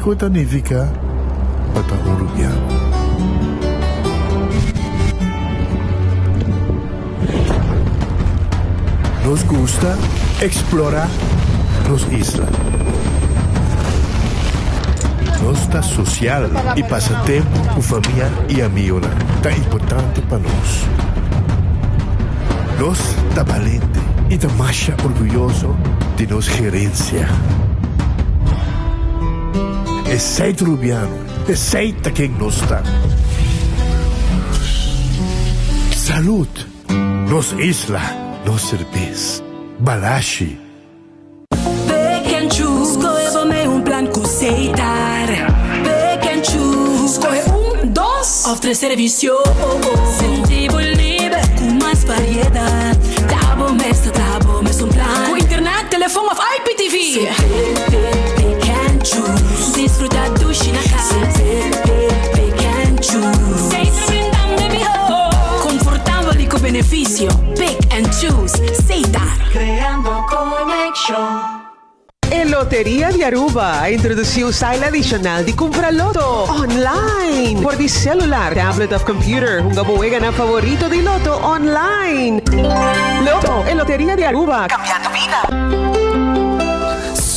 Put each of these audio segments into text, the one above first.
Kiko ta nifiká pa ta un rubiano? Nos gusta eksplorá nos isla. Nos ta sosial i pasa tempu ku famia i amigunan ta importante pa nos. Nos ta balente i ta masha orguyoso di nos gerensia. Esei ta Rubiano, esei ta ken nos ta. Salud! Nos isla, nos serbes. Balashi. Pick and choose, skohe bo mei un plan ku Setar. Pick and choose, skohe un, dos òf tres servisio. Sinti bo liber ku mas variedat. Ta bo mes ta traha bo mes un plan. Ku internet, telefon òf IPTV. Pick, pick, pick and choose. Disfruta dushi na kas. Pick, pick, pick and choose. Setar brindando e mihó. Konfortabel i ku benefisio. Pick and choose. Setar. Creando conexion. E Loteria di Aruba a introduci un style adicional di cumpra loto online. Por di celular, tablet of computer, hunga bo weganan favorito di loto online. Loto, e Loteria di Aruba, cambiando bida.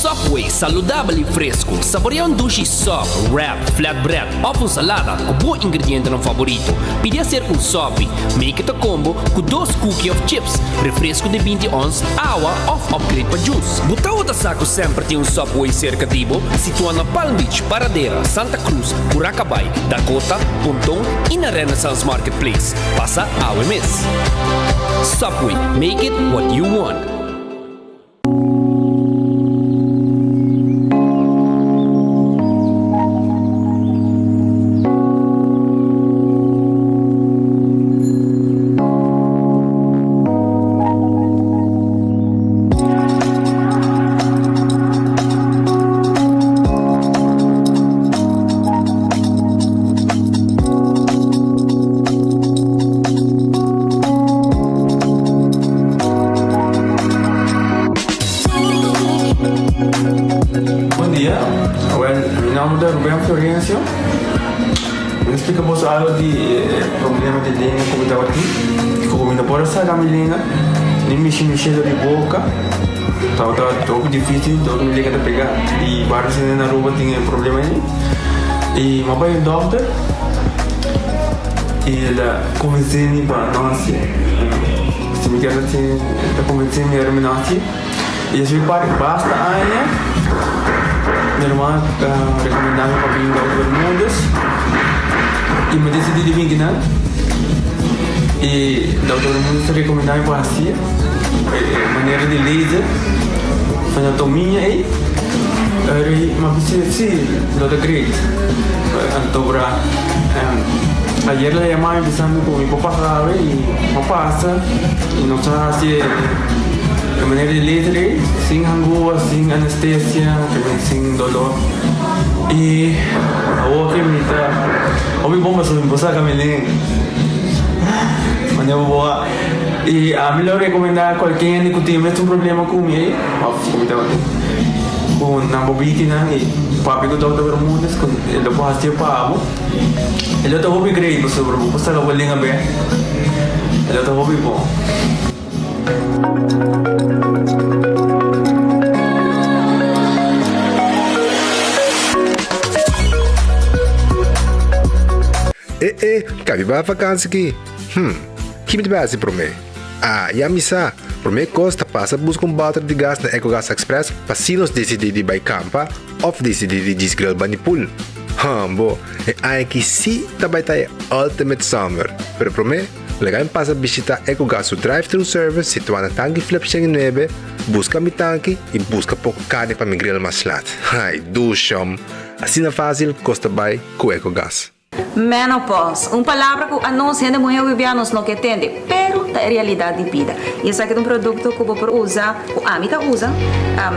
Subway, saludabel y fresco. Saborea un dushi sub, wrap, flatbread of un salada cu bo ingredientenan favorito. Pidi hacer un sopi. Make it a combo cu dos cookie of chips, refresco di binti ons, awa of upgrade pa juice. Bo tabata sa cu semper tin un Subway cerca di bo? Situa na Palm Beach, Paradera, Santa Cruz, Curacabai, Dakota, Ponton y na Renaissance Marketplace. Pasa awe mes. Subway, make it what you want. Bon dia, awel mi nomber ta Ruben Florencio. Mi ta splika boso algo di e problema di lenga ku mi tabatin. Ku mi no por a saka mi lenga, ni mishi mi shelo di boka. Tabata hopi dificil, dor mi lenga ta pega. I varios hende na Aruba tin e problema ei. I mi a bai un dokter i el a konvensé mi pa no hasié. Si mi kier hasié, el ta konvensé mi ora mi no hasié. I así pa basta aña mi hermano a rekomendá mi pa bin Dokter Bermudez i mi desidí di bin kinan. I Dokter Bermudez ta rekomendá mi pa hasié e manera di laser anatomia ei. Ora mi a bisa si lo ta great. Anto ora ayer el a yama mi bisa mi ku mi por pasa awe i mi a pasa i nos a hasi e manera di laser ei sin hangua, sin anestesia, sin dolor. I awor ke mi ta hopi bon pasobra mi por saka mi lenga. Manera bo por a. I ami lo rekomendá kualke hende ku tin mesun problema ku mi ei òf ku mi tabatin ku nan bo bitinan i papia ku Dòkter Bermudez ku e lo por hasié pa bo. E lo ta hopi great pasobra bo por saka bo lenga bèk. E lo ta hopi bon. E e, kabi bai vakansi ki? Hm, ki mi ta bai hasi promé? Ah, ya mi sa! Promé kos ta pasa buska un bòter di gas na Ecogas Express pa si nos disidí di bai kampa òf disidí di djis grill bani pool. Hòmbo, e aña aki sí ta bai ta e ultimate summer! Pero promé, laga mi pasa bishitá Ecogas su drive-thru service situá na Tanki Flip 109, buska mi tanki i buska poko karni pa mi grill mas lat. Ai, dushòm! Asina fásil kos ta bai ku Ecogas. Menopause, un palabra ku anos hende muhé hopi bia nos no ke tende, pero. ta e realidat di bida. I esaki ta un produkto ku bo por usa, ku ami ta usa,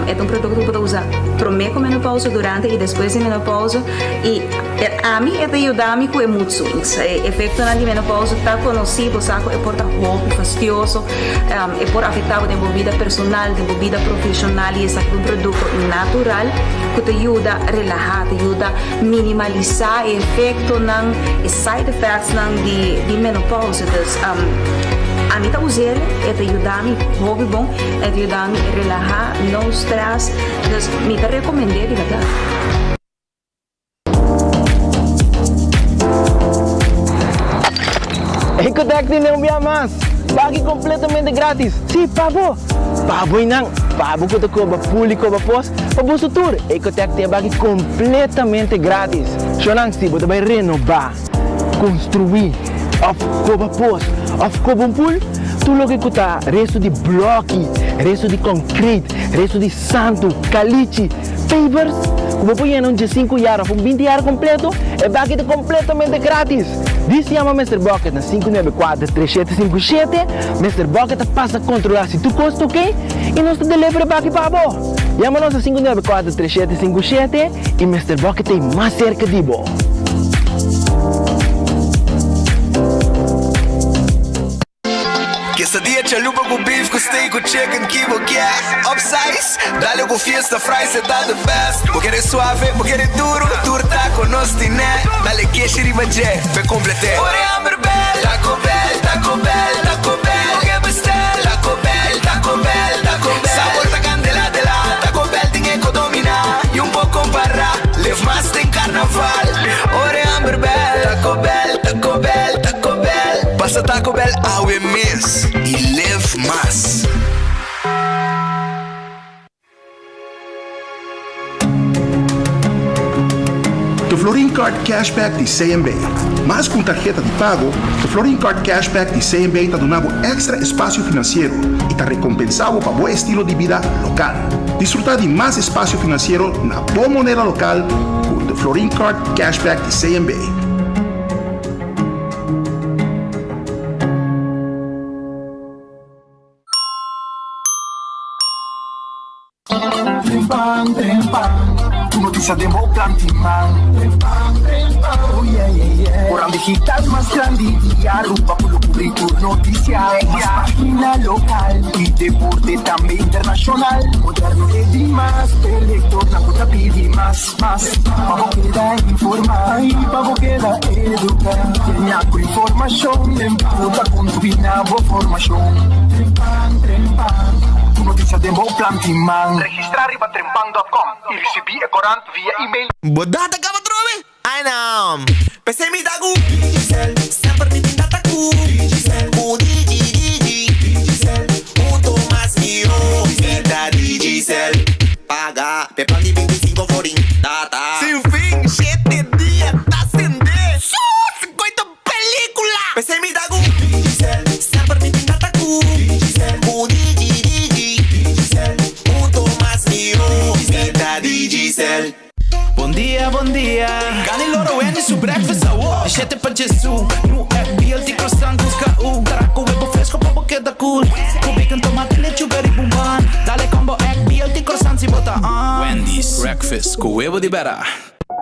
e ta un produkto ku bo ta usa promé ku menopausa, durante i despues di menopausa i ami e ta yuda mi ku e mood swings. E efektonan di menopausa ta konosí, bo sa ku e por ta hopi fastioso, e por afektá bo den bo bida personal, den bo bida profeshonal i esaki ta un produkto natural ku ta yuda relahá, ta yuda minimalisá e efektonan, e side effectsnan di di menopausa. Dus ami ta us'el, e ta yuda mi hopi bon, e ta yuda mi relahá, no stress, dus mi ta rekomend'é di bèrdat. Ecotec tin un bia mas! Pagi completamente gratis! Si, pa bo! Pa bo y nan! Pa bo cu ta coba pool y coba pos, pa boso tur! Ecotec tin e baki completamente gratis! Shownan, si bo ta bay renoba, construi, of coba pos, of coba un pool, tur loke cu ta resto di bloki, resto di concrete, resto di santu, calichi, Pavers ku bo por yena un diesinku yar òf un binti yar kompleto, e baki ta kompletamente gratis! Dis yama Mister Bucket na 594 3757, Mister Bucket ta pasa kontrolá si tur kos ta oke i nos ta deliver e baki pa bo! Yama nos na 594 3757 i Mister Bucket ta ei mas serka di bo! Quesadilla chalupa cu beef cu steak cu chicken ki bo kier Upsize, dale cu fiesta fries e ta the best Bo kere suave, bo kere duro, tur taco nos tine Dale keshi riba dje, p'e complete Ora e hamber bel, Taco Bell, Taco Bell, Taco Bell Bo ke bestel, Taco Bell, Taco Bell, Taco Bell Sabor ta candela de la, Taco Bell tin e co domina Y un poco compara, live mas den carnaval Ora e hamber bel, Taco Bell, Taco Bell, Taco Bell. Pasa Taco Bell awe mes y live mas. De Florin Card Cashback di CMB. Mas ku un tarheta di pago, de Florin Card Cashback di CMB ta duna bo èkstra espasio finansiero i ta rekompensá bo pa bo estilo di bida lokal. Disfrutá di mas espasio finansiero na bo moneda lokal ku de Florin Card Cashback di CMB. Trempan, trempan, tur noticia den bo klanti man. Trempan, trempan, oh yeah, yeah, yeah. Koran digital mas grandi di Aruba ku lo kubri tur noticia. Ku mas pagina lokal i deporte tambe internashonal. Moderno e di mas, e lektornan ku ta pidi mas. Mas pa bo keda informá i pa bo keda eduká. Yena ku informashon den ku ta kontribuí na bo formashon. Trempan, trempan, tur notisia den bo plan tin man. Registrá riba trempan dòt kòm i risibí e korant via email. Bo data kaba atrobe? Ai no! P'esei mi ta ku Digicel, semper mi tin data ku Digicel, ku Digi Digi Digicel, hunto mas mihó mi ta Digicel. Paga p'e plan di 25 florin data. Sin fin, shete dia ta sende. Su sikoito pelicula! P'esei mi ta ku Digicel, semper mi tin data ku Digicel, ku Digi Digi Digicel, hunto mas mihó mi ta Digicel. Bon dia, bon dia. Gani loro Wendy su breakfast awo. Di shete pa Jesu. Nu egg, BLT croissant ku KU. Caraco webo fresco pa bo keda cool. Ku bacon, tomate, lechuga riba un bun. Dale combo egg, BLT croissant si bo ta on. Wendy's breakfast ku webo di bera.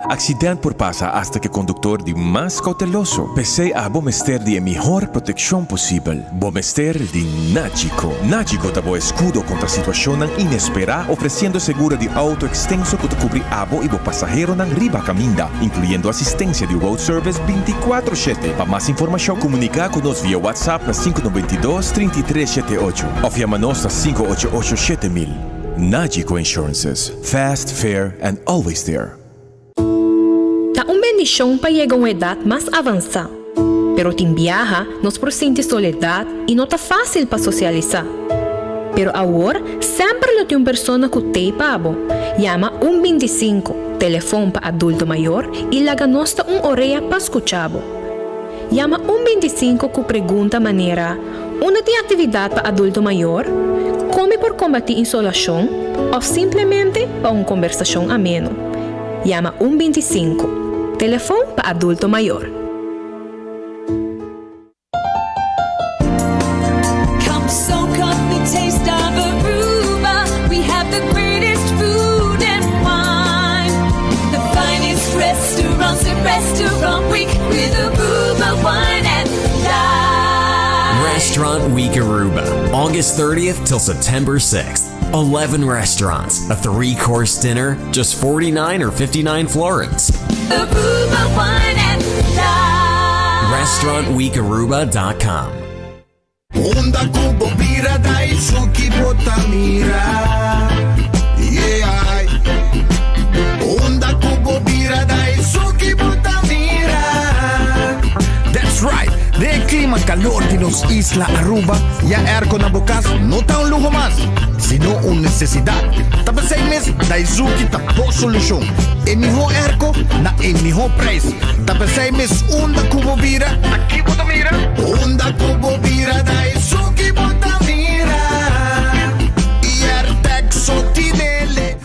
Accident por pasa hasta cu e conductor di mas cauteloso. P'esey abo mester di e mihor proteccion posibel. Bo mester di Nagico. Nagico ta bo escudo contra situacionnan inespera, ofreciendo seguro di auto extenso cu ta cubri abo y bo pasaheronan riba caminda, incluyendo asistencia di road service binticuatro shete. Pa mas informacion, comunica cu nos via WhatsApp na sinku 92 33 shete ocho of yama nos na 588 7000. Nagico Insurances, fast, fair and always there. Ta un bendishon pa yega un edat mas avansá, pero tin biaha nos por sinti soledat i no ta fásil pa sosialisá. Pero awor semper lo tin un persona ku t'ei pa bo. Yama un 25, telefon pa adulto mayor, i laga nos ta un orea pa skucha bo. Yama un 25 ku pregunta manera, Unda tin aktividat pa adulto mayor? Kon mi por kombatí insolashon? Òf simplemente pa un kombersashon ameno. Yama un 25, telefon pa adulto mayor. Restaurant Week Aruba, August 30th till September 6th. 11 restaurants, a three course dinner, just 49 or 59 florins. Aruba Wine and Dine. RestaurantWeekAruba.com. Unda ku bo bira Daisuki bo ta mira Yeah Unda ku bo bira Daisuki bo ta mira That's right! Den e clima calor di nos isla Aruba, ya airco na bo cas no ta un luho mas, sino un necesidad. Ta p'esey mes Daizuki ta bo solucion. E miho airco na e miho prijs. Ta p'esey mes unda cu bo bira, Aki bo ta mira. Unda ku bo bira Daisuki bo ta mira Airtec so tinele.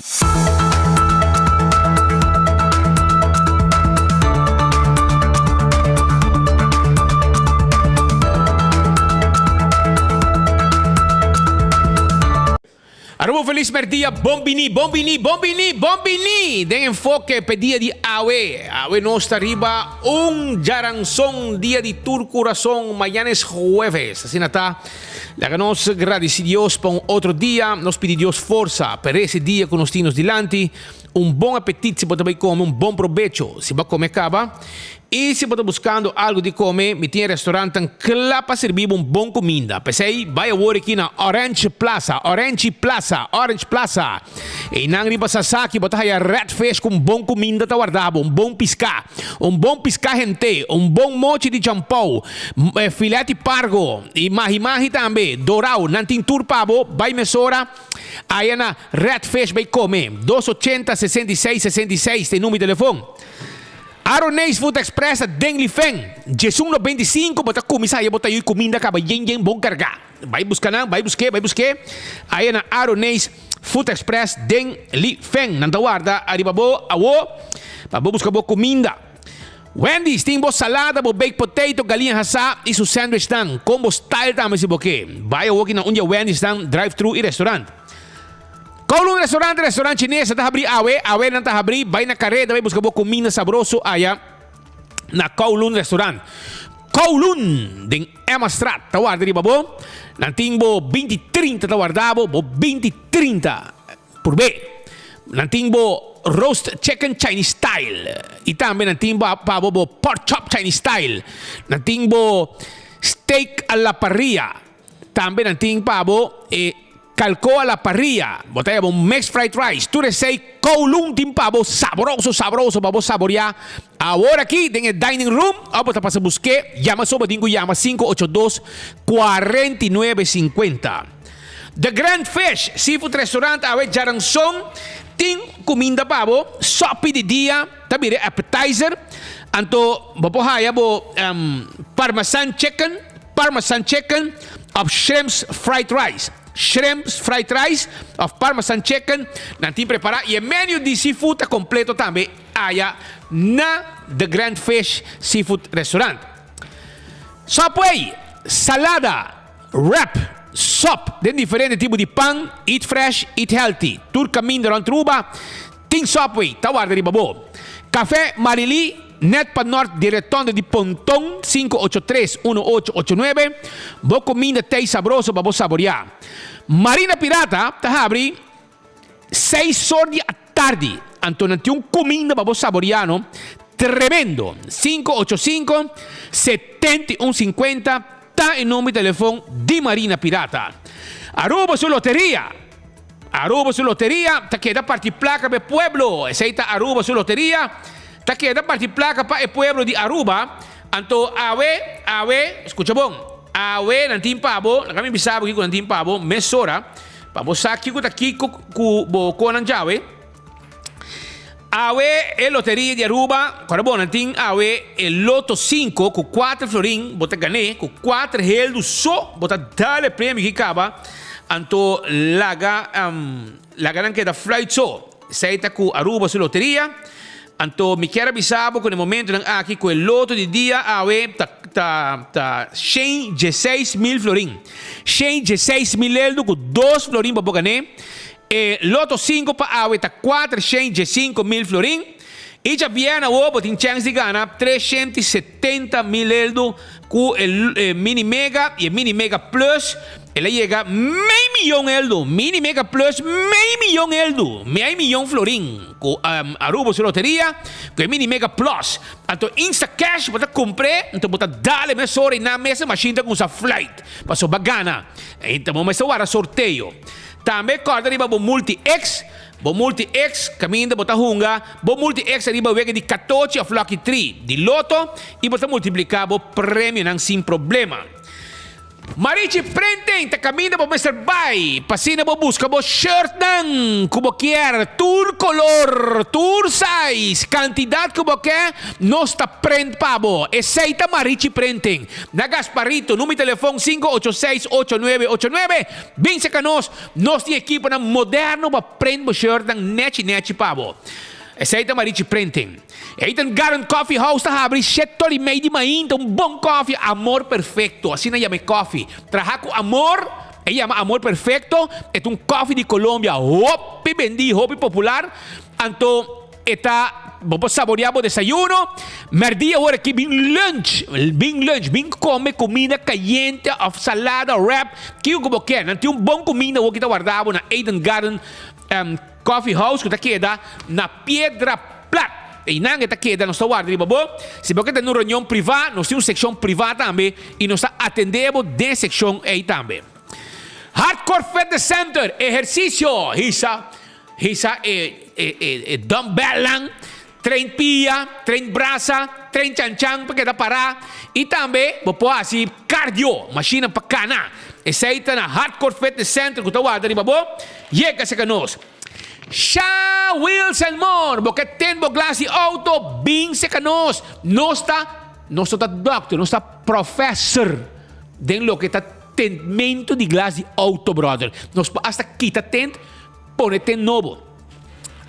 Aruba felis merdia, bon bini, bon bini, bon bini, bon bini den Enfoke p'e dia di awe. Awe nos ta riba un djaranson, dia di tur kurason, mañana es jueves. Asina ta, laga nos gradisi Dios pa un otro dia, nos pidi Dios forsa pa rese dia ku nos tin nos dilanti, un bon apetit si bo ta bai kome, un bon probecho si bo a kome kaba. I si bo ta buskando algu di kome, mi tin e restaurantnan kla pa sirbi bo un bon kuminda. P'esei, bai awor aki na Orange Plaza, Orange Plaza, Orange Plaza. Einan riba Sasaki bo ta haya red fish ku un bon kuminda ta warda bo, un bon piská, un bon piská hent'é, un bon mochi di champou, filet di pargo i mahi mahi tambe, dorau. Nan tin tur pa bo. Bai mesora aya na Red Fish bai kome. Dos ochenta, 66, 66 ta e number di telefon. Aroneis Food Express ta den Lifen. Djesun 95 bo ta kuminsá haya bo ta yui kuminda kaba yen yen bon kargá. Bai buska nan, bai busk'é, bai busk'é. Aya na Aroneis Food Express den Lifen. Nan ta warda ariba bo awo pa bo buska bo kuminda. Wendy's tin bo salada, bo baked potato, galiña hasá i su sandwichnan. Combo style tambe si bo ke. Bai awoki na un di e Wendy'snan, drive-thru i restaurant. Kowloon Restaurant, restaurant chines ta habri awe, awe nan ta habri, bai na kareda bai buska bo kuminda sabroso aya na Kowloon Restaurant. Kowloon den Emmastraat ta warda riba bo, nan tin bo 20 30 ta warda bo, bo 20 30 purbe. Nan tin bo roast chicken Chinese style y tambe nan tin pa bo bo pork chop Chinese style, nan tin bo steak a la parrilla. Tambe nan tin pa bo e calco a la parrilla, bo ta yama un mixed fried rice. Tur esey Kowloon tin pa bo sabroso sabroso pa bo saborea awor aki den e dining room of bo ta pasa buske, yama so bo tin cu yama 582 49 50. The Grand Fish Seafood Restaurant awe djaranson tin cuminda pa bo, sopi di dia ta bira e appetizer, anto bo por haya bo parmesan chicken, Parmesan chicken of shrimps fried rice Shrimps fried rice of parmesan chicken nan tin prepara y e menu di seafood ta completo tambe aya na The Grand Fish Seafood Restaurant. Subway, salada, wrap, sop den diferente tipo di pan, eat fresh, eat healthy. Tur caminda rond Aruba tin Subway ta warda riba bo. Café Marily. Net pa nort di retonde di Ponton, 583 1889, bo kuminda tei sabroso pa bo saboriá. Marina Pirata ta habri seis or di atardi, anto nan tin un kuminda pa bo saboriá no tremendo. 585 71 50 ta e number di telefon di Marina Pirata. Aruba su loteria! Aruba su loteria ta keda parti placa pa e pueblo. Esey ta Aruba su loteria ta keda parti placa pa e pueblo di Aruba. Anto awe, awe, scucha bon, awe nan tin pa bo, laga mi bisa bo kico nan tin pa bo mesora, pa bo sa kico ta kico cu bo conan djawe. Awe e loteria di Aruba, kòrda bon, nan tin awe e loto sinku ku kuater florin bo ta gan'é, ku kuater heldu so bo ta dal e premio ki kaba, anto laga laga nan keda fluit so. Esei ta ku Aruba su loteria. Anto mi kier a bisa bo ku na e momentonan aki ku e loto di dia awe ta ta ta shen dieseis mil florin. Shen dieseis mil heldu ku dos florin pa bo gan'é. E loto sinku pa awe ta kuater shen djesinko mil florin. I djabièrnè awor bo tin chèns di gana 370 mil eldo ku e Mini Mega i e Mini Mega Plus. El a yega mei miyon eldo, Mini Mega Plus mei miyon eldo, mei miyon florin ku Aruba su loteria ku e Mini Mega Plus. Anto Instacash bo ta kumpr'é, anto bo ta dal e mesora i nan mes e mashin ta kumsa fluit pasobra bo a gana. Anto bo mester wara sorteo. Tambe kòrda riba bo Multi X. Bo Multi X kaminda bo ta hunga bo Multi X ariba wega di katochi of Lucky Tree di Lotto i bo ta multipliká bo premionan sin problema. Marichi Printing ta kaminda bo mester bai pa asina bo buska bo shirtnan ku bo kier, tur kolor, tur size, kantidat ku bo ke, nos ta print pa bo. Esei ta Marichi Printing. Na Gasparito, number di telefon 586 8989. Bin seka nos, nos tin ekiponan moderno pa print bo shirtnan nechi nechi pa bo. Esei ta Marichi Printing. Eden Garden Coffee House ta habri shetor i mei di mainta un bon koffie Amor Perfecto, asina yama e koffie. Traha ku amor, e yama Amor Perfecto, e ta un koffie di Colombia hopi bendi, hopi popular. Anto e ta, bo por saborea bo desayuno, merdia ora aki bin lunch, bin lunch, bin kome kumida kayente of salada, wrap, kiko ku bo kier. Nan tin un bon kuminda awor ki ta warda bo na Eden Garden Coffee House ku ta keda na Piedra Plat. Einan e ta keda, nos ta warda riba bo. Si bo ke tene un reunion privá, nos tin un sekshon privá tambe i nos ta atendé bo den e sekshon ei tambe. Hardcore Fitness Center, ehersisio, hisa hisa e e e dumbbellnan, train pia, train brasa, train chanchan pa keda pará i tambe bo por hasi cardio, mashina pa kana. Esei ta na Hardcore Fitness Center ku ta warda riba bo. Yega serka nos. Sha Wilson Moore, bo ke ten bo glas di outo, bin serka nos. Nos ta, nos no ta dokter, nos ta professor den loke ta tentmento di glas di outo, brother. Nos por hasta kita tent, pone tent nobo.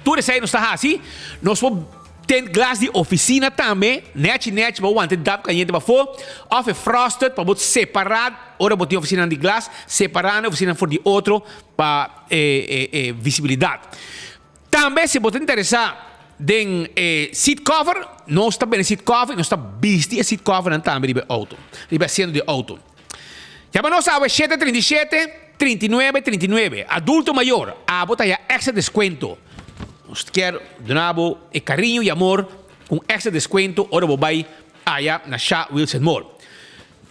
Tur esei nos ta hasi, nos por tint glas di oficina tambe, nechi nechi pa bo wanta e damp cayente pafó, of e frosted pa bo separa ora bo tin oficinanan di glas, separa nan oficinanan for di otro pa e e visibilidad. Tambe si bo ta interesa den e seat cover, nos ta bende seat cover y nos ta bisti e seat covernan tambe riba e auto, riba e asiento di e auto. Yama nos awe shete 37 39 39. Adulto mayor, abo ta haya extra descuento. Nos kier duna bo e cariño y amor cu un extra descuento ora bo bay aya na Sha Wilson Mall.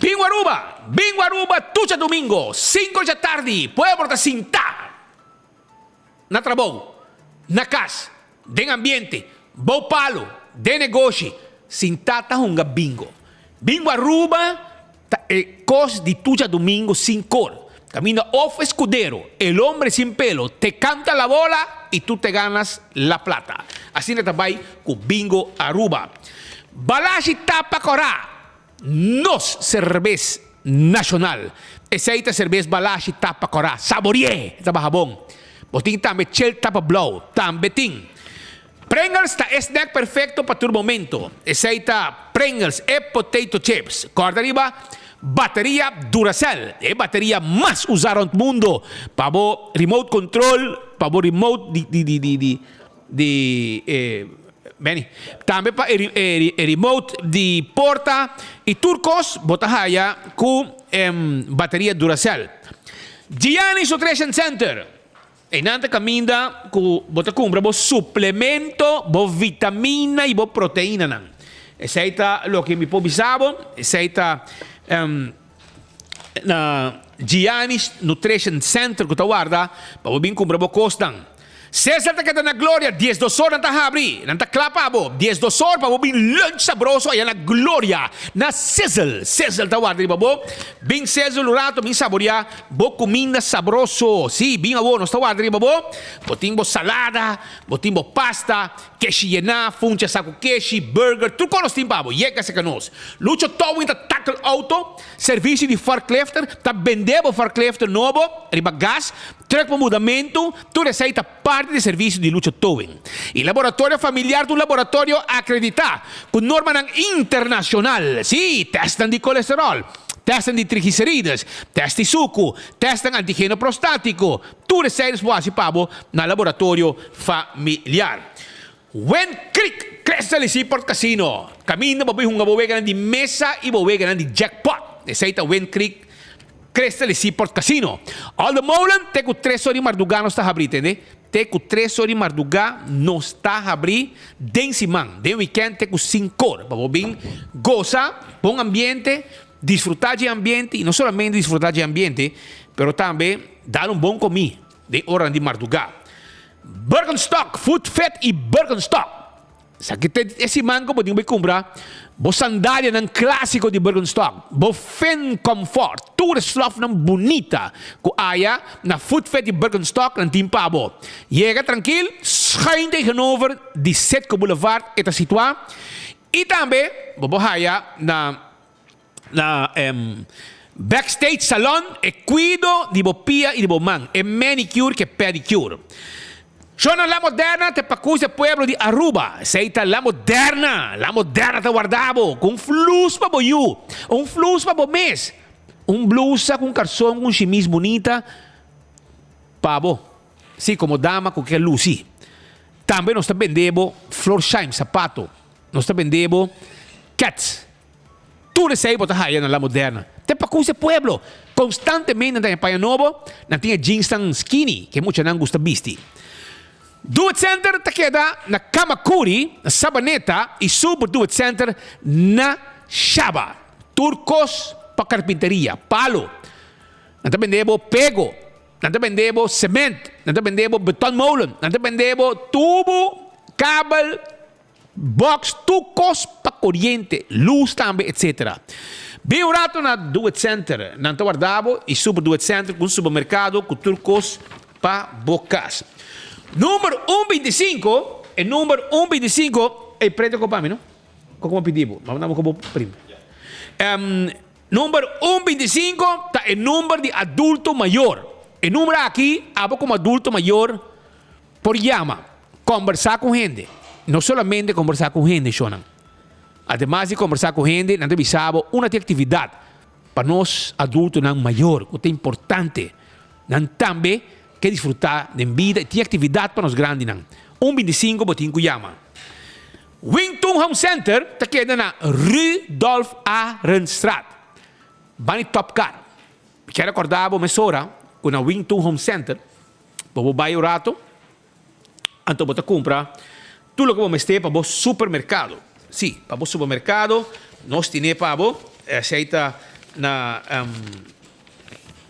Bingo Aruba! Bingo Aruba tur djadomingo, cinco djatardi, pueblo ta sinta na trabou, na cas, den ambiente, bou palo, den negoshi, sinta ta hunga bingo. Bingo Aruba ta e cos di tur djadomingo sin cor. Caminda of escudero, el hombre sin pelo, te canta la bola y tu te ganas la plata. Asina ta bay cu Bingo Aruba. Balashi tapa cora! Nos serbes nashonal. Esei ta serbes balashi tapa kòrá. Saborié! Ta baha bon. Bo tin tambe chel tapa blou. Tambe tin. Pringles ta e snack perfekto pa tur momento. Esei ta Pringles, e potato chips. Kòrda riba bateria Duracell, e bateria mas usá rònt mundo pa bo remote control, pa bo remote di di di di di. Di e Benny. Tambe pa e e remote di porta y tur cos bo ta haya cu bateria Duracell. Gianni's Nutrition Center. Eynan ta caminda cu bo ta cumpra bo suplemento, bo vitamina y bo proteinanan. Esey ta loke mi por bisa bo. Esey ta na Gianni's Nutrition Center cu ta warda pa bo bin cumpra bo cosnan. Cesar ta keda na Gloria, diesdos or nan ta habri, nan ta kla pa bo, diesdos or pa bo bin lunch sabroso aya na Gloria, na Sizzle, Sizzle ta warda riba bo, bin Sizzle un rato bin saboria bo cuminda sabroso, si, bin awor, nos ta warda riba bo, bo tin bo salada, bo tin bo pasta, keshi yená, funcha saku keshi, burger, tur kos nos tin pa bo, yega serka nos. Lucho Towing ta tackle auto, servicio di forklifter, ta bende bo forklifter nobo riba gas, Truck pa mudamentu, tur esei ta parti di servisio di Lucho Towing. E laboratorio familiar ta un laboratorio akreditá ku normanan internashonal. Sí, tèstnan di kolesteròl, tèstnan di trigliserides, tèst di suku, tèstnan antigeno prostátiko, tur esei nos por hasi pa bo na laboratorio familiar. Wind Creek, Crystal y Seaport Casino. Caminda bo bay hunga bo weganan di mesa y bo weganan di jackpot. Esey ta Wind Creek, Crystal y Seaport Casino. Olde Molen, te cu tres or di marduga nos ta habri, tende? Te cu tres or di marduga nos ta habri den siman. Den weekend te cu cincor. Pa bo bin goza bon ambiente, disfruta dje ambiente y no solamente disfruta dje ambiente, pero tambe dal un bon comi den oranan di marduga. Birkenstock, Foot Fit y Birkenstock. Esaki ta e siman ku bo tin ku bai kumpra bo sandalianan klásiko di Birkenstock, bo Finn Comfort, tur e slòfnan bunita ku aya na Foot Fit di Birkenstock nan tin pa bo. Yega trankil, schuin tegenover di Citgo Boulevard e ta situá i tambe bo por haya na Na Backstage Salon e cuido di bo pia y di bo man, e manicure ke pedicure. Shownan La Moderna te pacus e pueblo di Aruba. Esey ta La Moderna! La Moderna ta warda bo cu un flus pa bo yu, un flus pa bo mes, un blusa cu un carson cu un shimis bunita pa bo. Si, como dama cu ke luci. Tambe nos ta bende bo Florsheim sapato, nos ta bende bo Keds. Tur esei bo ta haya na La Moderna. Te pa cus e pueblo. Constantemente nan ta haña paña nobo, nan tin e jeansnan skinny ke muchanan gusta bisti. Do It Center ta keda na Camacuri, na Sabaneta y Super Do It Center na Shaba. Tur cos pa carpinteria, palo. Nan ta bende bo pego, nan ta bende bo cement, nan ta bende bo betonmolen, nan ta bende bo tubo, kabel, Box tur kos pa koriente, lus tambe etc. Bin un rato na Do It Center, nan ta warda bo y Super Do It Center cu un supermercado cu tur kos pa bo cas. Number un binticinco, e number un binticinco, ey prende ko pa mi no, ko como pidi bo, manda bo ko bo primo. Number un binticinco ta e number di adulto mayor, e number aki abo como adulto mayor Por yama, kombersá ku hende. No solamente kombersá ku hende, shonnan. Ademas di kombersá ku hende, nan ta bisa bo una di aktividat pa nos adultonan mayor ku ta importante. Nan tambe ke disfrutá den bida i tin aktividat pa nos grandinan. Un bintisinko bo tin ku yama. Wingtun Home Center ta keda na Rudolf Arendstraat, bani Top Car. Mi kier rekordá bo mesora ku na Wingtun Home Center Bo por bai un rato, anto bo ta kumpra tur loke bo mester pa bo supermerkado. Sí, pa bo supermerkado nos tine pa bo. Esei ta na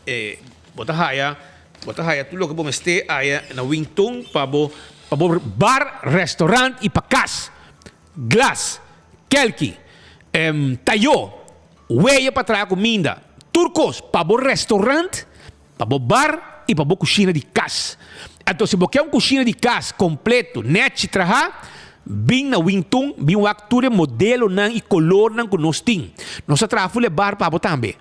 e bo ta haya bo ta haya tur loke bo mester aya na Wingtun pa bo pa bo bar, restaurant i pa kas. Glas, kelki, tayo, weya pa traha kuminda, tur kos pa bo restaurant. Pa bo bar i pa bo kushina di kas. Anto si bo ke un kushina di kas kompleto, nèchi trahá, bin na Wingtun, bin wak tur e modelonan i kolornan ku nos tin. Nos ta traha ful e bar pa bo tambe,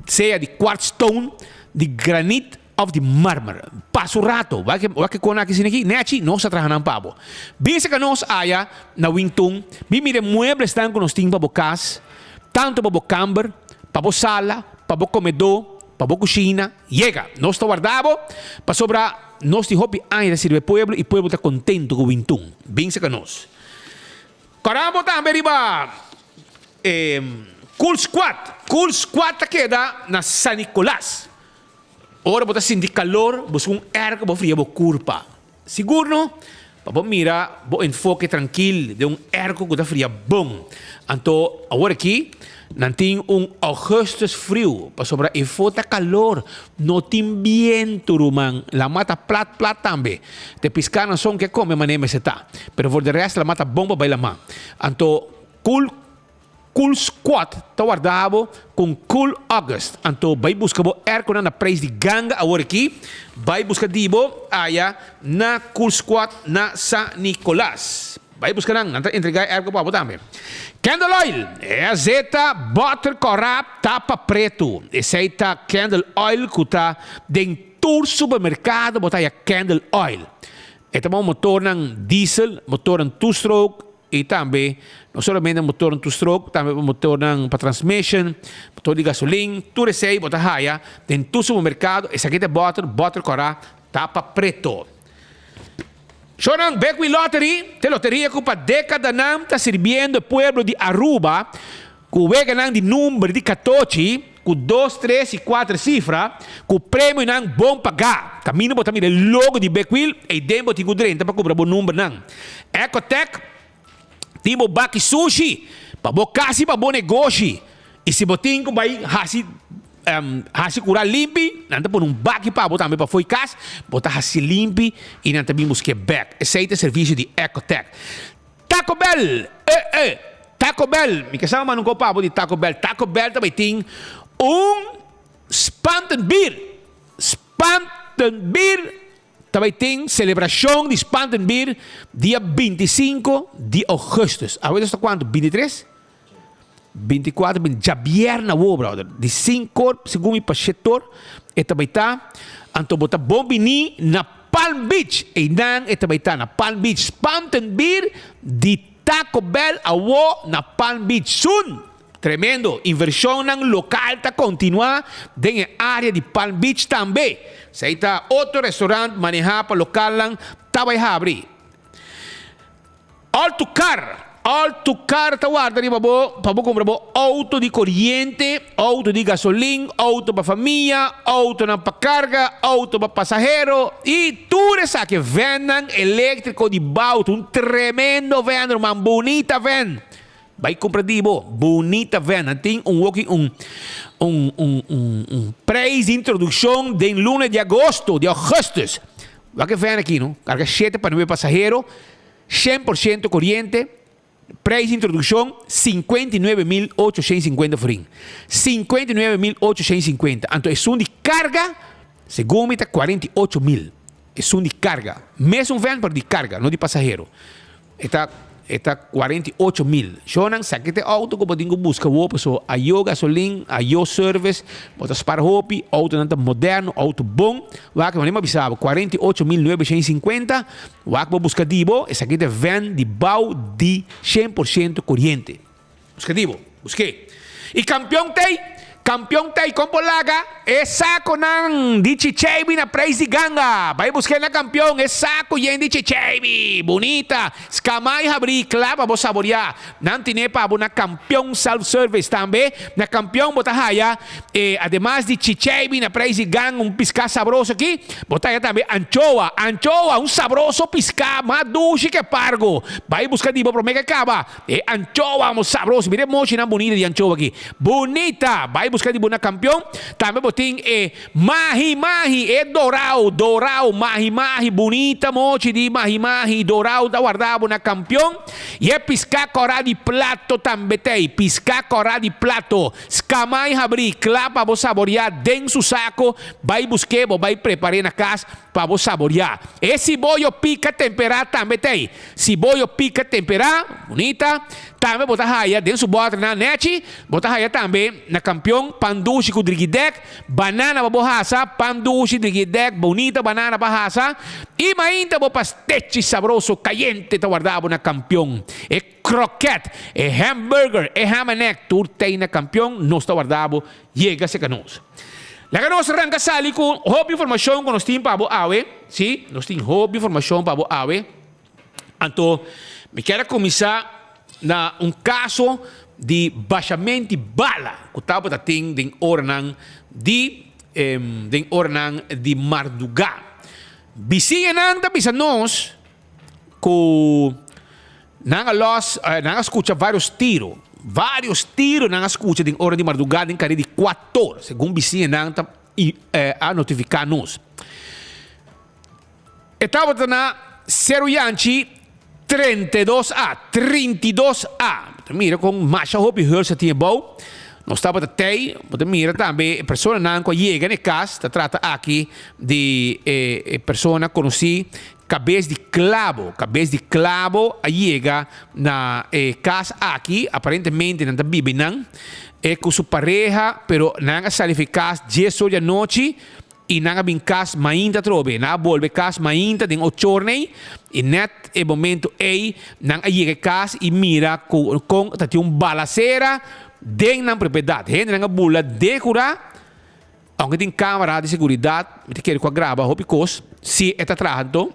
sea di quartz stone, di granit òf di marmer. Pasa un rato, wak e wak e kona aki asina aki, nèchi, nos ta traha nan pa bo. Bin serka nos aya na Wingtun, bin mira e mueblesnan ku nos tin pa bo kas, tantu pa bo kamber, pa bo sala, pa bo komedó, Pa bo kushina yega. Nos ta warda bo, pasobra nos tin hopi aña ta sirbi e pueblo i pueblo ta kontentu ku Wintun. Bin serka nos. Kòrda bo tambe riba e Cool Squad. Cool Squad ta keda na San Nicolas. Ora bo ta sinti kalor, buska un airco bo fria bo kurpa. Sigur no, pa bo mira bo enfoke trankil den un airco ku ta fria bon. Anto awor aki nan tin un augustus friu pasobra efo ta kalor, no tin bientu ruman, lama ta plat plat tambe. Te piskanan son ke kome manera mester ta, pero for de rest lama ta bon pa bai lama. Anto kul. Cool Squad ta warda bo con Cool August. Anto bay busca bo airconan na prijs di ganga awor aki. Bay busca di bo aya na Cool Squad na San Nicolas. Bay busca nan, nan ta entrega e airco pa bo tambe. Candle oil, e azeta butter cora tapa preto. Esey ta candle oil cu ta den tur supermercado bo ta haya candle oil. E ta bon motornan diesel, motornan two stroke, I tambe no solamente motornan two stroke, tambe motornan pa transmission, motor di gasolin, tur esei bo ta haya den tur supermercado. Esaki ta e bòter, bòter kòrá, tapa preto. Shownan Bekwin Lottery ta e loteria ku pa dekadanan ta sirbiendo e pueblo di Aruba ku weganan di number di katochi ku dos, tres i kuater sifra ku premionan bon pagá. Kaminda bo ta mira e logo di Bekwil, eiden bo tin ku drenta pa kumpra bo numbernan. Ecotech tin bo baki sushi pa bo kas i pa bo negoshi. I si bo tin ku bai hasi hasi kura limpi, nan ta pone un baki pa bo tambe pa fo'i kas, bo ta hasi limpi i nan ta bin busk'é bèk. Esei ta e servisio di Ecotech. Taco Bell! Eh eh! Taco Bell! Mi ke sa manda un kop pa bo di Taco Bell. Taco Bell ta bai tin un spantenbier! Spantenbier! Ta bai tin selebrashon di Spantenbier dia 25 di ougùstùs. Awe nos ta kuantu? 23? 24, 20, djabièrnè awo brother. Di sinkor segun mi pa shetor e ta bai ta. Anto bo ta bon bini na Palm Beach. Einan e ta bai ta na Palm Beach. Spantenbier di Taco Bell awo na Palm Beach. Soon! Tremendo! Inversionnan local ta continua den e area di Palm Beach tambe. Esey ta otro restaurant maneha pa localnan ta bay habri. All to Car! All to Car ta warda riba bo pa bo cumpra bo auto di coriente, auto di gasolin, auto pa famia, autonan pa carga, auto pa pasahero y tur esaki. Vannan electrico di bauto, un tremendo van ruman, bunita van. Bai kumpra di bo bunita van. Nan tin un woki un un un un un prijs di introdukshon den luna di agosto, di augustus. Wak e van aki no, karga shete pa nuebe pasahero, 100% koriente, prijs di introdukshon 59.850 florin. 59.850. Anto esun di karga, segun mi ta 48.000. Esun di karga. Mesun van pero di karga, no di pasahero. E ta e ta 48 mil. Shownan sa ki te auto ku bo tin ku buska wo paso ayo gasolin, ayo service, bo ta spar hopi, autonan ta moderno, auto bon. Wak manera mi a bisa bo 48.950, wak bo buska di bo, esaki ta van di bou di 100% koriente. Buska di bo, busk'é. I kampion t'ei, kampion t'ei, kon por laga e sakonan di chicheibi na preis di ganga? Bai busk'é na kampion, e sako yen di chicheibi, bunita, skamá i habrí, kla pa bo saboriá. Nan tin'é pa bo na Kampion Self Service. Tambe na Kampion bo ta haya e ademas di chicheibi na preis di ganga, un piská sabroso aki, bo ta haya tambe anchoa, anchoa, un sabroso piská mas dushi ke pargo. Bai buska di bo promé ke kaba. E anchoa amo sabroso. Mira e mochinan bunita di anchoa aki. Bunita! Bai buska di bo na Kampion. Tambe bo tin e mahi mahi, e dorao, dorao, mahi mahi, bunita mochi di mahi mahi, dorao ta warda bo na Kampion. I e piská kòrá di plato tambe t'ei. Piská kòrá di plato. Skamá i habrí, kla pa bo saboriá den su sako. Bai busk'é, bo bai prepar'é na kas pa bo saboriá. E siboyo pika temperá tambe t'ei. Siboyo pica temperá, bunita, tambe bo ta haya den su bòternan nechi, bo ta haya tambe na Kampion pan dushi ku drigidèk, banana pa bo hasa, pan dushi, drigidèk, bunita banana pa hasa, i mainta bo pastechi sabroso kayente ta warda bo na Kampion. E krokèt, e hamburger, e ham and egg tur t'ei na Kampion, nos ta warda bo yega serka nos. Laga nos ranka sali ku hopi informashon ku nos tin pa bo awe, si, nos tin hopi informashon pa bo awe. Anto mi kier a kuminsá na un kaso di bashamenti bala ku tabata tin den oranan di den oranan di mardugá. Bisiñanan ta bisa nos ku nan a lòs nan a skucha vários tiro, vários tiro nan a skucha den ora di mardugá den kare di kuator, segun bisiñanan ta a notifiká nos. E tabata na Seru Yanchi 32 A, 32 A. Bo ta mira kon masha hopi hùrs a tin ebou. Nos tabata tei, bo ta mira tambe e personanan ku a yega na e kas. Ta trata aki di e persona konosí Kabes di Klabo. Kabes di Klabo a yega na e kas aki. Aparentemente nan ta biba einan e ku su pareha, pero nan a sali for e kas dies or di anochi. I nan a bin kas mainta atrobe. Nan a bolbe kas mainta den ochornei, i nèt e momento ei nan a yega e kas i mira ku kon ta tin un balasera den nan propiedat. Hendenan a bula den kurá, aunke tin kamera di seguridat, mi ta kere ku a graba hopi kos, si e ta traha anto.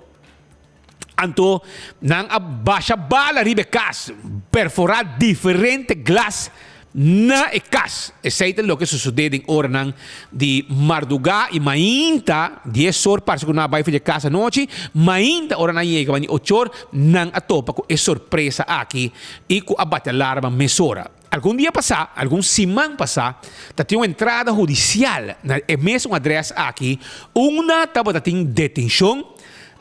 Anto nan a basha bala riba e kas, perforá diferente glas na e kas. Esei ta loke sosodé den oranan di mardugá i mainta, dies or parse ku nan a bai for di e kas anochi, mainta ora nan yega bani ochor, nan a topa ku e sorpresa aki i ku a bati alarma mesora. Algun dia pasá, algun siman pasá, ta tin un entrada hudisial na e mesun adrès aki unda tabata tin detenshon,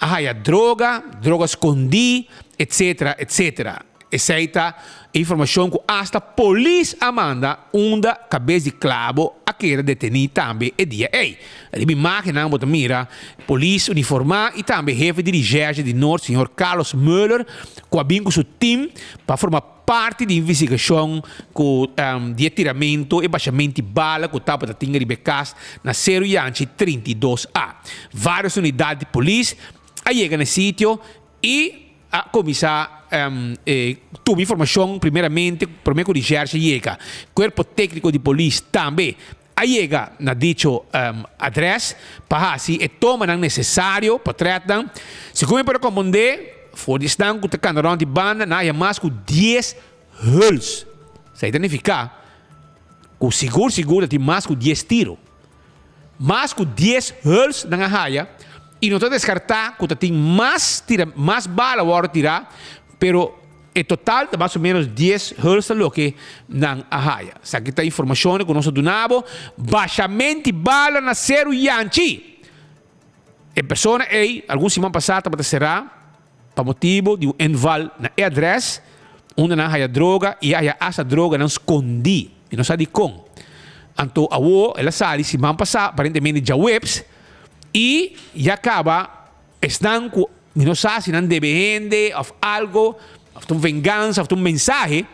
a haya droga, droga skondí, etsetera, etsetera. Esei ta e informashon ku asta polis a manda unda kabes di klabo a keda detení tambe e dia ei. Riba imágennan bo ta mira polis uniformá i tambe hefe di rishèrshe di Noord, señor Carlos Muller, ku a bin ku su tim pa forma Parti di investigashon ku di e tiramentu e bashamenti bala ku tabata tin riba e kas na Seru Yanchi 32 A. Vários unidat di polis a yega na e sitio i a kuminsá tuma informashon primeramente promé ku rishèrshe yega. Kuerpo tékniko di polis tambe a yega na dicho adrès pa hasi e tomanan nesesario, portretnan. Segun mi por a komprondé for di esnan ku ta kanda rònt di banda nan a haña mas ku dies huls. Esei ta nifiká ku sigur sigur ta tin mas ku dies tiro. Mas ku dies huls nan a haña i no ta deskartá ku ta tin mas tira mas bala wòrdu tirá, pero E total ta mas o menos dies huls ta loke nan a haya. Esaki ta informacionnan cu nos a duna bo. Bashamenti bala na Seru Yanchi! E persona ey algun siman pasa tabata sera pa motibo di un inval na e adres unda nan haya droga y a haya hasta droganan scondi. Mi no sa dicon. Anto awo el a sali siman pasa aparentemente djaweps y ya caba. Esnan ku mi no sa si nan debe hende òf algo, òf ta un vengansa òf ta un mensahe,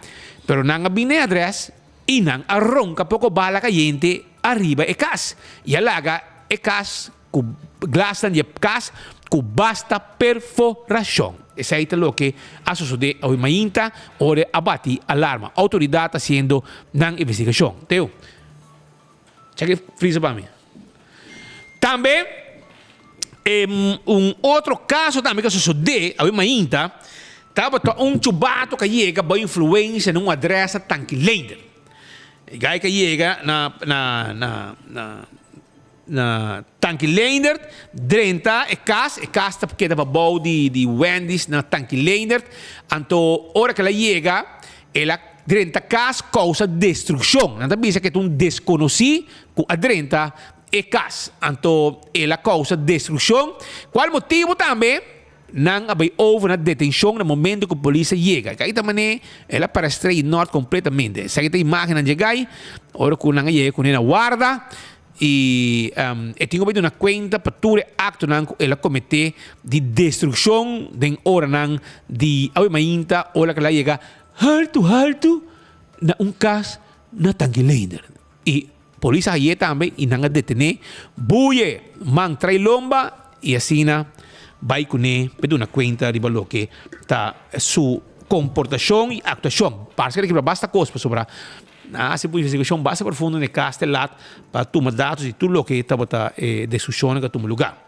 pero nan a bini na e adrès i nan a ronka poko bala kayente ariba e kas i a laga e kas ku glasnan di e kas ku basta perforashon. Esei ta loke a sosodé awe mainta ora a bati alarma. Outoridat ta hasiendo nan investigashon. Teo, chek e freezer pa mi. Tambe un otro caso tambe cu a sosode awe mainta tabata un chubato cu a yega bao influencia na un adres na Tanki Leender. E guy cu a yega na na na na na Tanki Leendert drenta e cas, e cas ta keda pabao di di Wendy's na Tanki Leendert, anto ora cu el a yega el a drenta cas causa destruccion. Nan ta bisa cu e ta un desconoci cu a drenta e cas. Anto el a causa destruccion, cual motibo tambe nan a bay over na detencion na momento cu polis a yega. Esaki ta mane el a para Stray North completamente. Esaki ta imagennan dje gay ora cu nan a yega cune na warda y e tin cu bay duna cuenta pa tur e actonan cu el a comete di destruccion den oranan di awe mainta ora cu el a yega haltu haltu na un cas na Tanki Leendert. Y Polis a haye tambe y nan a detene Buye, man trae lomba y asina bay cune pa duna cuenta riba loke ta su comportacion y actuacion. Parce que ta basta cos pasobra nan a haci un investigacion basta profundo na e cas te lat pa tuma datos di tur loke tabata e destruccionnan cu a tuma lugar.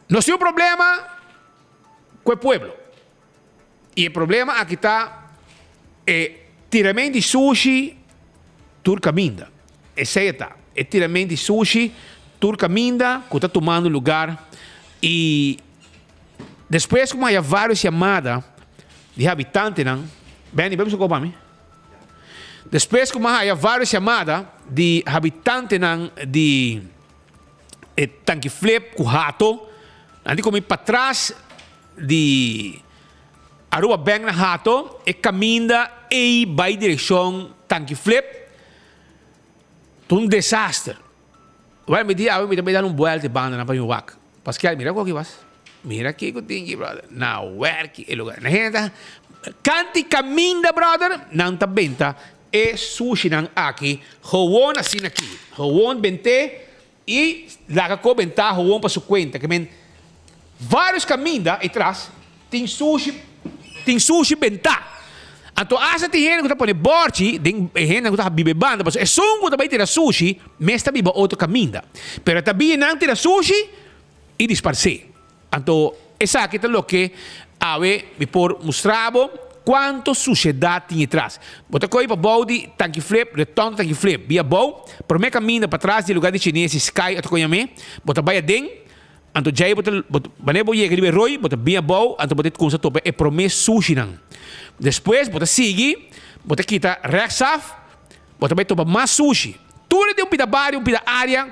Nos tin un problema cu e pueblo. Y e problema aki ta e tiramento di sushi tur caminda. Esey e ta, e tiramento di sushi tur caminda cu ta tumando lugar y despues cu haya varios yamada di habitantenan, Benny, bebe su copa pa mi. Despues cu haya varios yamada di habitantenan di e Tanki Flip cu Hato, nan di cu mi patras Di Aruba Bank na Hato e caminda ey bay direccion Tanki Flip ta un desaster. Well mi di awe mi ta bay dal un buelta e bandanan pa mi wak. Paskel mira cu aki was. Mira kico tin aki brother. Na werki e lugar. Na hende ta kanti caminda brother nan ta benta e sushinan aki gewoon asina aki. Gewoon bente I laga ko benta howon pa su kuenta ke men varios kaminda e tras tin sushi tin sushi benta. Anto asta tin hende ku ta pone borchi den e hendenan ku ta biba e banda pasobra esun ku ta bai tira sushi mes ta biba otro kaminda. Pero e ta bini nan tira sushi i disparsé. Anto. Esaki ta loke awe mi por mustra bo cuanto suciedad tin etras. Bo ta coge pa bou di Tanki Flip, reton Tanki Flip, bia bou, prome caminda patras di e lugar di Chinese Sky ota coña me, bo ta bay aden, anto djey bo ta, wanneer bo yega riba e rooi, bo ta bin abou, anto bo ta cuminsa topa e prome sushinan. Despues bo ta sigui, bo ta kita rechtsaf, bo ta bay topa mas sushi. Tur e den un pida bario, un pida area.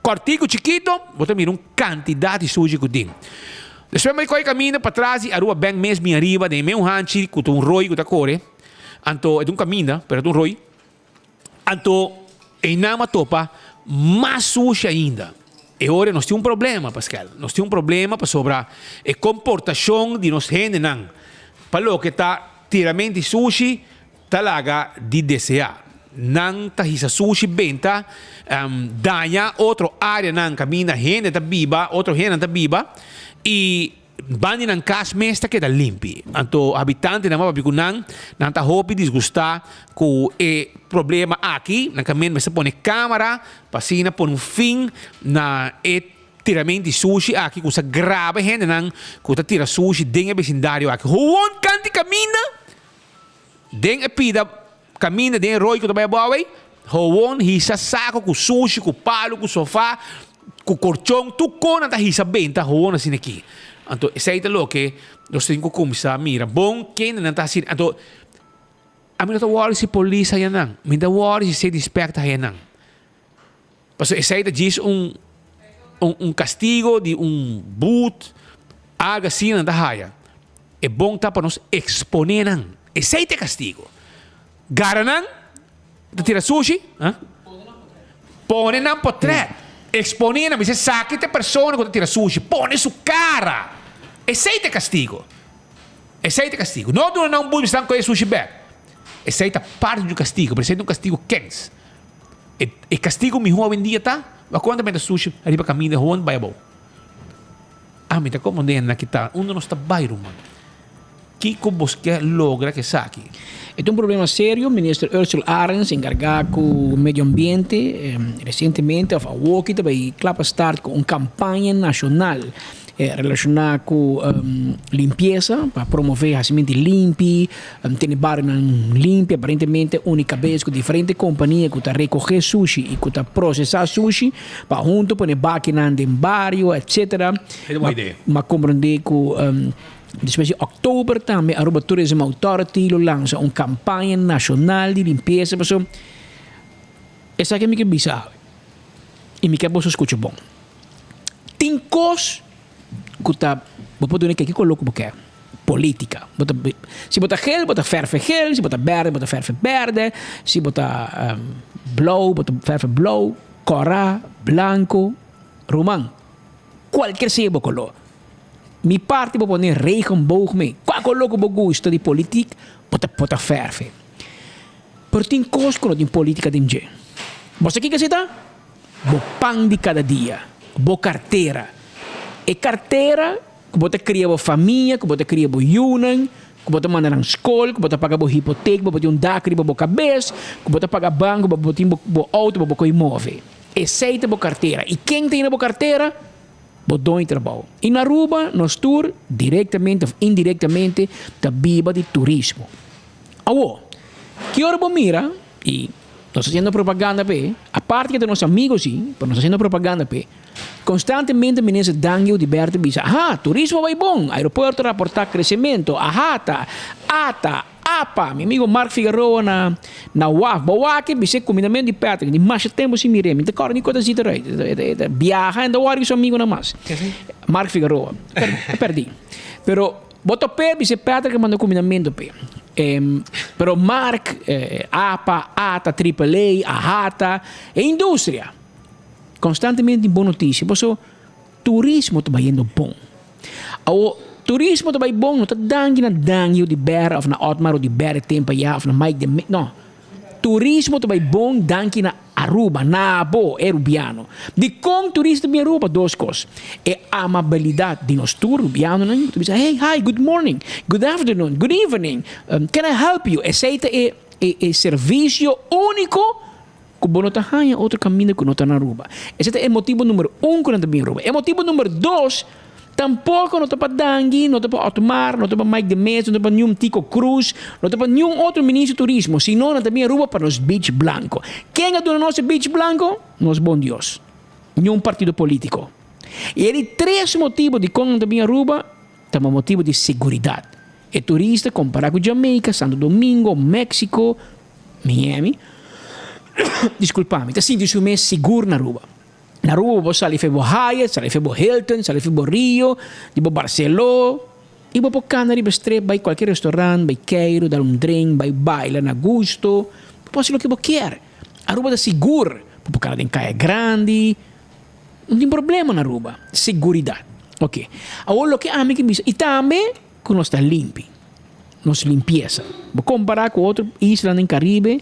Kòrtiku chikito, bo ta mira un kantidat di sushi ku tin. Despues mi kohe kaminda patras di Aruba Bank mes bin ariba den e meun hanchi ku ta un roi ku ta kore. Anto e ta un kaminda, pero e ta un roi. Anto einan mi a topa mas sushi ainda. E ora nos tin un problema, Paskel. Nos tin un problema pasobra e komportashon di nos hendenan pa loke ta tiramento di sushi Ta laga di deseá. Nan ta hisa sushi benta, daña otro áreanan kaminda hende ta biba, otro hendenan ta biba, i ban di nan kas mes ta keda limpi. Anto habitantenan a papia ku nan, nan ta hopi disgustá ku e problema aki. Nan kaminda mester pone kámara pa asina pone un fin na e tiramento di sushi aki ku sa graba e hendenan ku ta tira sushi den e besindario aki. Howon kanti kaminda! Den e pida kaminda den e roi ku ta bai abou ei, howon hisa sako ku sushi, ku palu, ku sofa, ku korchon, tur kon nan ta hisa benta howon asina aki. Anto esei ta loke nos tin ku kuminsá mira bon kende nan ta hasi. Anto ami no ta wòri si polis haya nan, mi ta wòri si state inspector haya nan. Pasobra esei ta djis un un castigo di un boet, algo asina nan ta haya. E bon ta pa nos expone nan. Esei ta e castigo. Gara nan, ta tira sushi, ha? Pone nan potret. Expone nan, bisa esaki ta e persona cu ta tira sushi. Pone su cara. Esei ta e castigo. Esei ta e castigo. No duna nan un boet, bisa nan coge e sushi bek. Esei ta parti di un castigo, pero esei ta un castigo kens. E e castigo miho awendia ta, wak cuanta meta sushi riba caminda hoon bai abou. Ami ta comprende na kita unda nos ta bai ruman. Kico bos ke logra cu esaki? E ta un problema serio, Minister Ursell Arends encarga cu medio ambiente recientemente of awoki ta bay cla pa start cu un campaña nacional relaciona cu limpieza pa promove hacimentu limpi, Tene barionan limpi, aparentemente unica bes cu diferente compania cu ta recoge sushi y cu ta procesa sushi pa hunto pone bakinan den bario etc. Ma comprende cu despues di october tambe Aruba Tourism Authority lo lansa un campaña nacional di limpieza pasobra esaki mi ke bisa awe y mi ke boso scucha bon. Tin cos cu ta bo por duna kiko color cu bo kier. Politica. Bo ta, si bo ta geel, bo ta verfe geel, si bo ta berde, bo ta verfe berde, si bo ta blou, bo ta verfe blou, kòrá, blanko, ruman, kualkier sea bo koló. Mi parti bo pone regenboog mee. Kua koló ku bo gusta di politik, bo ta bo ta verfe. Pero tin kos ku no tin politica den dje. Bo sa kiko esei ta? Bo pan di kada dia, bo kartera. E kartera. Ku bo ta kria bo famia, ku bo ta kria bo yunan, ku bo ta manda nan skol, ku bo ta paga bo hipotek, bo tin un dak riba bo kabes, ku bo ta paga banko, bo tin bo outo, bo por kohe move. Esei ta bo kartera. I ken ta yena bo kartera? Bo doño trabou. I na Aruba nos tur, direktamente òf indirektamente, ta biba di turismo. Awor, ki ora bo mira, i nos ta hasiendo propaganda p'e, aparte ke ta nos amigo si, pero nos ta hasiendo propaganda p'e, Constantemente Minister Dangui Oduber ta bisa, Aha, turismo bay bon, aeropuerto raporta crecemento, ahata, ata, apa. Mi amigo Mark Figaroa na na waf, bo wak e bis'e cumindamento di Patrick, di masha tempo sin mir'e, mi ta corda ni cu e ta zita right, e ta biaha en ta wori cu su amigonan mas. Mark Figaroa, ta perdi. Pero bo top'e bis'e Patrick a manda cumindamento p'e. Pero Mark, apa, ata, triple A, ahata, e industria. Constantemente tin bon noticia paso turismo ta bayendo bon. Awo turismo ta bay bon no ta danki na Dangio di Berra of na Otmar di Berra tempo aya of na Mike de Meza no. Turismo ta bay bon danki na Aruba, na abo e Rubiano. Dicon turista ta bin Aruba? Dos cos, e amabilidad di nos tur Rubianonan ku ta bisa hey hi good morning, good afternoon, good evening, can I help you? Esey ta e e servicio unico Ku bo no ta haña otro kaminda ku no ta na Aruba. Esei ta e motibu number un ku nan ta bin Aruba. E motibu number dos Tampoco no ta pa Dangui, no ta pa Otmar, no ta pa Mike de Meza, no ta pa niun Tico Croes, no ta pa niun otro ministro di turismo, sino nan ta bin Aruba pa nos beach blanco. Ken a duna nos e beach blanco? Nos bon Dios. Niun partido politico. Y e di tres motibo dicon nan ta bin Aruba ta pa motibo di seguridad. E turista compara cu Jamaica, Santo Domingo, Mexico, Miami, disculpa mi, ta sinti su mes sigur na Aruba. Na Aruba bo por sali fe bo Hyatt, sali fe bo Hilton, sali fe bo Rio, di bo Barceló, y bo por cana riba strip bay cualkier restaurant, bay keiro, dal un drink, bay baila na gusto, bo por haci loke bo kier. Aruba ta sigur, bo por cana den caya grandi, no tin problema na Aruba, seguridad. Ok, awor loke ami ke bisa, y tambe cu nos ta limpi, nos limpieza. Bo compara cu otro isla den Caribe,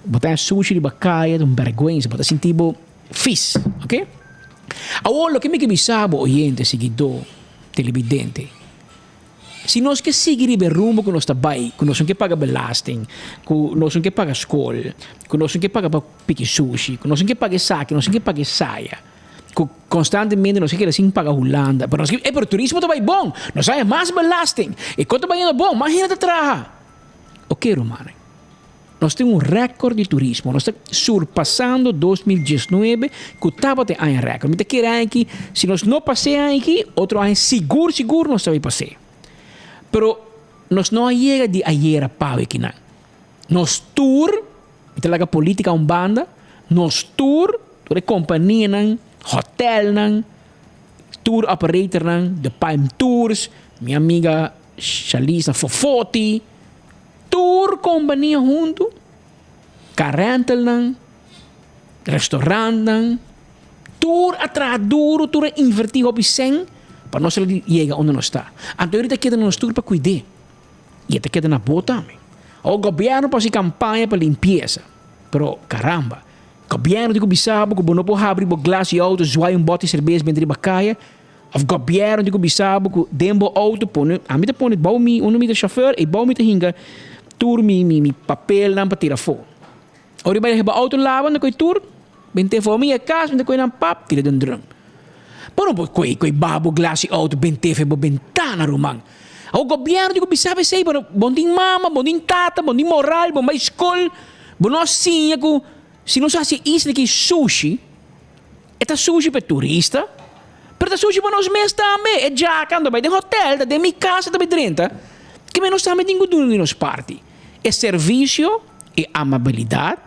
bo ta sushi riba caya, ta un berguensa, bo ta sinti bo fis, ok. Awor loke mi ke bisa bo oyente, siguidor, televidente, si nos ke sigui riba e rumbo cu nos ta bay, cu nos no ke paga belasting, cu nos no ke paga scol, cu nos no ke paga pa piki sushi, cu nos no ke paga esaki, nos no ke paga esaya, cu constantemente nos ke keda sin paga Hulanda, pero nos ke, eh pero turismo ta bay bon, nos haya mas belasting, e cos ta bayendo bon, mas hende ta traha. Ok rumannan, nos tin un record di turismo, nos ta surpasando 2019 cu tabata e aña record. Mi ta kere aña aki, si nos no pasa e aña aki, otro aña sigur sigur nos ta bay pas'e. Pero nos no a yega di ayera pawe kinan. Nos tur, mi ta laga politica un banda, nos tur, tur e companianan, hotelnan, tour operatornan, de Palm Tours, mi amiga Shalisa Fofoti, tur compania hunto, car rentalnan, restaurantnan, tur a traha duro, tur a inverti hopi cen pa nos yega unda nos ta. Anto ahorita keda nos tur pa cuid'e. Y e ta keda na bo tambe. Awor gobierno por haci campaña pa limpieza, pero caramba, gobierno tin cu bisa bo cu bo no por habri bo glas di auto zwaai un boti cerbes benta riba caya, of gobierno tin cu bisa bo cu den bo auto pone, ami ta pone bou mi, unda mi ta chauffeur y bou mi ta hinca tur mi mi papelnan pa tira afo. Ora bai bo auto laba nan koe tur bente afo, mi yega cas mi ta koe nan pap tira den drum. Bo no por koe koe baha bo glas di auto bente afo bo bentana ruman. Awor gobierno tin ku bisa esei bo no tin mama, bo no tin tata, bo no tin moral, bo no bai skol, bo no a siña ku si nos hasi isla aki sushi, e ta sushi pa e turista, pero ta sushi pa nos mes tambe. E djaka ando bai den hotel, ta den mi kas ta bai drenta, kimen nos tambe tin ku duna di nos parti. E servisio, e amabilidat,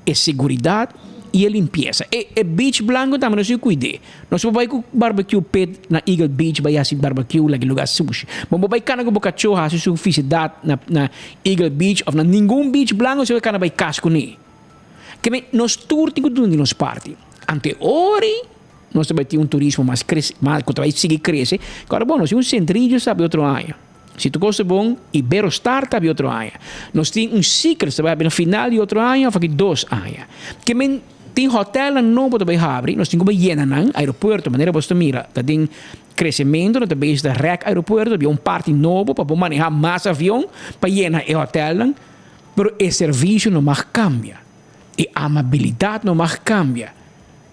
e seguridat i e limpiesa. E e beach blanco tambe nos tin ku kuid'é. Nos por bai ku barbecue pit na Eagle Beach bai hasi barbecue laga e lugar sushi. Bo por bai kana ku bo kachó hasi su fisidat na na Eagle Beach òf na ningun beach blanco si bo kana bai kas kuné. Ke men nos tur tin ku duna di nos parti. Ante ori nos ta bai tin un turismo mas krese mas ku ta bai sigui krese. Kòrda bon nos tin un sentrillo sa bai otro aña. Si tur kos ta bon, Iberostar ta habri otro aña. Nos tin un Secrets ta bai habri na final di otro aña of aki dos aña. Ke men tin hotelnan nobo ta bai habri, nos tin ku bai yena nan. Aeropuerto, manera bos ta mira, ta den kresementu, nan ta bezig ta rèk aeropuerto, ta bia un parti nobo pa por manehá mas avion pa yena e hotelnan. Pero e servisio no mag kambia, e amabilidat no mag kambia.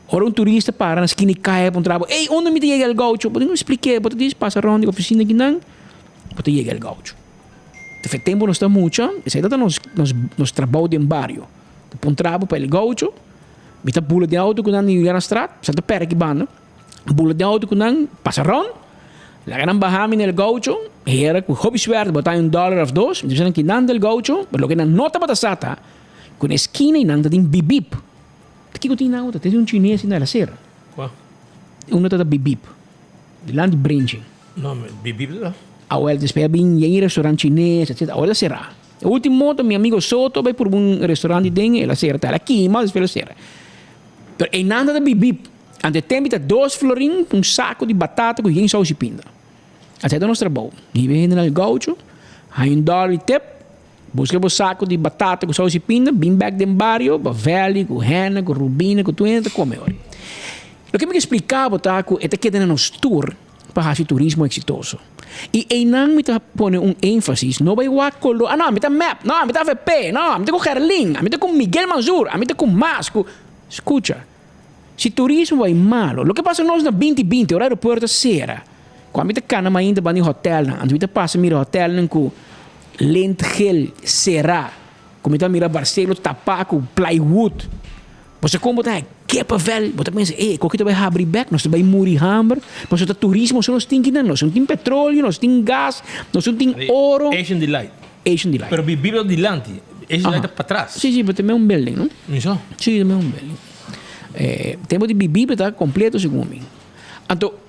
Ora un turista para na skina di kaya pa un trabo, Ey, unda mi ta yega El Gaucho? Bo tin ku splik'é, bo ta dici pasa rond di ofisina kinan, bo ta yega El Gaucho. Ta fe tempu nos ta mucha, esei ta nos nos nos trabou den bario. Ta pon trabo pa El Gaucho, mi ta bula den auto ku nan di Julianastraat, sa ta pèrdè ki banda, bula den auto ku nan, pasa rond, laga nan baha mi na El Gaucho, hera ku hopi suerte bo ta haña un dòler òf dos, mi ta bisa nan kinan ta El Gaucho, pero loke nan no tabata sa ta ku na e skina einan ta tin bibib. Ta kiko tin nan ota? Tin un chines na el acera. Kua? Uno ta ta bibib. Dilanti Brinchi. No, bibib ta. Awel despues a bin yen restaurant chines etcetera. Awel a cera. E ultimo ta mi amigo Soto bai purba un restaurant di den el a cera ta. El a kima despues el a cera. Pero einan ta ta bibib. Ante tempo ta dos florin un saco di batata cu yen saus y pinda. Asina ta nos trabou. Hiba e hende na el gaucho, haña un dollar di tip. Buska bo saco di batata cu saus y pinda, bin bek den bario, bo Valley cu Henna cu Rubina cu tur hende ta come ora. Loke mi ke splica bo ta cu e ta keda na nos tur pa haci turismo exitoso. Y eynan mi ta pone un enfasis, no bay wak color, ah no, ami ta mep, no, ami ta avp, no, ami ta cu Gerlin, ami ta cu Miguel Mansur, ami ta cu mas, cu. Scucha, si turismo bay malo, loke pasa nos na binti binti ora aeropuerto a cera. Ku ami ta kana mainta banda di hotelnan, anto mi ta pasa mira hotelnan ku lint gel será, ku mi ta mira Barcelo tapá ku plywood. Bo sa kon bo ta haña kippenvel, bo ta pensa, e koki ta bai habri bek, nos ta bai muri hamber, pasobra ta turismo so nos tin kinan, nos no tin petroleo, nos tin gas, nos no tin oro. Asian Delight. Asian Delight. Pero bibi ta dilanti, Asian Delight ta patras. Si, si, pero ta mes un building, no? Mi so. Si, ta mes un building. Tempo di bibi ta completo segun mi. Anto,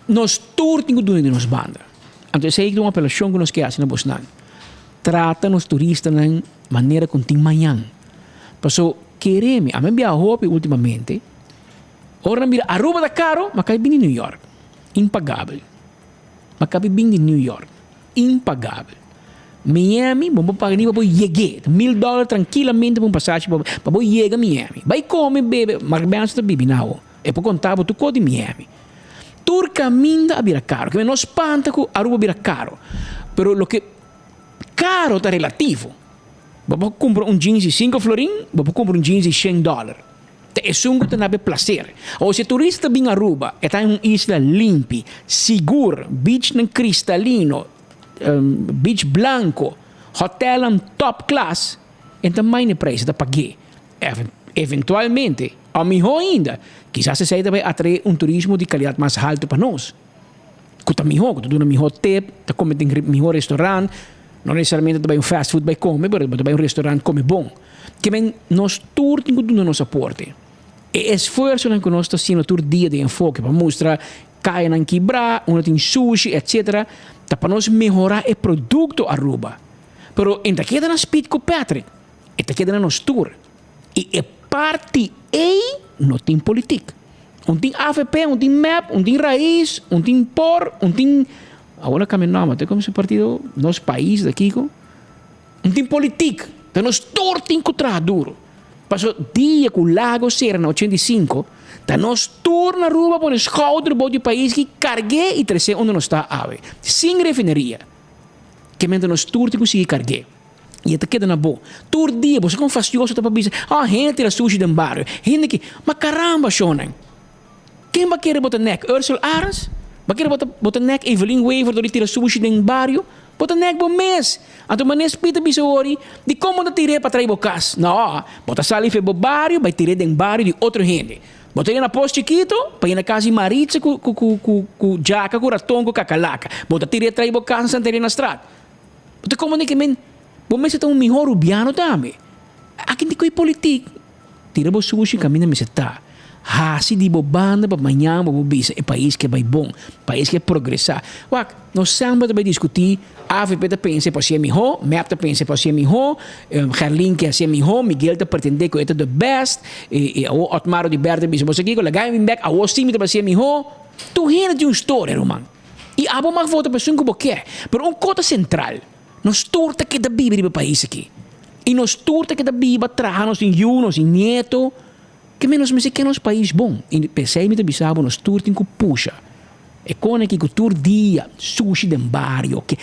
Nos tur tin ku duna di nos banda. Anto esei ta un apelashon ku nos ke hasi na bosnan. Trata nos turistanan manera ku tin mañan. Paso, kere mi, ami a biaha hopi ultimamente, ora nan bira Aruba ta karo, ma kai bini New York. Impagabel. Ma kabi bin di New York. Impagabel. Miami, bo por paga ni pa bo yeg'é. Mil dòler trankilamente pa un pasashi pa bo yega Miami. Bai kome, bebe, Mark Benson ta bibi na awo. E por konta bo tur kos di Miami. Tur kaminda a bira karo. Kimen no spanta ku Aruba bira karo. Pero loke karo ta relativo. Bo por kumpra un jeans di sinku florin, bo por kumpra un jeans di shen dòler. Ta esun ku ta na bo plaser. Awor si e turista ta bin Aruba, e ta un isla limpi, sigur, beachnan kristalino, beach blanko, hotelnan top klas, e ta maina e prijs, e ta pag'é. Eventualmente, o mihó ainda, kisas esei ta bai atraé un turismo di kalidat mas haltu pa nos, ku ta mihó, ku ta duna mihó tip, ta kome den mihó restorant, no nesesariamente ta bai un fast food bai kome, pero bo ta bai un restorant kome bon. Ke men nos tur tin ku duna nos aporte. E esfuersonan ku nos ta hasiendo tur dia den enfoke pa mustra kayanan kibrá, unda tin sushi, etcetera, ta pa nos mehorá e produkto Aruba. Pero e ta keda na Speed ku Patrick. E ta keda na nos tur. I e parti ei no tin politik. Un tin avp, un tin mep, un tin Raiz, un tin por, un tin, awor a kambia nomber, te komo su partido Nos Pais ta kiko? Un tin politik. Ta nos tur tin ku traha duro. Paso dia ku Lago sera na 85, ta nos tur na Aruba pone skouder bou di pais ki karg'é i tres'é unda nos ta awe. Sin refineria. Ke menter nos tur tin ku sigui karg'é. I e ta keda na bo. Tur dia bo sa kon fastioso ta pa bisa, Oh, hende tira sushi den bario. Hende ki. Ma caramba, shonnan! Ken bo a kere bo ta nek? Ursel Arends? Bo a kere bo ta bo ta nek Evelyn Wever dor di tira sushi den bario? Bo ta nek bo mes! Anto manes Piet a bisa hori, Dikon bo ta tir'é pa tra'i bo kas? No, bo ta sali fe bo bario bai tir'é den bario di otro hende. Bo ta yena pos chikito pa yena kas di Maritza ku ku ku ku ku djaka ku raton ku kakalaka. Bo ta tir'é tra'i bo kas na Santa Elena Straat. Bo ta komprende ke men bo mester ta un mihó rubiano tambe. Aki di koe politik, tira bo sushi kaminda mester ta. Hasi di bo banda pa mañan bo por bisa e pais ke bai bon, pais ke progresá. Wak, nos semper ta bai diskutí, avp ta pensa e por hasié mihó, mep ta pensa e por hasié mihó, Gerlin ke hasié mihó, Miguel ta pretendé ku e ta the best, i awor Otmar Oduber ta bisa bo sa kiko, laga mi bin bèk, awor sí mi ta bai hasié mihó. Tur hende tin un storia, ruman. I abo mag vota pa esun ku bo ke. Pero un kota sentral, nos tur ta keda biba riba e pais aki. I nos tur ta keda biba, traha, nos tin yu, nos tin nieto. Ke men nos mester ke nos pais bon. I p'esei mi ta bisa bo, nos tur tin ku pusha. E kona aki ku tur dia sushi den bario ke.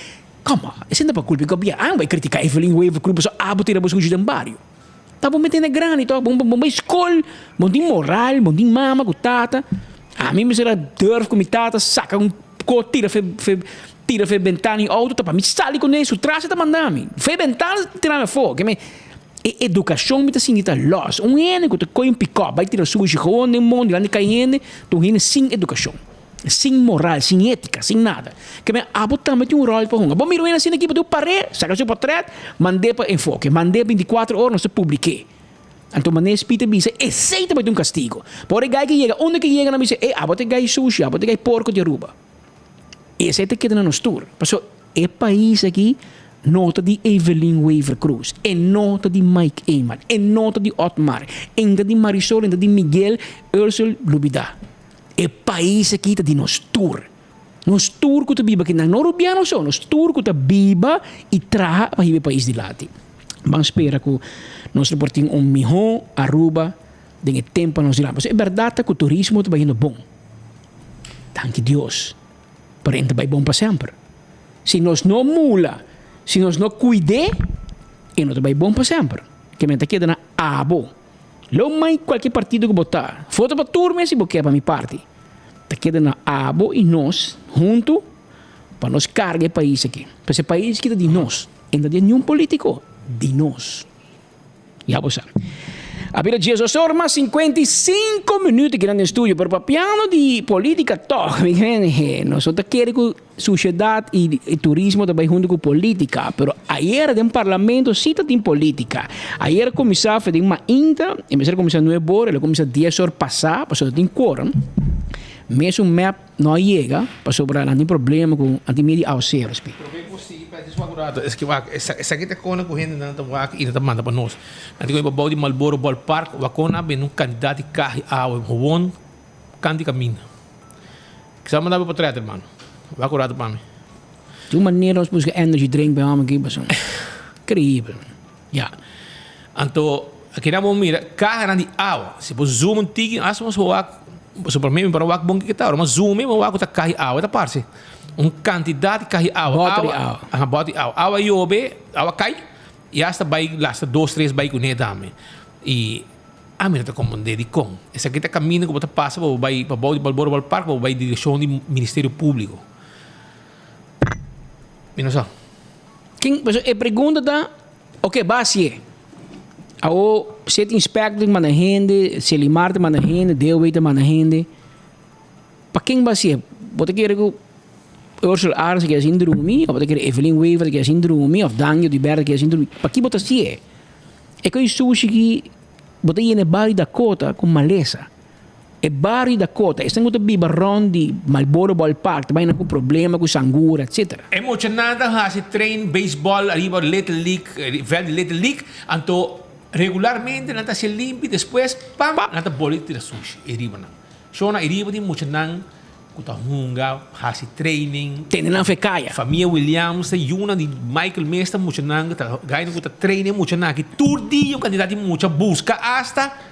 Come on, esei no ta pa kulpa di gobièrnu. Abo bai kritika Evelyn Wever Croes pasobra abo tira bo sushi den bario. Ta bo mete na grandi tok, bo bo bai skol, bo tin moral, bo tin mama ku tata. Ami mester a durf ku mi tata saka un ko tira fe fe tira fe bentana di outo ta pa mi sali kuné su tras e ta manda mi. Fe bentana ta tira mi afó. Ke mi e edukashon mi ta sinti ta lòs. Un hende ku ta kohe un pikòp bai tira sushi gewoon den mondi dilanti kai hende ta un hende sin edukashon. Sin moral, sin ética, sin nada. Ke men abo tambe tin un ròl pa hunga. Bo mira un hende asina aki bo tin un par'é, saka su potrèt, mand'é pa Enfoke, mand'é bintikuater ora nos ta publik'é. Anto manera Speed ta bisa, esei ta bai ta un kastigo. Pa ora e gai ke yega, unda ke yega nan bisa, ey abo ta e gai sushi, abo ta e gai porko di Aruba. Esei ta keda na nos tur. Pasobra e pais aki no ta di Evelyn Wever Croes, e no ta di Mike Eman, e no ta di Otmar, e no ta di Marisol, e no ta di Miguel, Ursel, lubida. E pais aki ta di nos tur. Nos tur ku ta biba akinan, no rubiano so, nos tur ku ta biba i traha pa hiba e pais dilanti. Ban spera ku nos lo por tin un mihó Aruba den e tempu nos dilanti. Pasobra e bèrdat ta ku turismo ta bayendo bon. Danki Dios. Pero e no ta bai bon pa semper. Si nos no mula, si nos no kuid'é, e no ta bai bon pa semper. Ke men ta keda na abo. Lo mai kualke partido ku bo ta. Vota pa tur mes si bo ke pa mi parti. Ta. keda na abo i nos huntu pa nos karga e pais aki. Pasobra e pais aki ta di nos, e no ta di niun politiko, di nos. Ya bo sa. A bira diesdos or mas 55 minuut aki nan den studio, pero papiando di politica toch, mi hende, nos no ta kere cu sociedad y turismo ta bay hunto cu politica, pero ayer den parlamento si ta tin politica. Ayer a cuminsa fe den mainta, en bes di cuminsa nuebe or, el a cuminsa dies or pasa, pasobra no tin quorum. Mesun mep No a yega pasobra nan tin problema ku nan tin miedu di awaseros pi. Prome ku si pa djis wak un rato es ke wak esaki ta kona ku hendenan ta wak i nan ta manda pa nos. Nan tin ku bai bou di Marlboro Ballpark wak kon a bini un kantidat di kaha di awa gewoon kant di kaminda. Kisa manda bo potret hermano. Wak un rato pa mi. Di un manera nos buska energy drink pa e hòmber aki pasobra increibel. Ya. Anto aki nan bo mira kahanan di awa. Si bo zoom un tiki, asta bo wak, pasobra mi por a wak bon kiko ta ora, ma zoom mi bo wak ku ta kaha di awa ta parse. Un kantidat di kaha di awa. Bòter di awa. Aha, bòter di awa. Awa yobe, awa kai, i asta bai lasta dos, tres bai kuné tambe. I ami no ta komprendé dikon. Esaki ta kaminda ku bo ta pasa pa bo bai pa bou di Balboro Ballpark pa bo bai direkshon di Ministerio Públiko. Mi no sa. Ken, pasobra e pregunta ta, oke, ba hasié. Awo, City Inspector ta manda hende, Selimar ta manda hende, DOW ta manda hende. Pa ken ba hasié? Bo ta kere ku Ursula Arends ta keda sin drumi, òf bo ta kere Evelyn Wever ta keda sin drumi, òf Dangio Dubert ta keda sin drumi? Pa ki bo ta hasié? E ko'i sushi ki bo ta yena e bario Dakota ku malesa. E bario Dakota, esnan ku ta biba rònt di Marlboro Ballpark ta bai nan ku problema ku sangura etcetera. E muchanan ta hasi train baseball ariba Little League, veld di Little League, anto regularmente nan ta hasi limpi, despues pam nan ta boli tira sushi e riba nan. Shona e riba di muchanan ku ta hunga, hasi training. Tene nan fe kaya. Famia Williams ta yunan di Michael mes ta muchanan ku ta gainan ku ta train e muchanan aki tur dia un kantidat di mucha buska asta.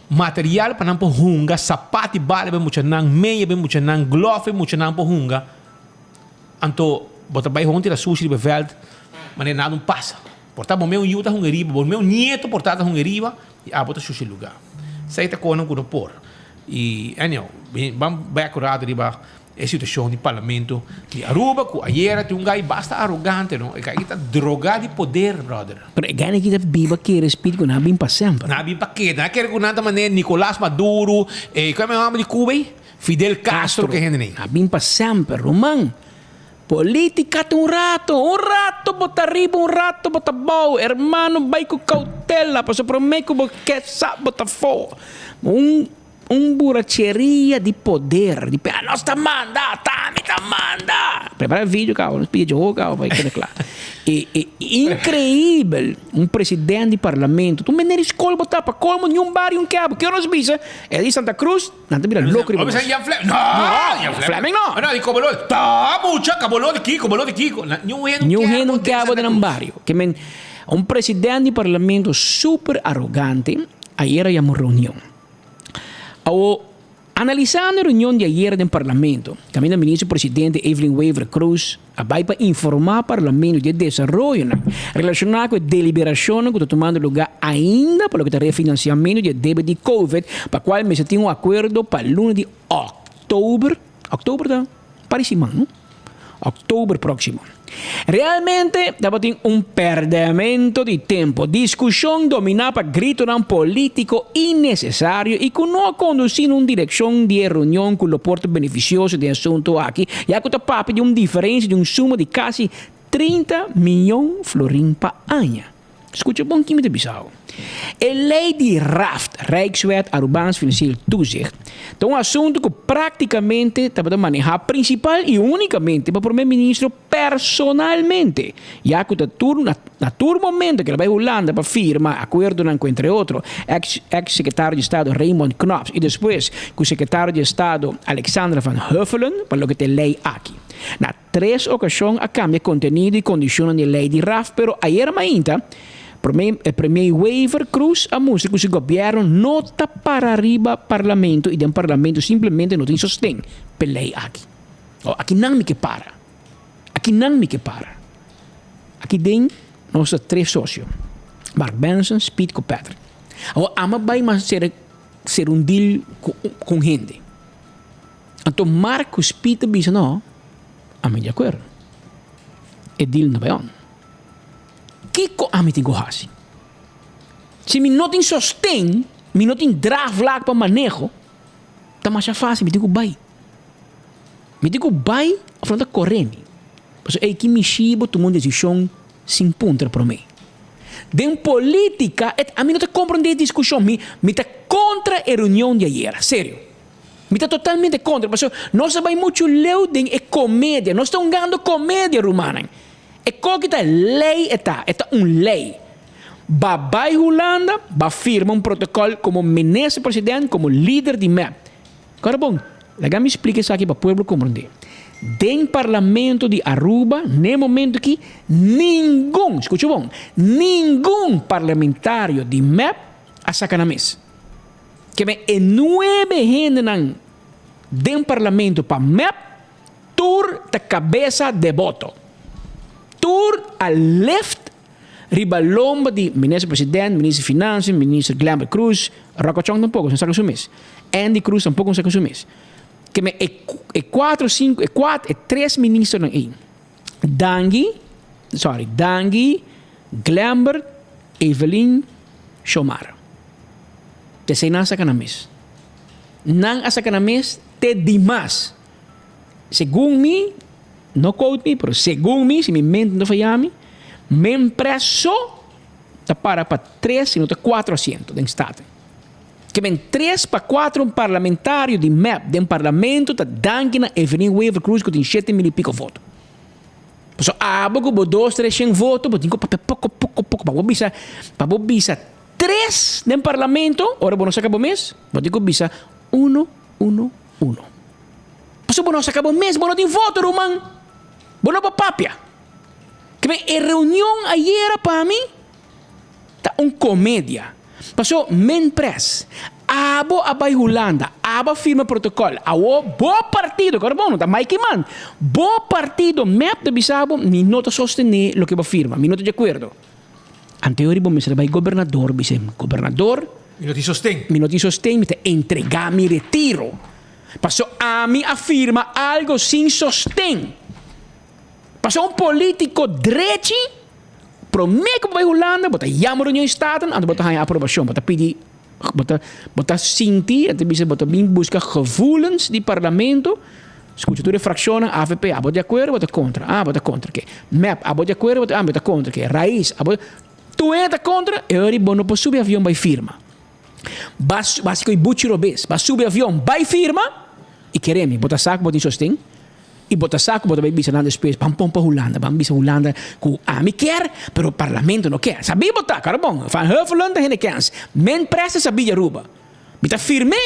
Material pa nan por hunga, sapat di bala pa e muchanan, meya pa e muchanan, glòf pa e muchanan por hunga. Anto bo ta bai hon tira sushi riba e vèlt, manera nada no pasa. Por ta bo mes un yu ta hunga riba, bo mes un nieto por ta ta hunga riba i abo ta shusha e lugá. Esei ta konan ku no por. I anyhow, ban bèk un rato riba E situacion di parlamento di Aruba cu ayera tin un guy basta arrogante no, e guy ta droga di poder brother. Pero e guy aki ta biba kere speed cu nan a bin pa semper. Nan a bin pa keda, nan a kere cu nan ta manera Nicolas Maduro, e cu e homber di Cuba ey? Fidel Castro ke hende ney. A bin pa semper ruman. Politica ta un rato, un rato bo ta riba un rato bo ta abao, hermano bay cu cautela pasobra prome cu bo ke sa bo ta afo. Un. Un buracheria di poder, di pe, nos ta manda, t'ami ta manda. Prepara e video caba, nos pidi Jehovah caba pa e keda kla. E, e increibel, un president di parlamento, tu mende di skol bo ta, pa colmo niun bario un kebo, kico nos bisa? E di Santa Cruz, nan ta bira loco riba nos. Jan Fleming, no, Jan Fleming no. No, di Coboló, ta mucha, Coboló di kico, Coboló di kico. Niun hende Niun hende un kebo den nan bario. Ke men, un president di parlamento super arrogante, ayer a yama un reunion. Awo, analisando e reunion di ayera den Parlamento, kaminda Minister Presidente Evelyn Wever Croes a bai pa informá Parlamento di e desaroyonan relashoná ku e deliberashonnan ku ta tumando lugá ainda pa loke ta refinansiamentu di e debe di Covid, pa kual mester tin un akuerdo pa luna di òktober, òktober ta un par di siman, no? Oktober próksimo. Realmente tabatin un pèrdèmento di tempu, diskushon dominá pa gritonan polítiko innesesario i ku no a kondusí na un direkshon di e reunion ku lo por ta benefisioso den e asuntu aki, ya ku ta papia di un diferensia di un suma di kasi 30 mion florin pa aña. Skucha bon ki mi ta bisa awo. E lei di RAFT, Rijkswet Arubaans Financieel Toezicht, ta un asuntu ku práktikamente tabata manehá prinsipal i únikamente pa Prome Ministro personalmente, ya ku ta tur na na tur momento ku el a bai Hulanda pa firma akuerdonan ku entre otro eks eks Sekretario di Estado Raymond Knops i despues ku Sekretario di Estado Alexandra van Huffelen pa loke ta e lei aki. Na Tres okashon a kambia kontenido i kondishonnan di e lei di raf, pero ayera mainta Prome Premier Wever Croes a mustra ku su gobièrnu no ta para riba parlamento i den parlamento simplemente no tin sosten p'e lei aki. O akinan mi ke para. Akinan mi ke para. Aki den nos ta tres sosio, Mark Benson, Speed ku Patrick. Awor ama bai mas sera sera un deal ku un hende. Anto Marcus Piet a bisa no, ami di akuerdo. E deal no bai on. Kiko ami tin ku hasi? Si mi no tin sosten, mi no tin draagvlak pa maneho, ta masha fácil, mi tin ku bai. Mi tin ku bai òf nan ta kore mi. Pasobra ei ki mishi bo tuma un desishon sin puntra promé. Den polítika, et ami no ta komprondé e diskushon. Mi mi ta kontra e reunion di ayera, serio. Mi ta totalmente kontra, pasobra nos a bai muchu leu den e komedia. Nos ta hungando komedia, rumannan. E koki ta lei e ta, e ta un lei. Ba bai Hulanda, ba firma un protokòl komo minister president, komo lider di mep. Kòrda bon, laga mi splika esaki pa pueblo komprondé. Den parlamento di Aruba n'e momento aki ningun, skucha bon, ningun parlamentario di mep a saka nan mes. Keme e nuebe hendenan den parlamento pa mep Tur ta cabeza de boto. Tur a lift riba lomba di Minister President, Minister Financiën, Minister Glenbert Croes, Rocco Chong tampoco, no saca su mes. Endy Croes tampoco no saca su mes. Ke men e e cuatro, cinco, e cuatro, e tres ministernan ey, Dangui, sorry, Dangui, Glenbert, Evelyn, Xiomara. T'esey nan a saca nan mes. Nan a saca nan mes te dimas. Segun mi, no quote mi, pero segun mi, si mi mente no ta faya mi, Mempress so ta para pa tres, si no ta cuatro asiento den Staten. Ke men tres pa cuatro un parlamentario di mep den parlamento ta danki na Evelyn Wever Croes cu tin shete mil y pico voto. Pasobra abo cu bo dos, tres shen voto, bo tin cu papia poco, poco, poco pa bo bisa, pa bo bisa tres den parlamento, ora bo no saca bo mes, bo tin cu bisa uno, uno, uno. Pasobra bo no saca bo mes, bo no tin voto ruman. Bo no por papia. Kibé e reunion ayera pa mi ta un comedia. Paso men pres, abo a bay Hulanda, abo a firma protocol, awo bo partido, kor bon no ta Mike Eman, bo partido mep ta bisa bo mi no ta sostene loke bo a firma, mi no ta di acuerdo. Anteori bo mester a bay gobernador bisa gobernador, Mi no tin sosten. Mi no tin sosten, mi ta entrega mi retiro. Paso ami a firma algo sin sosten. Paso un politico drechi, prome cu bo bay Hulanda, bo ta yama reunion di Staten, anto bo ta haya aprobacion. Bo ta pidi, bo ta, bo ta sinti, e ta bisa bo ta bin busca gevoelens di parlamento. Scucha tur e fraccionnan, avp, abo di acuerdo, bo ta contra, ah, bo ta contra ke. Mep, abo di acuerdo, bo ta, ah, bo ta contra ke. Raiz, abo, tur hende ta contra, e ora bo no por subi avion bay firma. Ba hasi ku e buchi robes. Ba subi avion bai firma i kere mi. Bo ta sa ku bo tin sosten i bo ta sa ku bo ta bai bisa nan despues ban pon pa Hulanda. Ban bisa Hulanda ku ami kier pero parlamento no kier. Sabí bo ta, karo bon. Van Huffelen ta hende kens. Men presta sabí di Aruba. Mi ta firm'é.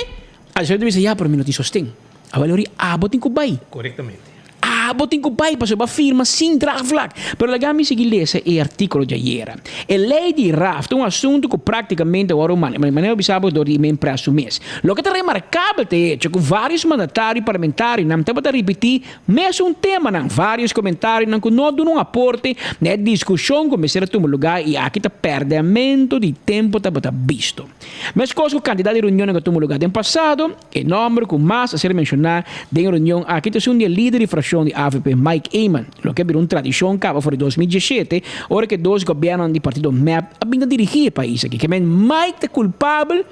Alseo ta bisa ya pero mi no tin sosten. Awel ori abo tin ku bai. Korektamente. Abo tin ku bai pasobra bo a firma sin draagvlak. Pero laga mi sigui lesa e artíkulo di ayera. E lei di RAF ta un asuntu ku práktikamente awor un manera bisa bo dor di e mempres su mes. Loke ta remarkabel ta e hecho ku vários mandatario i parlamentarionan tabata ripití mesun temanan, vários komentarionan ku no a duna un aporte na e diskushon ku mester a tuma lugá i aki ta pèrdèmentu di tempu tabata bisto. Meskos ku kantidat di reunionnan ku a tuma lugá den pasado, E nòmber ku mas a ser menshoná den e reunion aki ta esun di e lider di frakshon di avp, Mike Eman, loke a bira un tradishon kaba for di 2017, ora ku e dos gobièrnunan di partido mep a bin ta dirigí e pais aki. Ke men Mike ta kulpabel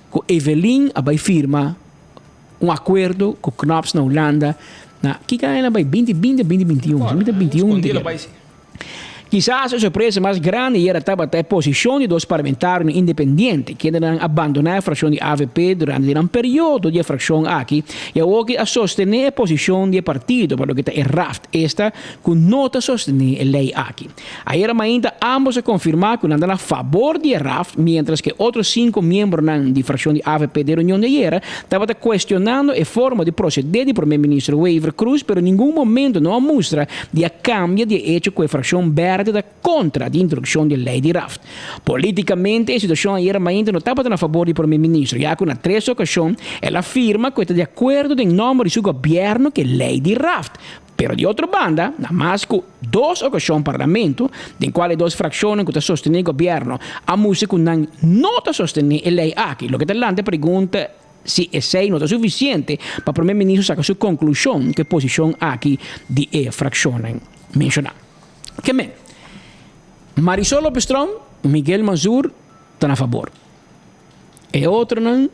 ku Evelyn a bai firma un akuerdo ku Knops na Hulanda na kiko aña el a bai? Binti binti o binti binti un? Mi ta binti un. Kisas e sorpresa mas grandi yera tabata e posishon di dos parlamentarionan independiente, kendenan a bandoná e frakshon di avp durante di nan periodo di e frakshon aki i awoki a sostené e posishon di e partido pa loke ta e raft, esta ku no ta sostené e lei aki. Ayera mainta ámbos a konfirmá ku nan ta na fabor di e raft, miéntras ku e otro sinku miembronan di frakshon di avp den reunion di ayera tabata kuestionando e forma di prosedé di Prome Minister Wever Croes pero ningun momento no a mustra di a cambia di e hecho cu e fraccion berde ta contra di introduccion di e ley di raft. Politicamente e situacion ayera mainta no tabata na fabor di Prome Ministro, ya cu na tres ocasion el a firma cu e ta di acuerdo den nomber di su gobierno cu e ley di raft. Pero di otro banda, na mas cu dos ocasion Parlamento, den cual e dos fraccionnan cu ta sostene gobierno a mustra cu nan no ta sostene e ley aki, loke ta lanta e pregunta. Si esei no ta sufisiente pa Prome Ministro saka su konklushon ku e posishon aki di e frakshonnan menshoná. Ke men, Marisol Lopez Tromp, Miguel Mansur ta na fabor. E otronan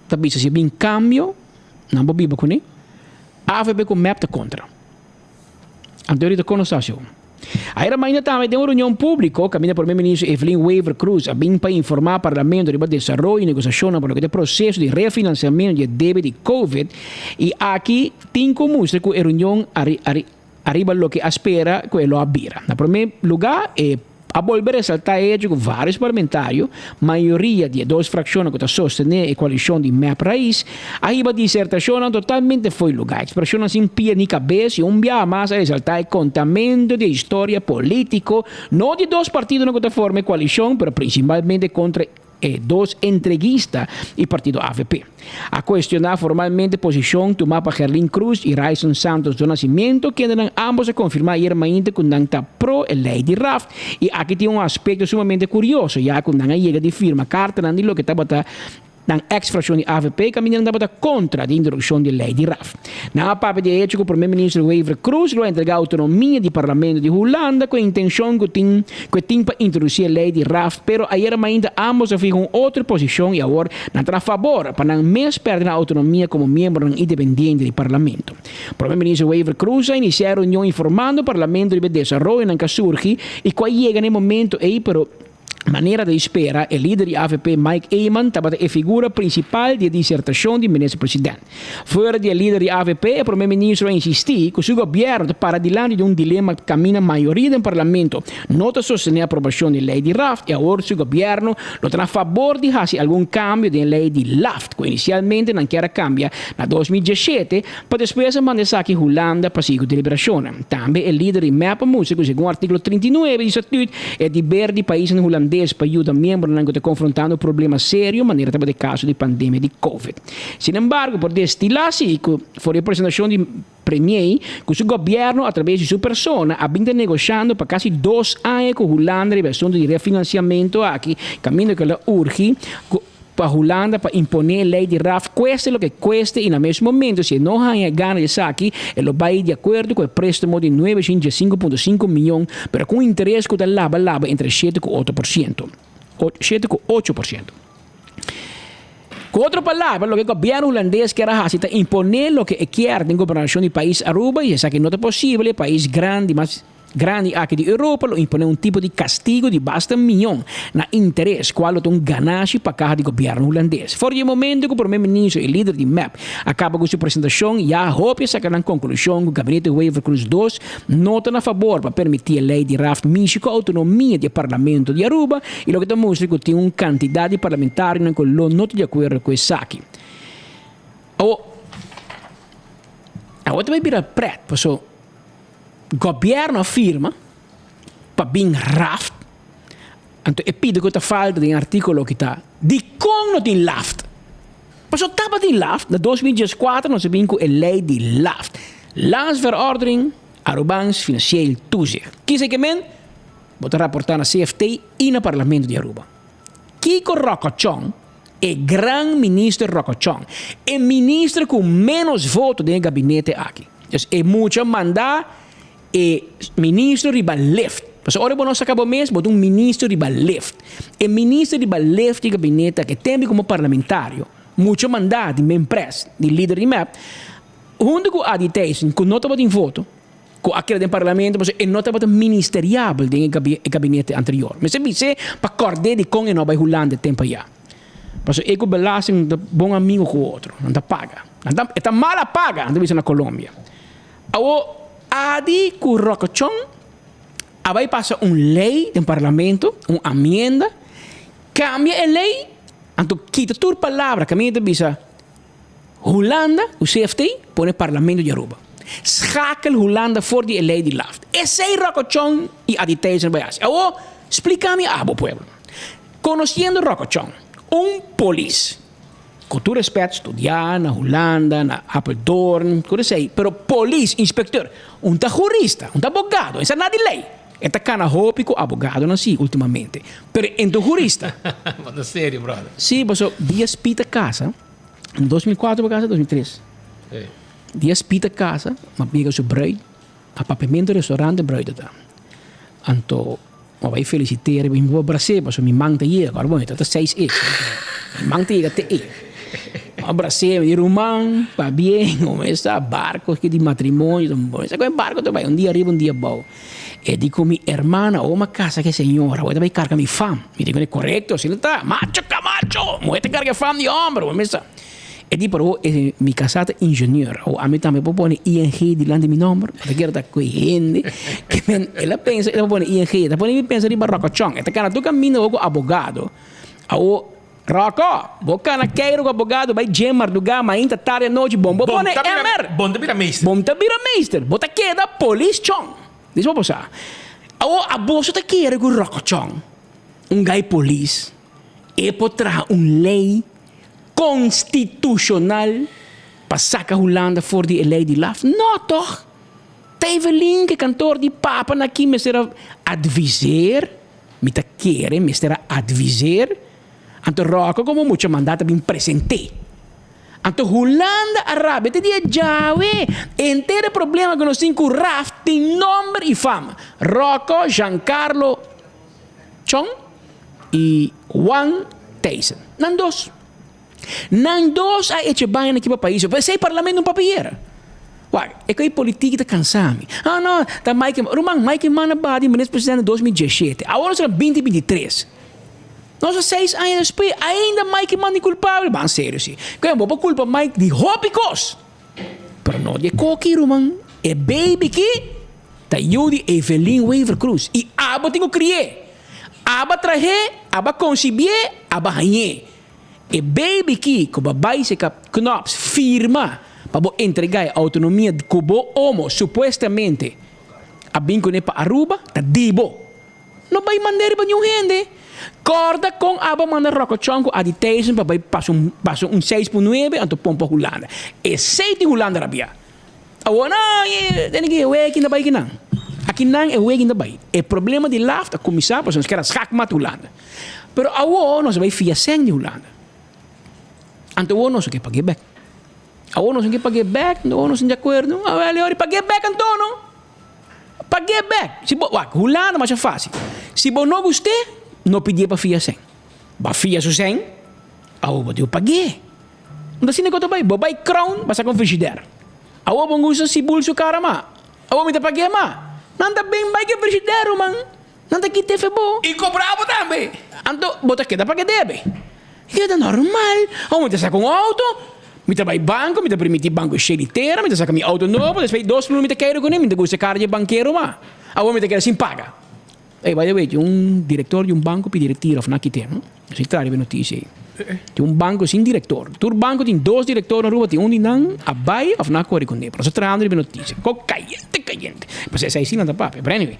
ta bisa si a bin kambio nan por biba kuné. Avp ku mep ta kontra. Anto ahorita kon nos ta hasi un? Ayera mainta tambe den un reunion públiko kaminda Prome Minister Evelyn Wever-Croes a bin pa informá Parlamento riba desaroyo i negosiashonnan pa loke ta e proseso di refinanciamento di e debe di Covid i aki tin ku mustra ku e reunion ariba loke a spera ku e lo a bira. Na prome lugá e A bolbe resaltá e hecho ku vários parlamentario, mayoria di e dos frakshonnan ku ta sostené e koalishon di mep Raiz, a hiba disertashonnan totalmente fo'i lugá, ekspreshonnan sin pia ni kabes i un biaha mas a resaltá e kontamentu di e historia polítiko no di e dos partidonan ku ta forma e koalishon pero prinsipalmente kontra E dos entreguista i partido avp a cuestiona formalmente posicion tuma pa Gerlin Croes i Ryson Santos do Nascimento, kendenan ambos a confirma ayer mainta cu nan ta pro e ley di raft. I aki tin un aspecto sumamente curioso, ya cu nan a yega di firma cartanan di loke tabata nan ex fraccion di avp caminda nan tabata contra di introduccion di e ley di raft. Nan a papia di e hecho cu Prome Minister Wever Croes lo a entrega autonomia di Parlamento di Hulanda cu e intencion cu tin cu e tin pa introduci e ley di raft, pero ayera mainta ambos a fiha un otro posicion y awor nan ta na fabor pa nan mes perde nan autonomia como miembronan independiente di Parlamento. Prome Minister Wever Croes a inicia e reunion informando Parlamento riba e desaroyonan cu a surgi y cu a yega na e momento ey, pero Manera ta di spera, e lider di avp Mike Eman tabata e figura principal di e disertacion di Minister President. Fuera di e lider di avp, e Prome Ministro a insisti cu su gobierno ta para dilanti di un dilema caminda mayoria den Parlamento no ta sostene aprobacion di e ley di raft y awor su gobierno lo ta na fabor di haci algun cambio den e ley di laft cu inicialmente nan kier a cambia na 2017 pa despues a manda esaki Hulanda pa sigui cu deliberacionnan. Tambe e lider di mep a mustra cu segun articulo 39 di Statuut e deber di paisnan Hulandes pa yuda miembronan cu ta confrontando problema serio manera tabata e caso di pandemia di Covid. Sin embargo por destila si cu for di e presentacion di Premier cu su gobierno a traves di su persona a bin ta negoshando pa casi dos aña cu Hulanda riba e asunto di refinanciamento aki caminda cu el a urgi cu pa Hulanda pa imponé e lei di raf kueste loke kueste i na mes momento si e no haña e gana di esaki e lo bai di akuerdo ku e préstamo di nuebe shin diesinku punto sinku mion pero ku un interes ku ta laba laba entre shete ku oto por siento shete ku ocho por siento. Ku otro palabra loke gobièrnu hulandes kier a hasi ta imponé loke e kier den gobernashon di pais Aruba i esaki no ta posibel e pais grandi mas Grandi aki di Europa lo impone un tipo di castigo di basta miyon na interes, cual lo ta un ganashi pa caha di gobierno Hulandes. For di e momento cu Prome Ministro y lider di mep a caba cu su presentacion, ya hopi a saca nan conclusion cu Gabinete Wever-Croes dos no ta na fabor pa permiti e ley di raft mishi cu autonomia di e Parlamento di Aruba y loke ta mustra cu tin un cantidad di parlamentarionan cu lo no ta di acuerdo cu esaki. Awo, awo ta bay bira pret, paso. Gobierno a firma pa bin raft, anto e pida ku ta falta den e artíkulo aki ta, dikon no tin laft? Pasobra tabatin laft, na 2014 nos a bin ku e lei di laft, Landsverordening Arubaans Financieel Toezicht. Kisa ke men? Bo ta raportá na CFT i na Parlamento di Aruba. Kiko Rokochon, e gran minister Rokochon, e minister ku ménos voto den e gabinete aki. Dus e mucha manda e minister riba lift. Pasobra ora bo no saka bo mes, bo ta un minister riba lift. E minister riba lift di gabinete aki, tembe komo parlamentario, mucha manda di Mempress, di lider di mep, huntu ku Adi Thijssen, ku no tabatin voto, Cu a keda den parlamento pasobra e no tabata ministeriabel den e gabinete anterior. Mester bis'é pa cord'é di con e no a bay Hulanda e tempo ayá. Pasobra e cu belasting ta bon amigo cu otro. Nan ta paga. Nan ta, e ta mal a paga, nan ta bisa na Colombia. Awor, Adi cu Rocochon a bay pasa un ley den parlamento, un amienda, cambia e ley, anto kita tur palabra caminda ta bisa, Hulanda ku CFT pone Parlamento di Aruba. Schakel Hulanda for di e ley di laft. Esey Rocco Chong y Adi Thijssen bay haci. Awo, splica mi abo pueblo. Conociendo Rocco Chong, un polis, cu tur respet studia na Hulanda, na Apeldoorn, tur esey, pero polis, inspecteur, un ta jurista, un ta abogado, esa na di ley. E ta cana hopi cu abogadonan si ultimamente, pero e no ta jurista. Bo ta serio, brother. Si, paso dia Speed a casa. 2004 bo casa, 2003. Dia Speed a casa, m'a yega su bruid, a Papiamento restaurante bruid a ta. Anto m'a bai felicit'é, mi bo bras'é pasobra mi man ta yega, kòrda bon e ta seis echo, mi man ta yega te ei. M'a bras'é, mi di ruman, pabien, como esta barco aki di matrimonio, bo sa con e barco ta bai, un dia ariba un dia abou. E di cu mi hermana, ora m'a casa cu e señora, bo ta bai carga mi fam. Mi di cu corecto, asina ta, macho camacho, muher ta carga e fam di homber, bo mester sa. E di pero e mi casá ta ingenieur, awo ami tambe por pone ING dilanti mi nomber, bo ta kere ta cu e hende ke men, el a pensa el a por pone ING, ta pone mi pensa riba Rocochon, e ta cana tur caminda awo cu abogado, awo. Rocco, bo cana keiro cu abogado bay dje marduga mainta tardi anochi bon bo pone MR. Bon ta bira meester. Bon ta bira meester. Bo ta keda polis chong. Dis bo por sa. Awor aboso ta kere cu Rocco chong, un guy polis, e por traha un ley constitucional pa saca Hulanda for di e ley di laf? No toch! Ta Evelyn ke kantoor di papa na ki mester a adviseer. Mi ta kere mester a adviseer, anto Rocco como mucha manda ta bin presente. Anto Hulanda a rabia te dia djawe. Henter e problema cu nos tin cu Raf tin nomber y fama. Rocco, Giancarlo Chong y Juan Thijssen. Nan dos. Nan dos a echa baña na kiba pais. P'esei parlamento un papiera. Wak, e koe politiki ta kansa mi. Ah no, ta Mike, ruman, Mike Eman a baha di minister presidente 2017. Awor nos ta na 2023. Nos ta seis aña despues, ainda Mike Eman di kulpabel. Ban serio si. Koe bo por kulpa Mike di hopi kos. Pero no di e koki, ruman. E baby ki ta yu di Evelyn Wever-Croes. I abo tin ku kri'é. Abo a trah'é, abo a konsibié, abo a hañ'é. E baby ki ku bo bai seka Knops firma pa bo entrega e autonomia ku bo omo supuestamente a bin kuné pa Aruba ta di bo. No bai mand'é riba niun hende. Kòrda kon abo a manda Ròkòchòn ku Adi Thijssen pa bai pasa un pasa un seis por nuebe anto pon pa Hulanda. Esei tin Hulanda rabiá. Awor no tene ki e weki ta bai kinan. Akinan e weki ta bai. E problema di laf ta kuminsá pasobra nos keda skakmat Hulanda. Pero awor nos a bai fia sèn di Hulanda. Anto awor nos no ke pag'é bèk. Awor nos no ke pag'é bèk, anto awor nos no di akuerdo. Awel e ora di pag'é bèk anto no. Pag'é bèk. Si bo, wak, Hulanda masha fásil. Si bo no gust'é, no pidié pa fia sèn. Bo a fia su sèn, awor bo tin ku pag'é. Anto asina ku ta bai. Bo bai Crown, bo a saka un frishider. Awor bo gusta si bul su kara ma. Awor mi ta pag'é ma. Nan ta bin bai ku e frishider, ruman. Nan ta kita efe bo. I kobra bo tambe. Anto bo ta keda pa ke debe. Keda normal. Awor mi ta saka un auto, mi ta bai banko, mi ta primiti banko e shei di tera, mi ta saka mi auto nobo, despues dos luna mi ta kere kuné, mi ta gusta e kara di e bankero ma. Awor mi ta keda sin paga. Ey, by the way, tin un director di un banco pidi retiro of na kite, no? Así trae riba e noticia ey. Tin un banco sin director. Tur banco tin dos director na Aruba, tin un di nan a bay of na kore kuné. Pero nos ta trahando riba e noticia. Ko cayente, cayente. Pues esey si nan ta papia. Pero anyway.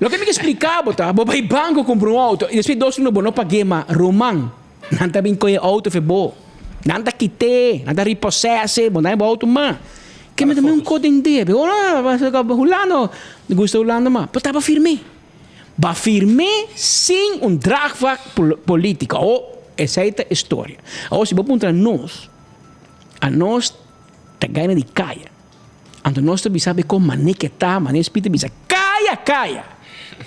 Loke mi ke splica bo ta, bo bay banco cumpra un auto y despues dos luna bo no pague mas. Ruman, nan ta bin coge e auto fe bo. Nan ta kite, nan ta repossesse, bo no hay bo auto mas. Ke mi ta un ko den debe. Ora, Hulanda, gusta Hulanda mas. Pero taba firme. Ba firme sin un draagvlak politico. Awo, esei ta e storia. Awo, si bo puntra nos, anos ta gaina di kaya. Anto nos ta bisa be kon mane ke ta, mane Speed ta bisa, kaya, kaya!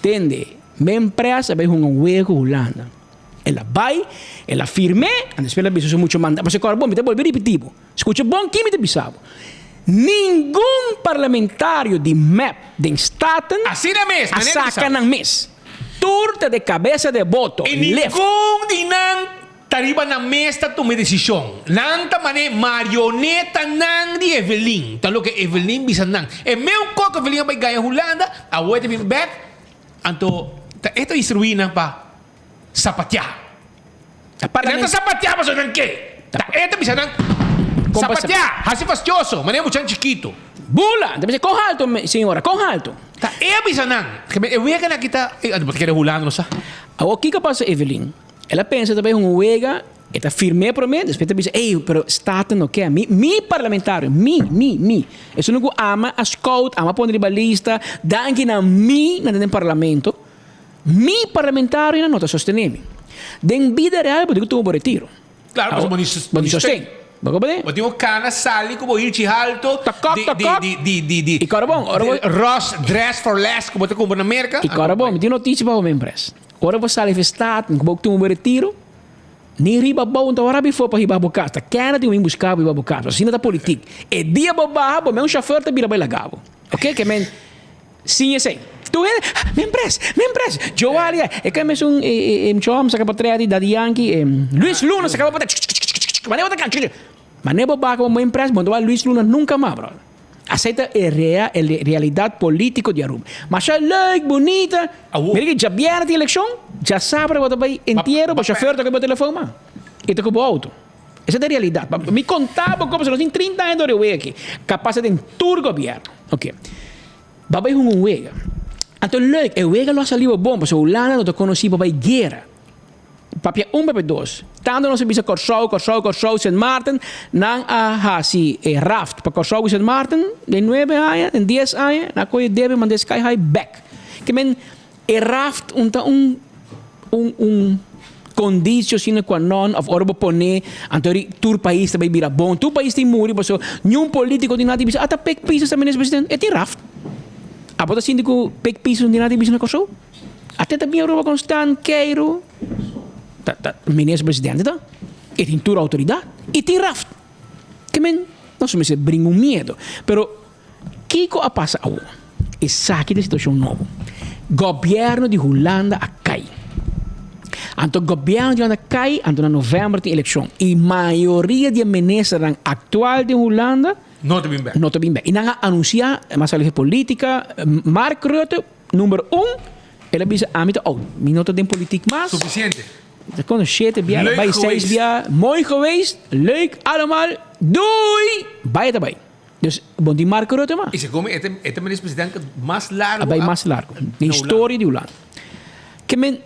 Tende, men pres a bai hunga un wega ku Hulanda. El a bai, el a firm'é, anto despues el a bisa su mucha manda. Pasobra kòrda bon, mi ta bolbe ripití bo. Skucha bon ki mi ta bisa bo. Ningun parlamentario di mep den Staten Asina mes, a manera bisa. saka nan mes. Tur ta de kabesa de boto, I left. ningun di nan ta riba nan mes ta tuma e desishon. Nan ta manera marionetanan di Evelyn. Ta loke Evelyn bisa nan. E meun kos ku Evelyn a bai gaya Hulanda, awor e ta bin bek, anto ta e ta instruí nan pa sapateá. Nan ta sapateá pasobra nan ke. Ta e ta bisa nan, Sapateá, hasi fastioso, manera muchanan chikitu. Bula! Ta bisa, Kon haltu, señora, kon haltu? Ta e a bisa nan. E weganan aki ta, bo ta kere Hulanda no sa. Awor kiko a pasa Evelyn? El a pensa ta bai hunga un wega, e ta firm'é promé, despues ta bisa, ey, pero Staten no ke. Mi, mi parlamentario, mi, mi, mi. Esun ku ama a scout, ama a pone riba lista, danki na mi nan ta den parlamento. Mi parlamentarionan no ta sostené mi. Den bida real bo tin ku tuma bo retiro. Claro, pasobra bo ni Bo ni sosten. Bo kopa Bo tin un cana sali cu bo hilchi halto. Takok, di, takok. Di, di, di, di, I kòrda bon, ora bo- Ross Dress for Less cu bo ta cumpra na Merca. I kòrda bon, mi tin noticia pa bo, men pres. Ora bo sali Verstaten cu bo tuma bo retiro, ni riba bou no ta wara before pa hiba bo cas. Ta kende tin ku bin busca bo hiba bo cas. Asina ta politik. E dia bo baha, bo men un chauffeur ta bira bai laga bo. Ok, ke men Sin esei. Tur hende, Men pres, men pres. Joe Alia, e ke mesun e muchacho saka portret di Daddy Yankee, Luis Luna saka bo portret, mane bo ta kan, mane bo baka bo men pres, bo no ta wak Luis Luna nunka mas, brother. Asei ta e rea, e realidad politico di Aruba. Masha leuk, bunita, mira ke djabièrnè tin elekshon, djasabra bo ta bai entiero, bo chauffeur ta kohe bo telefon mas, i ta ku bo auto. Esei ta e realidad. Mi konta bo komo si nos tin 30 aña dor e wega aki, kapas ta den tur gobièrnu. Ok. Ba bai hunga un wega. Anto leuk, e wega lo a sali bo bon, pasobra Hulanda no ta konosí pa bai guera. Papia un, papia dos. Tantu nos a bisa Kòrsou, Kòrsou, Kòrsou, Sint Maarten, nan a hasi e raft pa Kòrsou ku Sint Maarten den nuebe aña, den dies aña, nan a kohe debe mand'é sky high bèk. Ke men e raft un ta un un un conditio sine qua non of ora bo pone anto ri tur pais ta bay bira bon tur pais tin muri paso niun politico tin nada di bisa ata pek pisa sa minister president e tin raft abo ta sinti cu pek pisa no tin nada di bisa na Kòrsou ate ta bin Aruba constant keiru ta ta minister presidente ta e tin tur autoridad y tin raft ke men nos mester bringa un miedo pero Kiko a pasa awor? Esaki ta e situacion nobo. Gobierno di Hulanda a cay. Anto gobierno di Hulanda cay, anto na november tin eleccion. Y mayoria di e ministernan actual den Hulanda No ta bin bek. No ta bin bek. Y nan a anuncia, mas a politica, Mark Rutte, number un, el a bisa ami ta out. Mi no ta den politiek mas. Suficiente. Ta kono shete bia, Leuk bay seis geweest. bia. Mooi geweest, leuk allemaal, doei! Bay ta bay. Dus bon tin Marco Rutte mas. Y segun mi e ta e ta minister president mas largo. A bay mas largo den historia di Hulanda. Ke men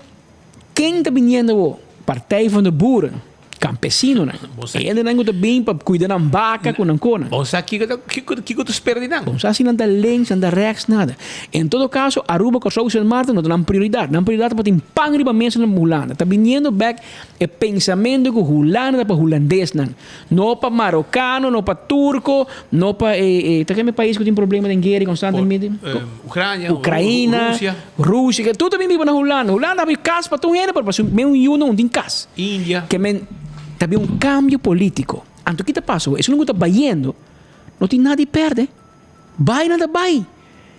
ken ta biniendo awo? Partij van de Boeren, campesinonan. E hendenan ku ta bin pa kuida nan baka ku nan konan. Bo sa kiko ta kiko kiko ta spera di nan. Bo sa si nan ta links, nan ta rechts, nada. En todo caso Aruba, Kòrsou i Sint Maarten no ta nan prioridad. Nan prioridad ta pa tin pan riba mesa na Hulanda. Ta biniendo bek e pensamento ku Hulanda ta pa hulandesnan. No pa marokano, no pa turko, no pa e, e, ta kende pais ku tin problema den guera konstantemente? Ucrania, Ucraina, Rusia. Rusia, tur ta bin biba na Hulanda. Hulanda habri kas pa tur hende, pero pasobra men un yu no tin kas. India. Ke men ta bin un kambio politiko. Anto ki ta pasa? Esun ku ta bayendo no tin nada di perde. Bai nan ta bai.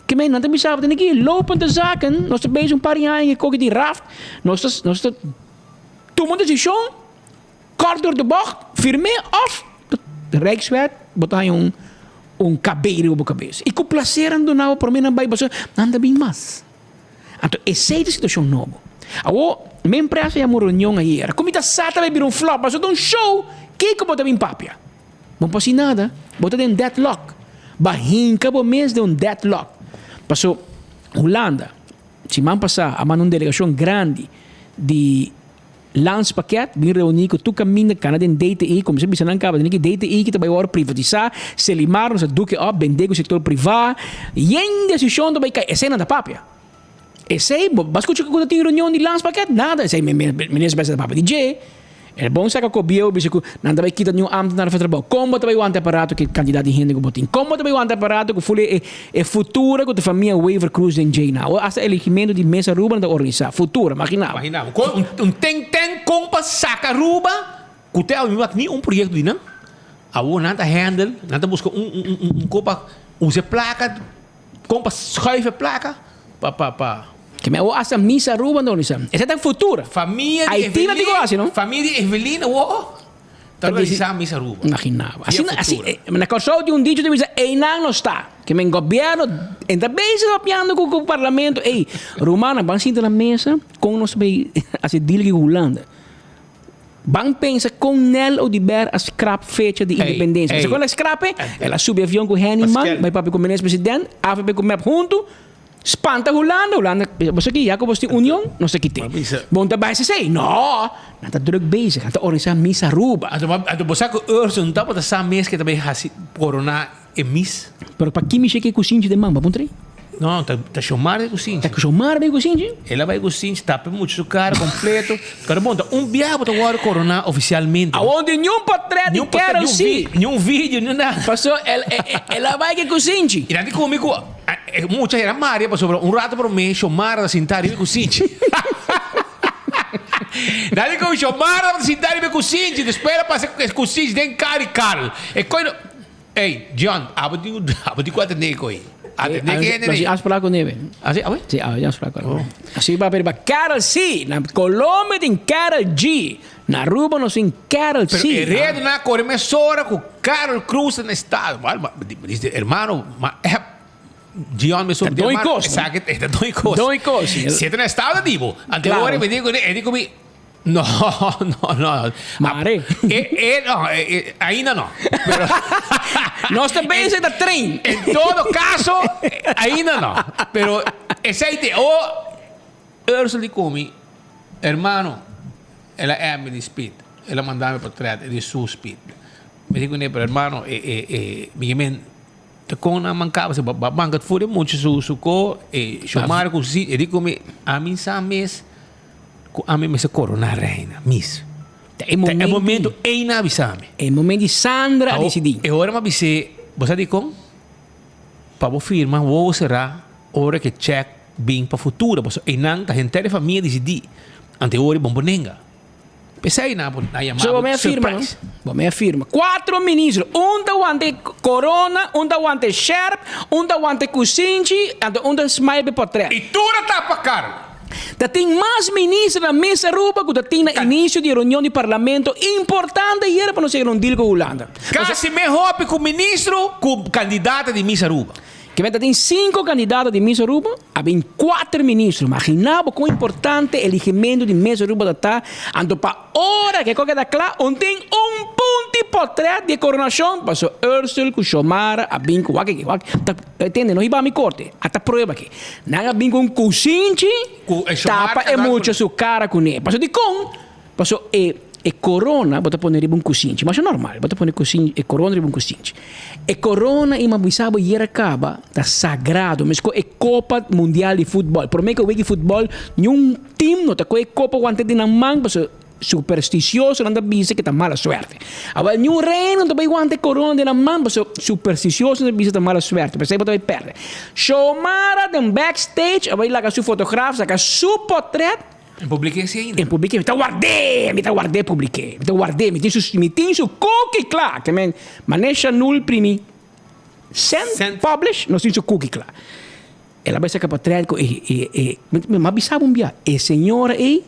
Ke men nan ta bisa bo tene ki lopende zaken, nos ta bezig un par di aña koki di raft, nos ta nos ta tuma un desishon. Kort door de bocht, firm'é òf Rijkswet, bo ta haña un un kabei riba bo kabes. I ku plaser nan duna bo promé nan bai pasobra nan ta bin mas. Anto esei ta situashon nobo. Awor, mi empresa yama un reunion ayera. Ku mi ta sa ta bai bira un flop, pasobra ta un show, kiko bo ta bin papia? Bo no por hasi nada, bo ta den deadlock. Bo a hinka bo mes den un deadlock. Pasobra Hulanda, siman pasá a manda un delegashon grandi di. Landspakket, bin reuní ku tur kaminda kana den DTI, kuminsá bisa nan kaba tene ki DTI ki ta bai wòrdu privatisá, Selimar nos a duke òp, bendé ku sektor privá, yen desishon ta bai kai, esei nan ta papia. Esei, bo ba skucha ku ta tin reunion di Landspakket? Nada, esei minister mester ta papia di dje. El bon saka kop bieu bisa ku nan ta bai kita niun ambtenaar for trabou. Kon bo ta bai wanta aparato ku e kantidat di hende ku bo tin? Kon bo ta bai wanta aparato ku ful e e futura ku ta famia Wever Croes den djei na? Awor asta eligimento di Mesa Aruba nan ta organisá. Futura, magina bo. Magina bo. Kon un think tank kon pa saka Aruba ku te awe mi wak ni un proyekto di nan. Awor nan ta handle, nan ta buska un un un un kon pa usa e plaka. Kon pa schuif e plaka pa pa pa. Ke mi awor hasta misa Aruba no organisa. Esei ta futura. Famia di Haití no tin ku hasi no. Famia di Evelyn awor ta organisa misa Aruba. Imagina bo. Asina asi na Kòrsou tin un dicho ta bisa einan no sta. Ke men gobièrnu e ta bezig papiando ku ku parlamento ey rumannan ban sinta na mesa kon nos ta bay hasi deal ku Hulanda. Ban pensa kon Nel Oduber a scrap fecha di independencia. Pasobra kon el a scrap e, el a subi avion ku Henny Man, bai papia ku minister president, avp ku mep huntu, spanta Hulanda, Hulanda bisa boso aki ya ku boso tin union, nos ta kite. Bon ta bai esei? No! Nan ta druk bezig, nan ta organisa Miss Aruba. Anto bo sa ku Urso no tabata sa mes ke ta bai hasi korona e Miss? Pero pa ki mi sheke ku sinchi den man, bo a puntra ei? No, ta ta Xiomara di Kusinchi. Ta Xiomara di Kusinchi? El a bai Kusinchi, tapa mucha su kara kompleto. Pero bon, ta un biaha bo ta wòrdu koroná ofisialmente. Awor di niun portret di Carol C. Niun video, niun nada. Paso el el a bai ku Kusinchi. I nan di komi ku mucha era maria pasobra un rato promé Xiomara ta sintá riba e Kusinchi. Nan di komi Xiomara tabata sintá riba e Kusinchi, despues el a pasa e Kusinchi den kara di Carol. E koi no. Ey, John, abo di abo di ku atendé ku ei. Atendé ku hende Nos afspraak ku nebe. Ah, si, awe? Si, awe afspraak ku nebe. Así pa pero Carol C, na Colombia tin Karol G, na Aruba nos tin Karol C. Pero e redu na kore mesora ku Karol Cruz na estado. Wal, dice, hermano, ma app Gion me Ta doy kos. Esaki ta doy kos. Doy kos. Si e ta na estado di bo. Ante ora mi di ku e di ku mi No, no, no. Mare. E, e, no, e, e, ainda no. Pero Nos ta bezig ta train. En todo caso, ainda no. Pero esei te o Ursel di komi, hermano, el a app mi di speed. El a manda mi portret di su speed. Mi di kuné, pero hermano, e, e, e, mi men te kon nan mankaba, se ba, ba banka furia mucho su, su ko, e, Xiomara ku si, e di komi, a mi sa mes, Ku ami mester koroná reina, mis. Ta e Ta e momento ei nan a bisa mi. E momento di Sandra a disidí. E ora mi a bis'é, bo sa dikon? Pa bo firma wowo será ora ku e chèk bin pa Futura, pasobra einan ta henter e famia disidí. Anto e ora bo no por nenga. P'esei nan a yama So bo bo me a firma, no? surprise. Bo me a firma. Kuatro ministro, un ta wanta e korona, un ta wanta e sherp, un ta wanta e kusinchi, anto un ta smile p'e portret. I tur a tapa kara. Ta tin mas minister na mes Aruba ku ta tin na inisio di e reunion di parlamento importante ayera pa nos yega na un deal ku Hulanda. Kasi me hopi ku ministro ku kandidata di Miss Aruba. Kimen ta tin sinku kandidato di Miss Aruba, a bin kuater ministro. Magina bo kon importante eligimento di Miss Aruba ta ta, anto pa ora ke koke ta kla un tin un punti potret di e koronashon paso Ursel ku Xiomara a bin ku wak aki wak ta tende no hiba mi korte a ta prueba aki. Nan a bin ku un kusinchi tapa e mucha su kara kuné. Paso dikon? Paso e e korona bo ta pone riba un kusinchi. Masha normal, bo ta pone kusin e korona riba un kusinchi. E korona i mabisa bo yera kaba ta sagrado, meskos e kopa mundial di futbòl. Promé ku wiki futbòl niun tim no ta kohe e kopa wante den nan man paso supersticioso nan ta bisa ke ta mala suerte. Awel niun rei no ta bai wanta e korona den nan man paso supersticioso nan ta bisa ta mala suerte, p'esei bo ta bai pèrdè. Xiomara den backstage a bai laga su fotograaf saka su potret. En publiké si ainda. En publiké, mi ta ward'é, mi ta ward'é publiké, mi ta ward'é, mi tin su, mi tin su cookie kla, ke men manesha nul primi send, publish, nos tin su cookie kla. El a bai saka potret ku e, e, e, mi a bisa bo un bia, e señora ei,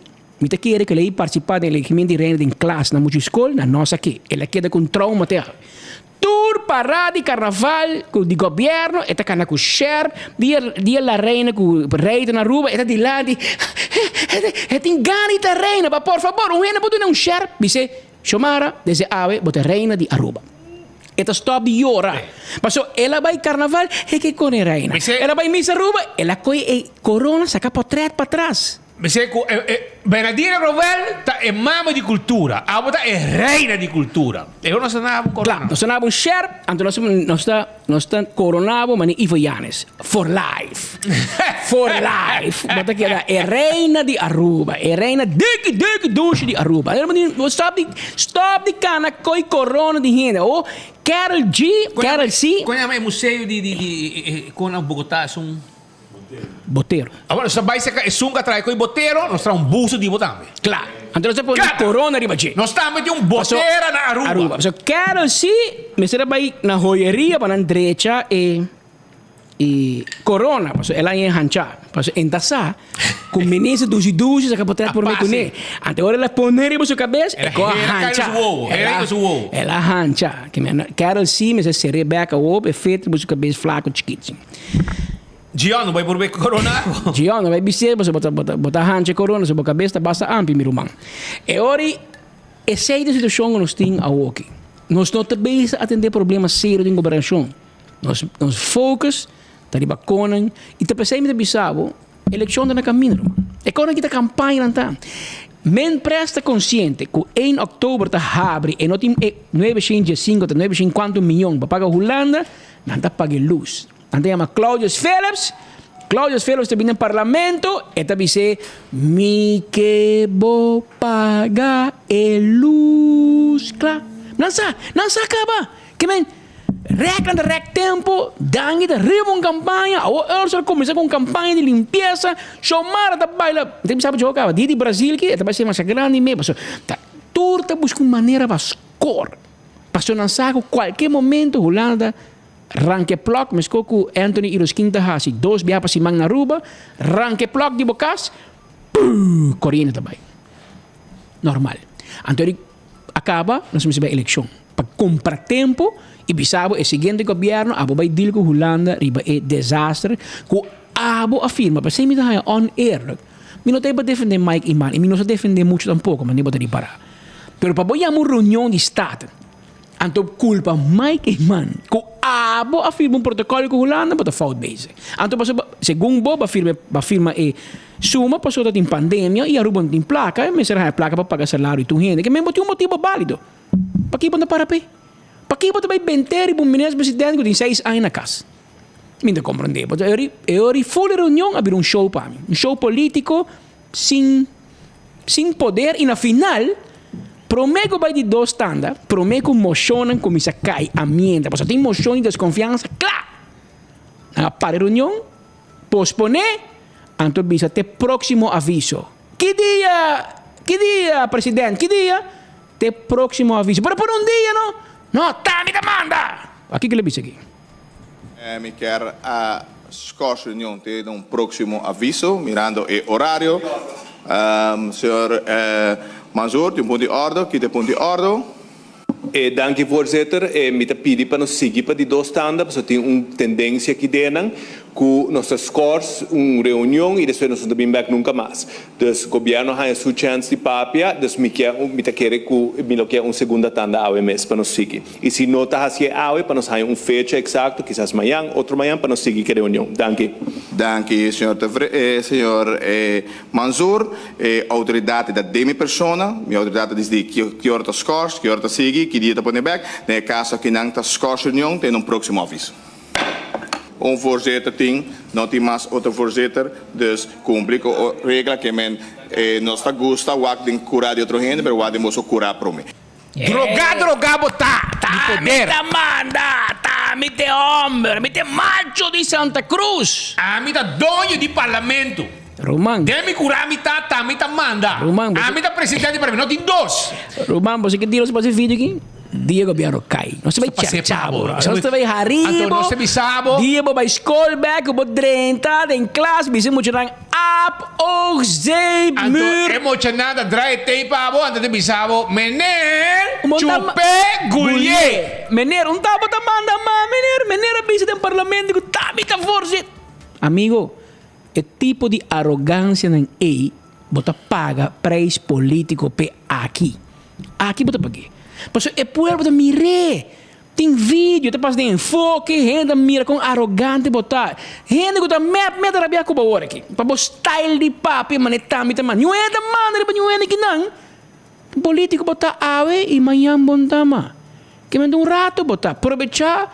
Mi ta kere ku el ei partisipá den elegimiento di reina den klas na muchu skol, na nos aki. El a keda ku un trauma te awe. Tur parada di karnaval ku di gobièrnu e ta kana ku sherp, dia dia la reina ku rei ta na Aruba e ta dilanti e tin gana di ta reina, pa por fabor un hende por duna un sherp? Bis'é, Xiomara, desde awe bo ta reina di Aruba. E ta stòp di yora. Pasobra el a bai karnaval, e ke kone reina. El a bai Miss Aruba, el a kohe e korona saka potrèt patras. Mester ku e Bernadina Grovel ta e mama di kultura, abo ta e reina di kultura. E nos ta naba un korona. Kla, nos ta naba un sherp, anto nos nos ta nos ta korona bo manera Ivo Yanes, for life, for life. Bo ta keda e reina di Aruba, e reina diki diki dushi di Aruba. Stòp di stòp di kana koi korona di hende. O Karol G, Karol C. Kon yama e museo di di di kon na Bogota esun? Botero. Awor nos ta bai serka esun ku a trae ku e botero, nos traha un buso di bo tambe. Kla. Anto nos ta pone un korona riba dje. Nos tambe tin un botera na Aruba. Aruba. Pasobra Carol si mester a bai na hoyeria pa nan drecha e e korona, pasobra el a yen hanchá. Pasobra e ta sa ku minister dushi dushi sa ka por traha promé kuné. Anto ora el a pone riba su kabes, e ko a hancha. El a hancha. Carol si mester ser'é bèk awor pa e fet riba su kabes flako chikit. Gion, no bai por be corona bo. Gion, no bai bis'é pasobra bo ta, bo ta, bo ta hancha e corona, so bo cabes ta basta ampi, mi ruman. E ora ei, esei ta e situacion cu nos tin awoki. Nos no ta bezig atende problema serio den gobernacion. Nos, nos focus ta riba conan, y ta pesey mi ta bisa bo, eleccion ta na camino, ruman. E conan ki ta campaña nan ta. Men pres ta consciente cu ein october ta habri e no tin e nuebe shin diesinco ta nuebe shin cuanto miyon pa paga Hulanda, nan ta paga e luz. Nan ta yama Claudius Philips. Claudius Velos ta bini den parlamento, e ta bis'é, Mi ke bo paga e lus kla. Nan sa, nan sa kaba. Ke men, rèknan ta rèk tempu, Dangui ta riba un kampaña, awor Ursula a kuminsá ku un kampaña di limpiesa, Xiomara ta baila, mi ta bisa bo djou kaba, dia di Brasil aki e ta bai ser masha grandi mes, pasobra ta tur ta buska un manera pa skor, pasobra nan sa ku kualke momento Hulanda ta Ranke plòk, meskos ku Anthony Iroskin ta hasi dos biaha pa siman na Aruba, ranke plòk di bo kas, puuh, koriente ta bai. Normal. Anto di a kaba, nos mester bai elekshon pa kumpra tempu i bisa bo e siguiente gobièrnu abo bai deal ku Hulanda riba e desaster ku abo a firma. P'esei mi ta haña oneerlijk. Mi no ta ei pa defendé Mike Eman i mi no sa defendé muchu tampoko, manera bo ta ripará. Pero pa bo yama un reunion di Staten. Anto culpa Mike Eman cu abo a firma un protocol cu Hulanda bo ta fout bezig. Anto pasobra segun bo ba firma ba firma e suma pasobra ta tin pandemia y Aruba no tin placa y mester haya placa pa paga salario di tur hende. Ke men bo tin un motibo balido. Paki bo no para p'e? Paki bo ta bay benter riba un minister president cu tin seis aña na cas? Mi no ta comprende. Bo ta e ora y full e reunion a bira un show pa mi. Un show politico sin. Sin poder y na final, prome cu bay di dos tanda, prome cu mocionnan cuminsa cay a mienta, pasobra tin mocion di desconfiansa cla! Nan a para e reunion, pospone, anto bisa te proximo aviso. Ki dia? Ki dia, president? Ki dia? Te proximo aviso. Pero por un dia no! No, ta mi ta manda! Aki ke lo bisa aki. Mi kier a skors reunion te na un proximo aviso, mirando e horario. Señor Manzoor tin un punto di ordo, kita e punto di ordo? E danki voorzitter, e mi ta pidi pa nos sigui pa di dos tanda pasobra tin un tendencia aki denan cu nos ta skors un reunion y despues nos no ta bin bek nunca mas. Dus gobierno a haña su chens di papia, dus mi kier mi ta kere cu mi lo kier un segunda tanda awe mes pa nos sigui. Y si no ta hacié awe pa nos haña un fecha exacto, kisas mañan, otro mañan pa nos sigui cu e reunion. Danki. Danki, señor Tevre, señor Manzoor. E autoridad ta den mi persona. Mi autoridad ta dicidi ki ora ta scors, ki ora ta sigui, ki dia ta pone bek. Den e caso aki nan ta scors reunion te na un proximo aviso. Un voorzitter tin, no tin mas otro voorzitter, dus cumpli cu regla ke men nos ta gusta wak den cura di otro hende, pero wak den boso cura prome. Drogá drogá bo ta di poder. Mi ta manda, ta mi t'e homber, mi t'e macho di Santa Cruz. Ami ta doño di parlamento. Ruman. Den mi cura mi ta, ta mi ta manda. Ruman, bo. Ami ta presidente di parlamento, no tin dos. Ruman, bo si ke tira nos pa e video aki? Dia gobierno cay. Nos ta bay chercha bo. Nos ta bay hari bo. Anto nos ta bisa bo. Dia bo bay school bek, bo drenta den klas, bisa muchanan ap, oog, zeep, Anto muur. e muchanan ta draai e tape pa bo, anto ta bisa bo, Meneer, chupe gulie. Meneer, un ta bo ta manda ma, meneer. Meneer a bisa den parlamento cu ta mi ta voorzit. Amigo, e tipo di arogancianan ey bo ta paga prijs politico p'e aki. Aki bo ta pag'é. Pasobra e pueblo ta mir'é. Tin video ta pasa den enfoke, hende ta mira kon arogante bo ta. Hende ku ta mep mep ta rabia ku bo awor aki. Pa bo style di papia manera tambe ta manda. Niun hende ta manda riba niun hende kinan. Politico bo ta awe i mañan bo no ta mas. Kimente un rato bo ta. Probecha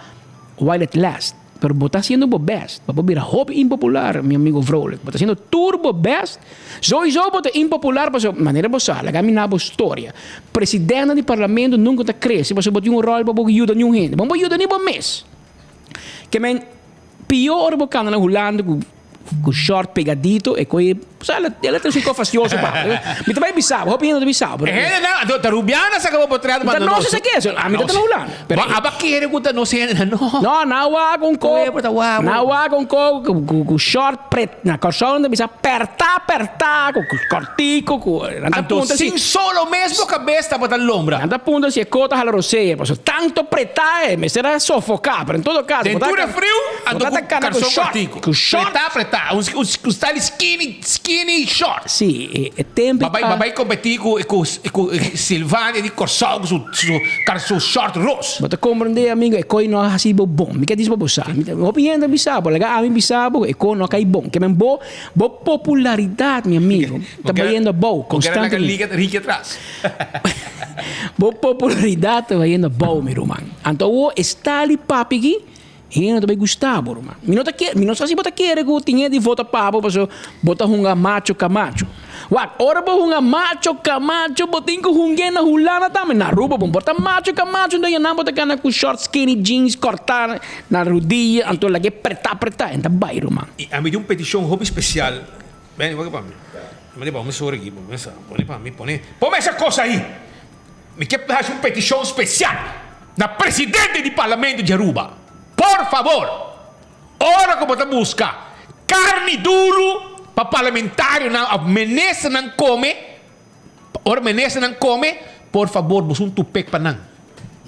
while it last. Pero bo ta haciendo bo best pa bo bira hopi impopular, mi amigo Vrolijk. Bo ta haciendo tur bo best. Sowieso bo ta impopular pasobra manera bo sa, laga mi na bo storia. Presidentnan di parlamento nunca ta crece pasobra bo tin un rol pa bo yuda niun hende. Bo no por yuda ni bo mes. Ke men pio ora bo cana na Hulanda cu Cu short pegadito e coye sa el a trece un co fastioso pa mi ta bay bisa bo hopi hende ta bisa bo E hendenan anto ta Rubiana saca bo potret ta no sa ke eso ami ta ta na Hulanda pero Bo aba kere cu ta nos hendenan no no nan wak un co nan wak un co cu short pret na Corsou nan ta bisa perta perta cu cortico cu nan ta Anto punta si sin solo mes bo cabes tabata lombra nan ta punta si e co ta hala rosea pasobra tanto preta e mester a sofoca pero en todo caso Den bo ta tur e friu anto bo ta cu cana cu carson short cortico. Cu short. Pretá, pretá. Un, un, un style skinny, skinny short. Sí, e, e tempo Babay, babay competí cu, cu, cu Silvania di Corsou cu su, su, car, su short ros. Bo ta comprende, amigo, e coi no a haci bo bon. Mi ke dis pa bo sa. Mi ta, hopi hende a bisa bo, laga ami bisa bo, e coi no a cay bon. Ke men bo, bo popularidad, mi amigo, ta bayendo abou Bo kere laga constantemente. liga Ricky atras. Bo popularidad ta bayendo abou, mi ruman. Anto awo e style di papi aki. Hende no ta bay gusta bo, ruman. Mi no ta kere, mi no sa si bo ta kere ku tin hende di vota pa bo pasobra bo ta hunga macho kamacho. Wak, ora bo hunga macho kamacho bo tin ku hung'é na Hulanda tambe. Na Aruba bo por ta macho kamacho anto yanan bo ta kana ku short skinny jeans kòrtá na rudia anto lag'é pretá pretá. E ta bay, ruman. I ami tin un petishon hopi spesial. Benny, wak pa mi. Mi ta pone sori aki, bo mesa. Pone pa mi, pone. Pone esa kos ahi! Mi ke hasi un petishon spesial na presidente di parlamento di Aruba. Por fabor, ora ku bo ta buska karni duru pa parlamentarionan òf ministernan kome, ora ministernan kome, por fabor buska un tupek pa nan.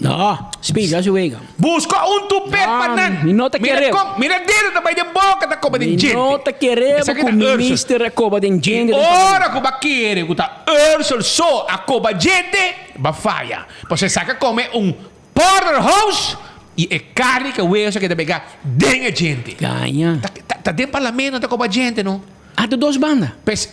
No, Speed, ya su wega. Buska un tupek pa nan. Mi no ta kere. Mira dedo ta bai den boka ta koba den djente. Mi no ta kere ku minister a koba den djente. I ora ku bo a kere ku ta Ursel so a koba djente, bo a faya. Pasobra esaki a kome un porterhouse i e karni ku e weso a keda pega den e djente. Gaña. Ta den parlamento ta koba djente no. Ah, ta dos banda. Pes,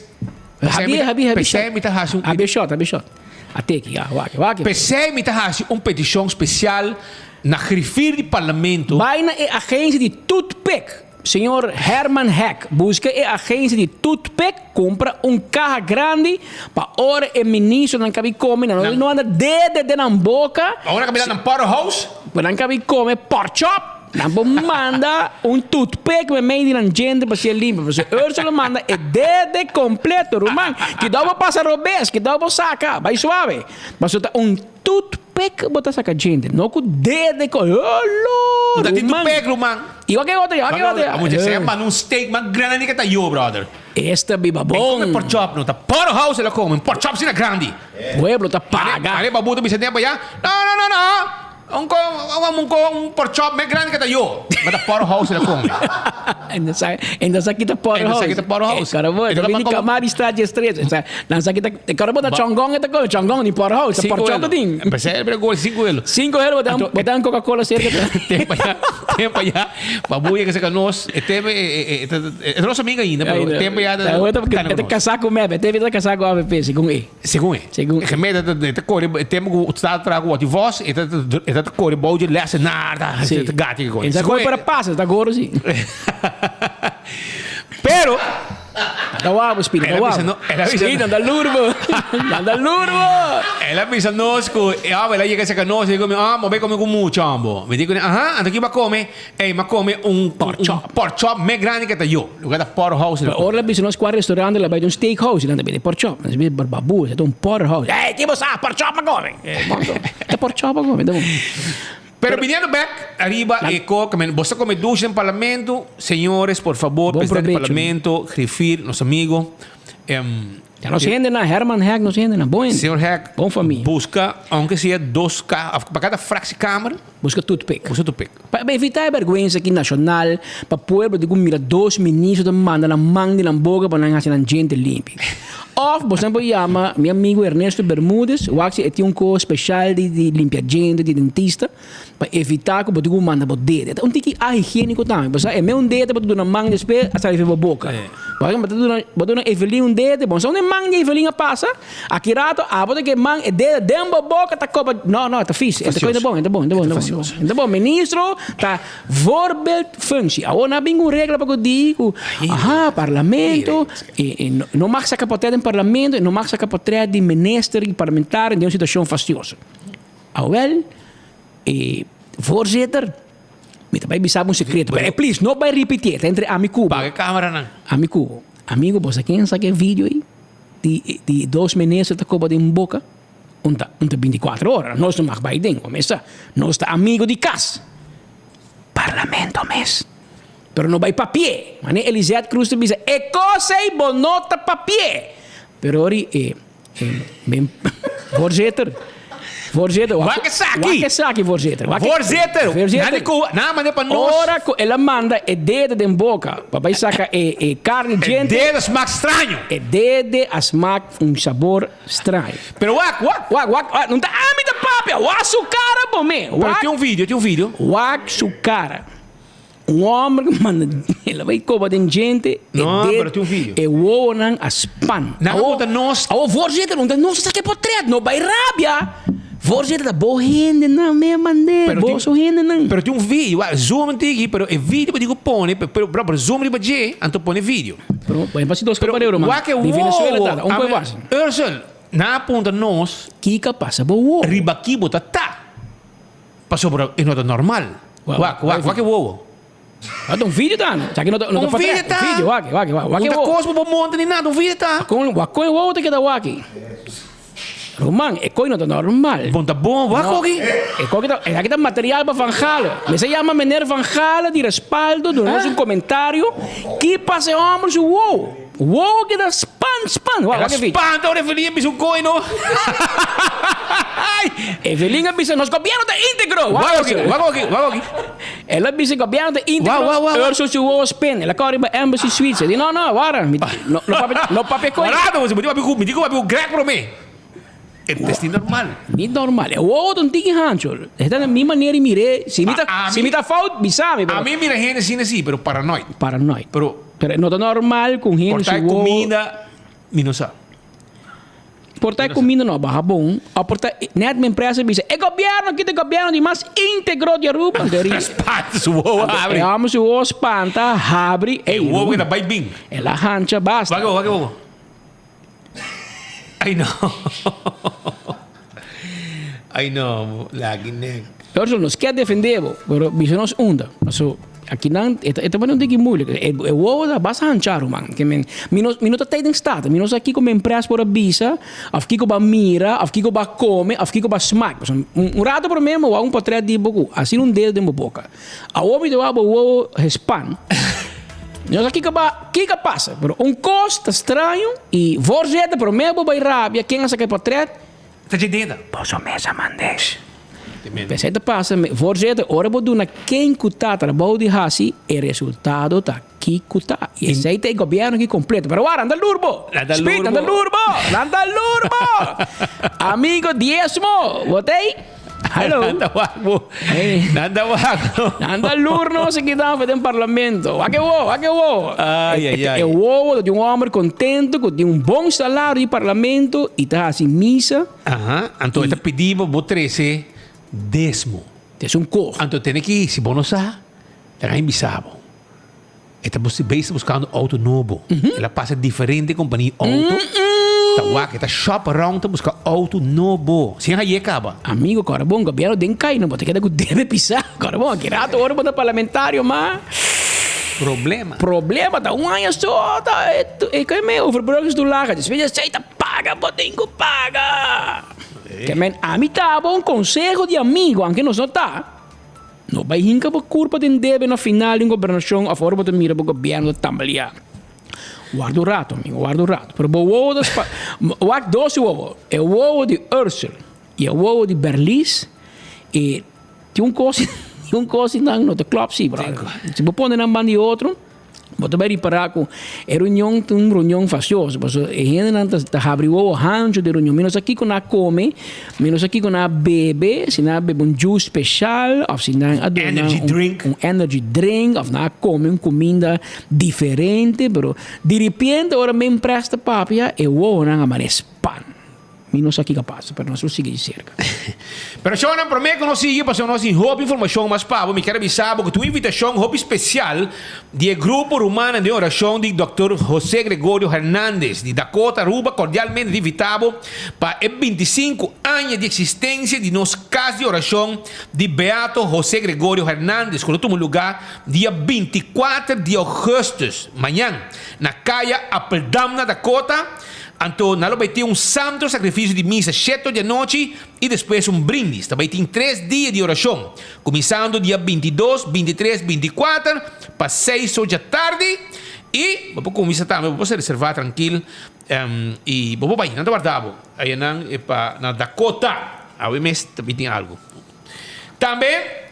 Habi, habi, habi. Pesei mi ta hasi un. Habi shot, habi shot. A teki, ya, wak, wak. Pesei mi ta hasi un petishon spesial na grifir di parlamento. Bai na e agensia di Toothpick, señor Herman Heck. Buska e agensia di Toothpick, kumpra un kaha grandi pa ora e ministronan kabi kome, nan no anda dede den nan boka. Ora kabi nan porterhouse. Nan kabi kome porkchop. Nan por manda un toothpick memey di nan djente pa sier limpio. Pasobra Ursula manda e dede completo, ruman. Kidao bo pasa robes, kidao bo saca, bay suave. Pasobra ta un toothpick bo ta saca djente, no cu dede co, holo, No ta tin ruman. toothpick, ruman. Y wak e otro ya, wak e otro ya. Amo dje sea manda un steak mas grandi ke ta yo, brother. Esta biba E come bon. pork chop no, ta porterhouse el a come, un pork chop asina grandi. Pueblo ta paga. Are babu ta bisa den pa ya, no, no, no, no. Un ko un ko un porchop mes grandi ke ta yo. Ma ta porterhouse el a come. En dan sa en dan sa kita porterhouse. En dan sa kita porterhouse. Eh, carabo, E ta ta bini pa kamari sta die stres. Sa nan sa kita carabo ta chongong e ta come chongong ni porterhouse, ta porchop ta tin. Empecé el gol cinco elo. Cinco elo botan botan Coca Cola cerca. Tempo ya, tempo ya. Babuya ke saka nos, e tempo e e e nos amiga ainda, pero tempo ya ta ta casá ku mep, e tempo ta casá ku AVP, segun e. Segun e. Segun e. Gemeen e ta kore e tempo ku sta traha ku wòrdu vòs e ta e ta kore bou dje lèsenar ta Sí. ta gati ke kos. E ta kore para pasa, ta goro si. Pero. Ta wou Speedy, ta El a wou. bisa no, el a bisa Speedy, anda lurbo. Anda lurbo. El a bisa nos ku e hòmber el a yega serka nos i di ku mi, ah, bo bai kome ku mucha hombo. Mi di ku ne, aha, anto ki bo a kome? Ey, m'a come un Pork chop. Un pork chop mes grandi ke ta yo. Lugar ta porterhouse. Pero ora la bisa nos kua restaurante la bai ta un steak house y nan ta bende pork chop. Nan bisa babu, ta un porterhouse. Ey, ki bo sa? Pork chop m'a come. Ta pork chop a come, ta bon. Pero biniendo bek ariba e ko, ke men bo sa come dushi den parlamento, señores, por favor, Bon presidente di probecho. parlamento, griffier, nos amigo, em, Ya nos hendenan, Herman Heck nos hendenan, bon hende. Señor Heck, Bon famia. busca, aunke sea dos ka, of pa cada fractiekamer, Busca toothpick. Busca toothpick. Pa evita e berguensa aki nacional, pa pueblo di cu mira dos ministro ta manda nan man di nan boca pa nan haci nan djente limpi. Of boso por yama mi amigo Ernesto Bermudez, wak si e tin un cos special di di limpia djente, di dentista, pa evita cu bo tin cu manda bo dede. Ta un tiki ahigienico tambe, pasobra e me un dede bo ta duna man despues a sali for bo boca. Bo ta duna bo ta duna Evelyn un dede, bon sa unda e man di Evelyn a pasa? Aki rato abo ta ke man e dede den bo boka ta koba no no ta fis e ta koe ta bon e ta bon e ta bon e ta bon e ta bon ministro ta voorbeeld functie awor nan a bin ku un regla pa ku di ku aha parlamento e e no mag saka potret den parlamento e no mag saka potret di minister i parlamentario den un situacion fastioso awel e voorzitter mi ta bai bisa bo un secreto pero please no bai ripitié ta entre ami ku bo Paga e cameranan. ami ku bo amigo bo sa ken saka e video ei. Di di dos minister ta koba den boka un ta un ta binticuatro ora nos no mag bai den bo mes sa nos ta amigo di kas parlamento mes pero no bai papié mane Elizeth Cruz ta bisa e kos ei bo no ta papié pero ori e e men voorzitter Voorzitter, wak esaki. Wak esaki, voorzitter. Wak Voorzitter, voorzitter. Nani ku, na manda pa nos. Ora ku el a manda e dede den boka pa bai saka e e karni djente. E dede a smak straño. E dede a smak un sabor straño. Pero wak, wak. Wak, wak, wak, no ta ami ta papia, wak su kara bo me. Pero tin un video, tin un video. Wak su kara. Un homber ku manda el a bai koba den djente, e No, ded, pero tin un video. e wowonan a span. Nan a punta nos. Awor, voorzitter, un ta nos a saka e potret, no bai rabia. Voorzitter, ta bo hendenan me mand'é, bo su hendenan. Pero tin un video, wak, zoom un tiki, pero e video bo tin ku pone, pero pero zoom riba dje, anto pone video. Pero bo hasi dos kopa euro man. Wak e Di Venezuela wowo, tata, un koe bas. Ursel, nan a puntra nos. Kiko a pasa bo wowo? Riba ki bo ta ta? Pasobra e no ta normal. Wak, wak, wak e wowo. Wak un video ta, no? Esaki no ta, no ta Un video ta. Un video, wak, wak, wak, wak e Un ta wowo. kos bo por monta ni nada, un video ta. Kon, wak kon e wowo ta keda wak? Ruman, e koe no ta normal. Bon ta bon, wak koki? E koki ta, esaki ta material pa Van Galen. Mester yama meneer Van Galen di Respaldo duna nos un komentario ki pasa e homber su wowo. Wowo keda span span. Wak, wak e video. Spanta ora Evelyn a bisa un koe no. Evelyn a bisa nos gobierno ta integro. Wak koki, wak koki, wak koki. El a bisa gobierno ta integro. Wak, wak, wak. Ursel su wowo spen. El a kore riba Embassy Suites. El di no, no, wara. Mi, no, no papia, no papia koe. Warato, mi di papia ku, mi di ku papia ku Greg prome. E es ni normal. Ni normal. E wowo ta un tiki hancho. E ta na mi manera di mir'é. Si mi ta, si mi ta fout, bisa mi. A mi mira hende asina si, pero paranoid. Paranoid. Pero. Pero no ta normal ku un hende su Por ta e wowo. kuminda, mi no sa. Por ta e kuminda no a baha bon, o por ta net mi empresa bisa, e gobierno aki ta e gobierno di mas integro di Aruba. Anto ri. Spanta su wowo habri. E homber su wowo spanta, habri. E wowo ke ta bai bin. El a hancha basta. Wak e wowo, wak e wowo. Ai no. Ai no, lagi nek. Ursula, nos kier defende bo, pero bisa nos unda. Paso aki nan e ta e ta pone un tiki moeilijk. E e wowo ta basta hancha ruman. Ke men mi no mi no ta tei den staten. Mi no sa kiko mi empres por a bisa, of kiko bo a mira, of kiko bo a kome, of kiko bo a smak. Pasobra un un rato prome mi wou un potret di bo ku asina un dedo den bo boka. Awor mi ta wou bo wowo gespan. Mi no sa kiko bo a kiko a pasa, pero un kos ta straño i voorzitter prome bo bai rabia ken a saka e potret. Ta dje deda. Boso mes a mand'é. P'esei ta pasa, voorzitter, ora bo duna ken ku ta trabou di hasi, e resultado ta ki ku ta. I esei ta e gobièrnu aki kompleto. Pero wara, anda lur bo! Speed, anda lur bo! Anda lur bo! Amigo diesmo, bo t'ei? Hallo. Nanda wak bo. Nanda wak bo. Nanda lur nos aki ta den parlamento. Wak e wowo, wak e wowo. Ai, ai, ai. E wowo ta di un homber contento cu tin un bon salario di parlamento y ta haci misa. Aha, anto e ta pidi bo bo trece desmo. Trece un koh. Anto tene ki, si bo no sa, ta nan bisa bo. E ta bezig buscando auto nobo. El a pasa diferente compania auto. Ta wak, e ta shop around ta busca auto nobo. Sin haye caba. Amigo, cora bon, gobierno den cay, no bo ta keda cu debe pisa. Cora bon, aki rato ora bo ta parlamentario, ma. Problema. Problema, ta un aña so, ta e e me overbruggingstoelage. Despues di esey ta paga, bo tin cu paga. Ke men, ami ta bo un conseho di amigo, aunke nos no ta. No bai hinka bo kurpa den debe na final di un gobernashon òf ora bo ta mira bo gobièrnu ta tambaliá. Warda un ratu, amigo, warda un ratu. Pero bo wowo ta spa. Wak dos wowo, e wowo di Ursel i e wowo di Berlies i tin un kos tin un kos di nan no ta klòp si, bròder. Si bo pone nan banda di otro. Bo ta bai ripará ku e reunion ta un reunion fasioso, pasobra e hendenan ta ta habri wowo hanchu den reunion. Mi no sa kiko nan a kome, mi no sa kiko nan a bebe, si nan a bebe un juice speshal òf si nan a duna Energy drink. un energy drink òf nan a kome un kuminda diferente, pero diripiente ora men près ta papia e wowonan a mane span. Mi no sa kiko a pasa, pero nos lo sigui di serka. Pero shownan prome ku nos sigui pasobra nos tin hopi informashon mas pa bo, mi kier a bisa bo ku tin un invitashon hopi spesial di e grupo Rumannan den Orashon di Dòkter Jose Gregorio Hernandez di Dakota Aruba kordialmente ta invita bo pa e 25 aña di eksistensia di nos kas di orashon di Beato Jose Gregorio Hernandez ku lo tuma lugá dia 24 di ougùstùs, mañan, na Kaya Appeldam na Dakota. Anto nan lo bai tin un santo sakrifisio di misa sheto di anochi i despues un brindis. Ta bai tin tres dia di orashon, kuminsando dia 22, 23, 24 pa seis or djatardi. I bo por kuminsá tambe, bo por ser reservá trankil i bo por bai. Nan ta warda bo ayanan pa na Dakota. Awe mes ta bai tin algu. Tambe.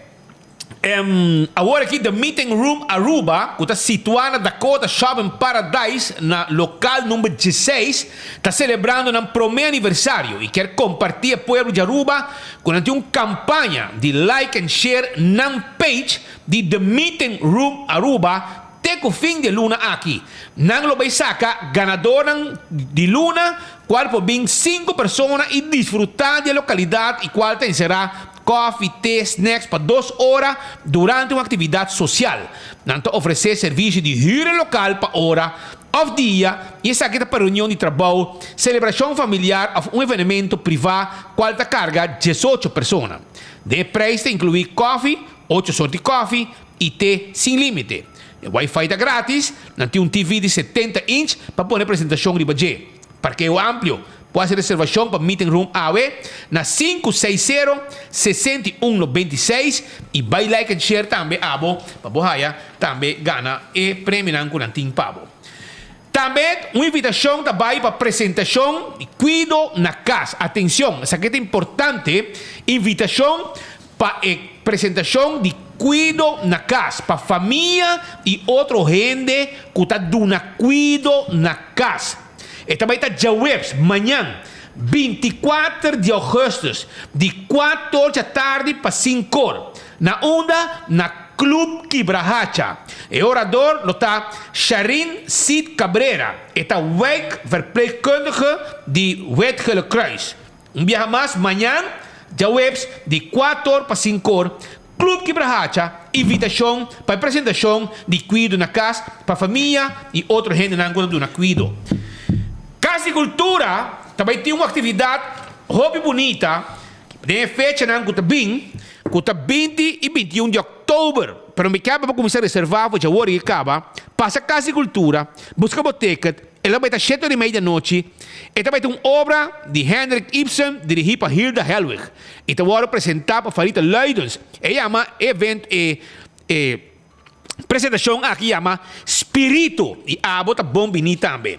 Awor aki The Meeting Room Aruba, ku ta situá na Dakota Shopping Paradise na lokal number dieseis, ta selebrando nan promé aniversario i kier kompartí e pueblo di Aruba ku nan tin un kampaña di like and share nan page di The Meeting Room Aruba te te ku fin di e luna aki. Nan lo bai saka ganadornan di luna kual por bin sinku persona i disfrutá di e lokalidat i kual ta enserá kòfi, te, snacks pa dos ora durante un aktividat sosial. Nan ta ofresé servisio di hür e lokal pa ora òf dia i esaki ta pa reunion di trabou, selebrashon familiar òf un evenemento privá kual ta karga diesocho persona. Den e preis ta inkluí kòfi, ocho sort di kòfi, i te sin límite. E wifi ta grátis, nan tin un TV di 70 inch pa pone presentashon riba dje. Parkeo amplio, por hasi reservashon pa meeting room awe na 560 61 96 i bai like and share tambe abo pa bo haya tambe gana e premionan ku nan tin pa bo. Tambe un invitashon ta bai pa presentashon di Kuido na Kas. Atencion, esaki ta importante, invitashon pa e presentashon di Kuido na Kas pa famia i otro hende ku ta duna kuido na kas. E ta bai ta djaweps, mañan, 24 di augustus, di kuator djatardi pa sinkor. Na unda? Na Club Kibrahacha. E orador lo ta Sharin Cid Cabrera. E ta wijkverpleegkundige di Wit Gele Kruis. Un biaha mas mañan, djaweps, di kuator pa sinkor, Club Kibrahacha, invitashon pa e presentashon di Kuido na Kas pa famia i otro hendenan ku ta duna kuido. Kas di Kultura ta bai tin un aktividat hopi bunita Den e fechanan ku ta bin, ku ta 20 i 21 di òktober, pero mi kaba pa kuminsá reservá for djawor i kaba, pasa Kas di Kultura, buska bo ticket, e lo bai ta shete ora i mei di anochi, e ta bai ta un obra di Hendrik Ibsen dirigí pa Hilda Hellwig i ta wòrdu presentá pa Farita Luidens. E yama e evento e e presentashon aki yama Spiritu i abo ta bon biní tambe.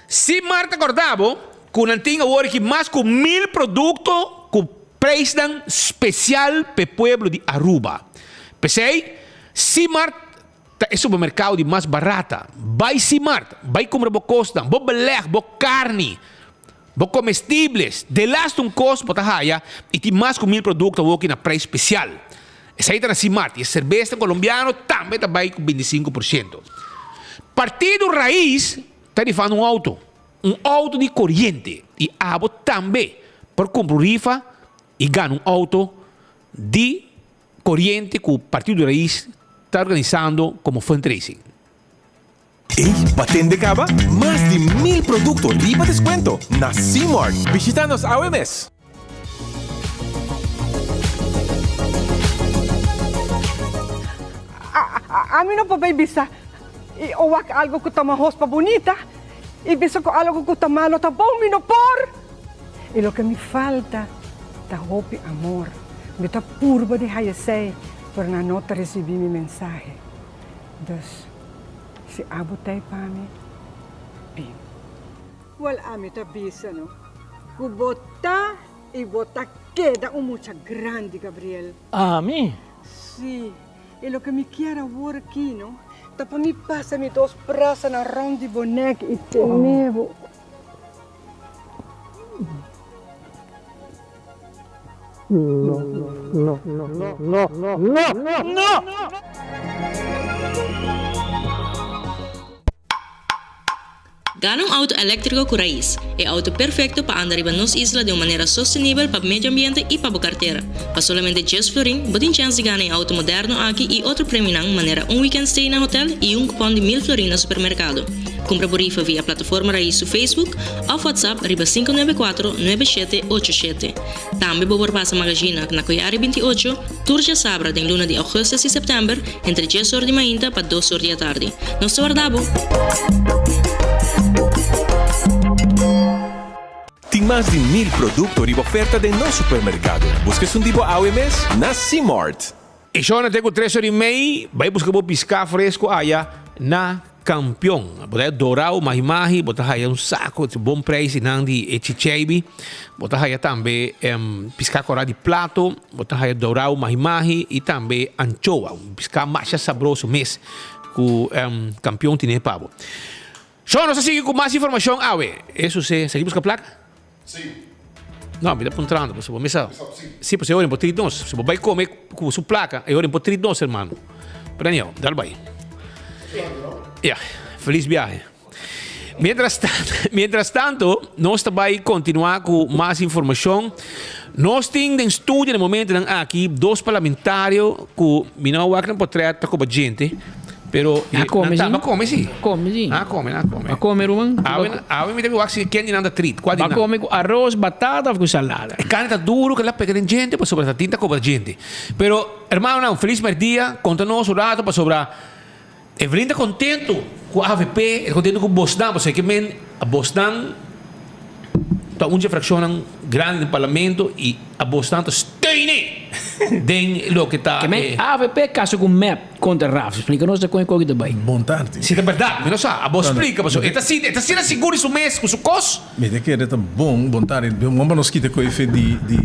Si Marta kòrda bo ku nan tin awor aki mas ku mil produkto ku preisnan spesial p'e pueblo di Aruba. P'esei, Simart ta e supermerkado di mas barata. Bai Simart, bai kumpra bo kosnan, bo belèg, bo karni, bo komestibles, delaste un kos bo ta haya i tin mas ku mil produkto awor aki na preis spesial. Esei ta na Simart i e serbesnan kolombiano tambe ta bai ku 25%. Partido Raiz ta rifando un outo. Un auto di coriente y abo tambe por cumpra un rifa y gana un auto di coriente cu Partido Raiz ta organisando como fundraising. Ey, ba tende caba? Mas di mil producto riba descuento na C-Mart. Bishita nos awe mes! Ami no por bay bisa y o wak algo cu ta mahos pa bunita y bisa cu algo cu ta malo ta bon, mi no por! Y loke mi falta ta hopi amor. Mi ta purba di haya esey, pero nan no ta ricibi mi mensahe. Dus, si abo ta ey pa mi, bin. Wel ami ta bisa no cu bo ta y bo ta keda un mucha grandi Gabriel. Ami? Si, y loke mi kier awor aki no ta pa mi pasa mi dos brasanan rond di bo nek y tene bo. No, no, no, no, no, no! Gana un auto eléktriko ku rais, e auto perfekto pa anda riba nos isla den un manera sostenibel pa medio ambiente i pa bo kartera. Pa solamente djes florin, bo tin chèns di gana e auto moderno aki i otro premionan manera un weekend stay na hotel i un kupòn di mil florin na supermerkado. Kumpra bo rifa via Plataforma Rais su Facebook òf WhatsApp riba 594 9787. Tambe bo por pasa Magazina na Koyari 28 tur djasabra den luna di augustus i september entre djes or di mainta pa dos or di atardi. Nos ta warda bo! Tin mas di mil producto riba oferta den nos supermercado. Busca esun di bo awe mes na C-Mart. E shownan te ku tres ora i mei, bai buska bo piská fresku aya na Kampion. Bo ta haya dorao, mahi mahi, bo ta haya un sako di bon preis di nan di e chicheibi. Bo ta haya tambe piská kòrá di plato, bo ta haya dorao, mahi mahi i tambe anchoa, un piská masha sabroso mes ku Kampion tine pa bo. Shon, nos ta sigui ku mas informashon awe. E suse, sa ki buska plaka? Si. No, mi ta puntrando, pasobra bo mesa. Si, pasobra e ora bo trit nos. Si bo bai come ku su plaka, e ora bo trit nos, hermano. Pero anyhow, dal bai. Ja, feliz biahe. Mientras tanto, mientras tanto, nos ta bai continua cu mas informacion. Nos tin den studio den momentonan aki dos parlamentario cu mi no a wak nan potret ta coba djente, pero Na come nan si. ta come si. Come si. Na come, na come. Ba come ruman? Awe, awe mi ta wak si ken di nan ta treat, cua di Ba nan. come cu aros, batata of cu salada? E carne ta duro cu el a pega den djente pasobra ta tin ta coba djente. Pero hermanonan, feliz merdia, conta nos un rato pasobra Evelyn ta contento cu avp, e ta contento cu bosnan, pasobra ke men bosnan ta un dje fraccionnan grandi den parlamento y a bosnan ta steune den loke ta Ke men avp casa cu mep contra Raf, splica nos ta con e koki ta bay. Bon tardi. Si ta berdad, mi no sa, a bo splica pasobra e ta sinti, e ta asina sigur di su mes cu su cos. Mi ta kere ta bon, bon tardi. Bon pa nos kita cu efe di di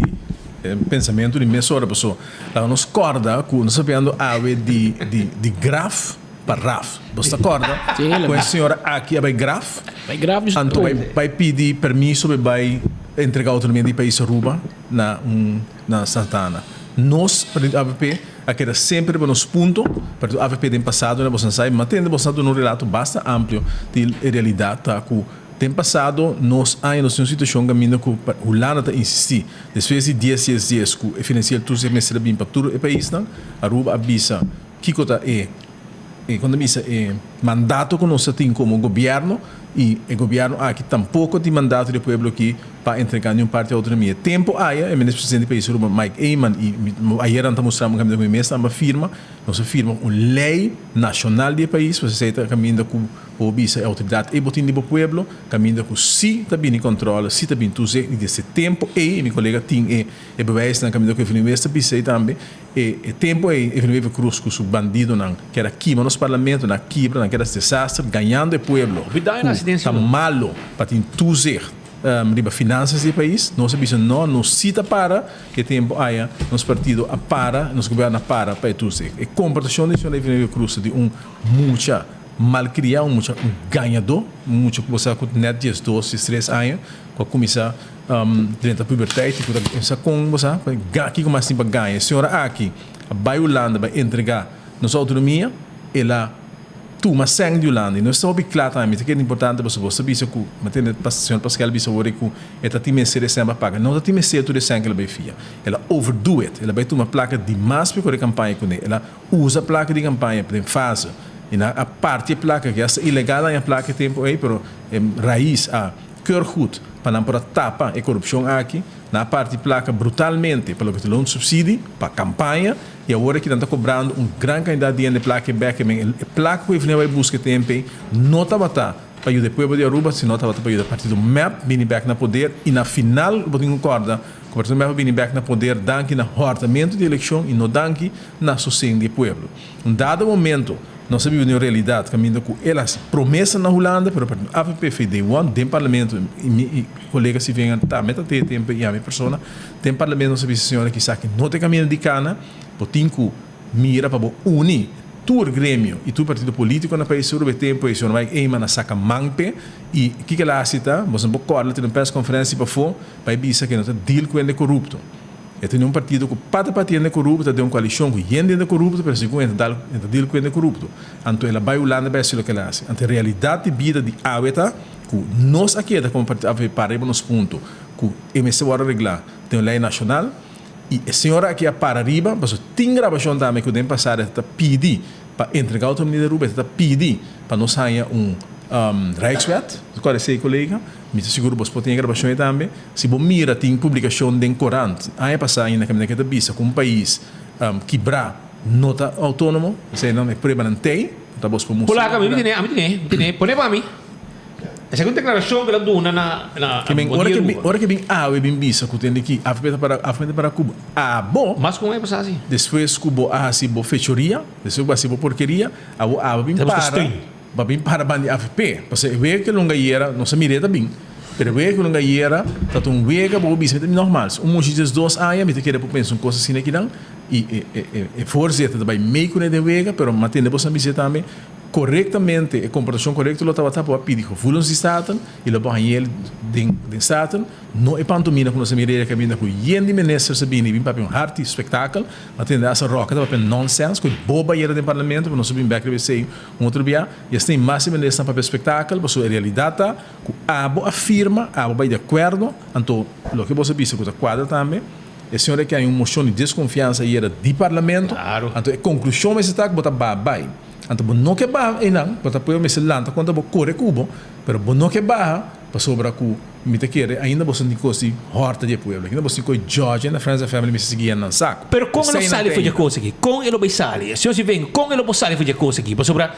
pensamento di mesora pasobra. Laga nos kòrda ku nos ta papiando awe di di di graf pa raf. Bo ta kòrda ku e señora aki a bai graf? Bai graf di su Anto bai bai pidi permiso pa e bai entrega autonomia di pais Aruba na un na Santa Ana. Nos partido avp a keda semper riba nos punto. Partido avp den pasado na boso sa i mantende boso a duna un relato basta amplio di e realidat ta ku den pasado nos aña nos tin un situacion caminda cu Hulanda ta insisti. Despues di dies dies dies cu e financieel toezicht mester a bin pa tur e paisnan, Aruba a bisa kico ta e e con ta bisa e mandato cu nos ta tin como gobierno y e gobierno aki tampoco tin mandato di e pueblo aki pa entrega niun parti autonomia. E tempo aya e minister presidente di pais Aruba Mike Eman y ayer nan ta mustra un caminda cu mi mes nan a firma, nos a firma un ley nacional di e pais pasobra esey ta caminda cu Bo bisa e outoridat ei bo tin di bo pueblo, kaminda ku si ta bini kòntròl, si ta bini toezicht, i desde tempu ei, mi kolega tin e e bewijsnan kaminda ku Evelyn West ta bisa ei tambe, e e tempu ei Evelyn Wever Croes ku su bandidonan kier a kima nos parlamento, nan a kibra, nan kier a hasi desaster, gañando e pueblo ku ta malo pa tin toezicht riba finansas di e pais. Nos a bisa no, nos si ta para, e tempu aya nos partido a para, nos gobierno a para pa e toezicht. E komportashon di señor Evelyn Wever Croes ta di un mucha. Malkriá, un mucha un gañadó, un mucha ku bo sa ku nèt diesdos, diestres aña ku a kuminsá drenta puberteit i ku ta kuminsá kon bo sa kiko mas tin pa gaña. E señora aki a bai Hulanda bai entregá nos outonomia, el a tuma sèn di Hulanda i nos ta hopi kla tambe. Mi ta kere importante pasobra bo sa bisa ku mi tende señor Pascal bisa awor ku e ta tin mester e sèn pa paga. No ta tin mester tur e sèn ku el a bai fia. El a overdo it, el a bai tuma plaka dimas pa e kore kampaña kuné. El a Usa plaka di kampaña den fase i nan a parti e plaka ke asta ilegal haña plaka e tempu ei pero e rais a keur goed pa nan por a tapa e korupshon aki. Nan a parti plaka brutalmente pa loke ta loon supsidi pa kampaña i awor aki nan ta kobrando un gran kantidat di hende plaka e bek e men e plaka ku Evelyn a bai buska e tempu ei no tabata pa yuda e pueblo di Aruba sino tabata pa yuda partido mep bini bek na poder i na final bo tin ku kòrda ku partido mep a bini bek na poder danki na hòrtamentu di elekshon i no danki na sosten di e pueblo. Un dado momento nos a biba den un realidad caminda cu el haci promesa na Hulanda pero partido avp VD one den parlamento y mi colega Sivenger tambe ta te tempo y ami persona den parlamento nos a bisa señora kisaki no ta e caminda di cana bo tin cu mira pa bo uni tur gremio y tur partido politico na pais Aruba e tempo ey señor Mike Eman a saca man pe y kico el a haci ta bo no por corda tin un press conferencia pafo pa e bisa que no ta deal cu hende corupto. E tene un partido ku pata pa hende korupto, ta den un koalishon ku hende hende korupto, pero segun e ta dal e ta deal ku hende korupto. Anto el a bai Hulanda bai hasi loke el a hasi. Anto e realidat di bida di awe ta ku nos a keda komo partido avp para riba nos punto ku e mester wòrdu reglá den un lei nashonal i e señora aki a para riba pasobra tin grabashon tambe ku den pasado e ta pidi pa entrega outonomia di Aruba, e ta pidi pa nos haña un Rijkswet. Kòrda esei kolega? Mi ta sigur bos por tin e grabashon ei tambe. Si bo mira tin publikashon den korant aña pasá ainda kaminda ke ta bisa ku un pais kibrá no ta outónomo. Esei nan e pruebanan t'ei. Ta bos por mustra. Polaca, mi tene, ami tene, mi tene. Pone pa mi. Esaki un deklarashon ku el a duna na na Ke men ora ke bin ora ke bin awe bin bisa ku tende ki avp ta para avp ta para ku bo abo. Mas kon e pasá asi? Despues ku bo a hasi bo fechoria, despues ku bo a hasi bo porkeria, abo awe bin para. Ba bin para ban di avp, pasobra e wega ku e longa yera, nos a mir'é ta bin, pero e wega ku e longa yera ta ta un wega bo por bisa mi ta nògmals, un mucha di diesdos aña mi ta kere por pensa un kos asina kinan, i e e e voorzitter ta bai mei kuné den wega, pero mi a tende boso a bis'é tambe. Korektamente, e komportashon korekto lo tabata pa bo a pidi gevoelens di Staten i lo bo hañ'el den den Staten, no e pantomina ku nos a mira ei kaminda ku yen di ministers a bini i bin papia un harti spektakel, ma tende hasta Roque ta papia nonsens ku e boba ayera den parlamento, pero nos a bin bek riba esei un otro bia, i asina mas e ministernan papia spektakel, pasobra e realidat ta ku abo a firma, abo bai di akuerdo, anto loke boso a bisa ku ta kuadra tambe. E señor a kaya un mocion di desconfiansa ayera di parlamento, anto e conclusion mester ta cu bo ta baha bay. Anto bo no ke baha eynan, bo ta pueblo mester lanta contra bo core cu bo, pero bo no ke baha pasobra cu mi ta kere ainda bo sinti cos di horta di e pueblo, ainda bo sinti coy George and the friends and family mester sigui yena nan saco. Pero con e lo Esey nan sali for ta dje cos aki? Con e lo bay sali? Señor Sivengo, con e lo por sali for dje cos aki? Pasobra.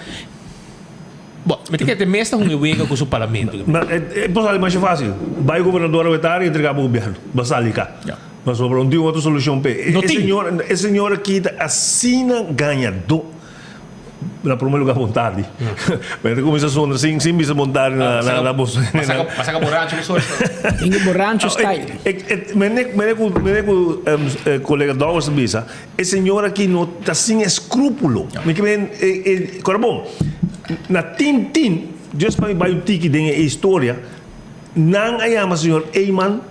Bo, mi ta kere te mes ta hunga e wega ku su parlamento. Ma e por sali masha fácil. Bai gobernador awetari i entrega bo gobierno. Bo sali ka. Pasobra no tin otro solushon p'e. No tin. E señor aki ta asina gañadó. Na prome lugar bon tardi. Mi ta kuminsá sonda sin sin bisa bon tardi na na boso. Bo saka borancho bo sosh. Tin borancho style. Mene mene ku mene ku kolega Dowers ta bisa. E señor aki no ta sin escrúpulo. Mi ke men e e kora bon, na tin tin, just pa mi bai un tiki den e historia, nan a yama señor Eman,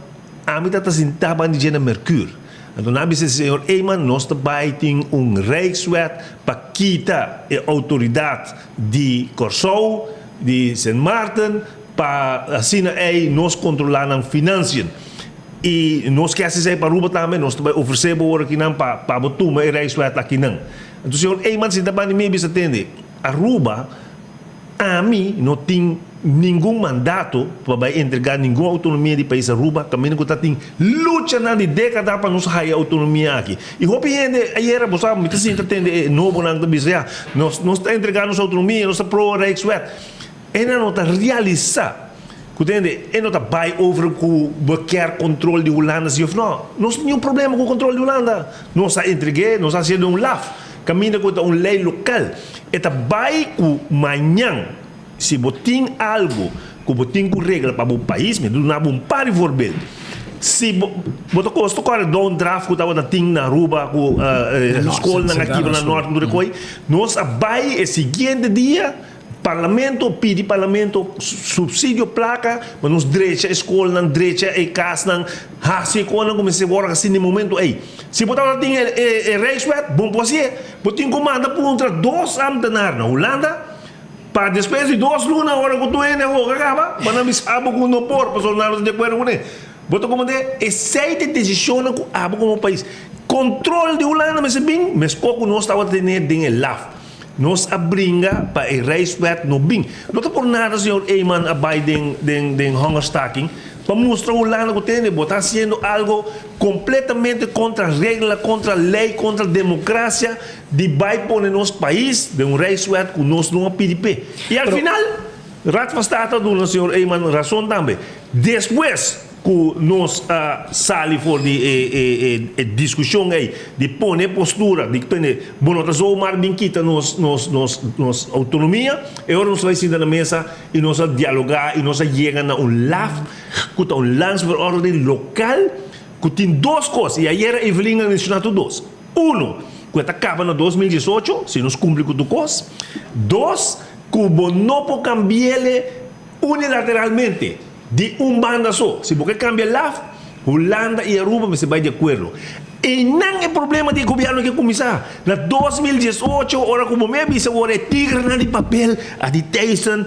ami ta ta sintá ban di dje na Mercure. Anto nan a bisa señor Eman, nos ta bai tin un Rijkswet pa kita e autoridad di Kòrsou, di Sint Maarten, pa asina ei nos kontrolá nan financiën. I nos ke hasi esei pa Aruba tambe, nos ta bai ofresé bo ora kinan pa pa bo tuma e Rijkswet akinan. Anto señor Eman sinta banda di mi bisa, Tende, Aruba, ami no tin ningun mandato pa bai entregá ningun autonomia di pais Aruba, kaminda ku ta tin luchanan di dékada pa nos haya autonomia aki. I hopi hende ayera, bo sa, mi ta sinta tende e nobonan ta bisa, ya, nos nos ta entregá nos autonomia, nos ta pro Rijkswet. E nan no ta realisá ku tende e no ta bai over ku bo kier kontrol di Hulanda si of no. Nos tin un problema ku kontrol di Hulanda. Nos a entreg'é, nos a hasié den un laf kaminda ku e ta un lei lokal. E ta bai ku mañan si bo tin algu ku bo tin ku regla pa bo pais, mi ta duna bo un par di voorbeeld. Si bo bo ta kosta kòrda don draf ku tabata tin na Aruba ku skolnan a kibra na Nort ku tur e koi, nos a bai e siguiente dia. Parlamento pidi parlamento subsidio placa pa nos drecha e scolnan, drecha e casnan, haci e conan cu mester worde haci na e momento ey. Si bo tabata tin e Rijkswet, bon por hacié. Bo tin cu manda puntra dos ambtenaar na Hulanda pa despues di dos luna ora cu tur hende a hoga caba, pa nan bisa abo cu no por pasobra nan no ta di acuerdo cune. Bo ta comprende? Esey ta e decisionnan cu abo como pais. Control di Hulanda mester bin, mesco cu nos tabata tene den e laf. Nos a bringa pa e Rijkswet no bin. No ta por nada señor Eman a bay den den den hongerstaking pa mustra Hulanda cu tende bo ta haciendo algo completamente contra regla, contra ley, contra democracia di bay pone nos pais den un Rijkswet cu nos no a pidi p'e. Y al final Raad van State a duna señor Eman razon tambe. Despues. Ku nos a sali for di e e diskushon ei di pone e postura di tene bo no ta zomaar bin kita nos nos nos nos outonomia, e ora nos bai sinta na mesa i nos a dialogá i nos a yega na un laf ku ta un landsverordening lokal ku tin dos kos i ayera Evelyn a menshoná tur dos. Uno, ku e ta kaba na 2018 si nos kumpli ku tur kos. Dos, ku bo no por kambi'ele unilateralmente. Di un banda so, si bo ke kambia laf, Hulanda i Aruba mester bai di akuerdo. Einan e problema di e gobièrnu ke kuminsá. Na 2018, ora ku bo me a bisa wor e tigrenan di papel, Adi Thijssen,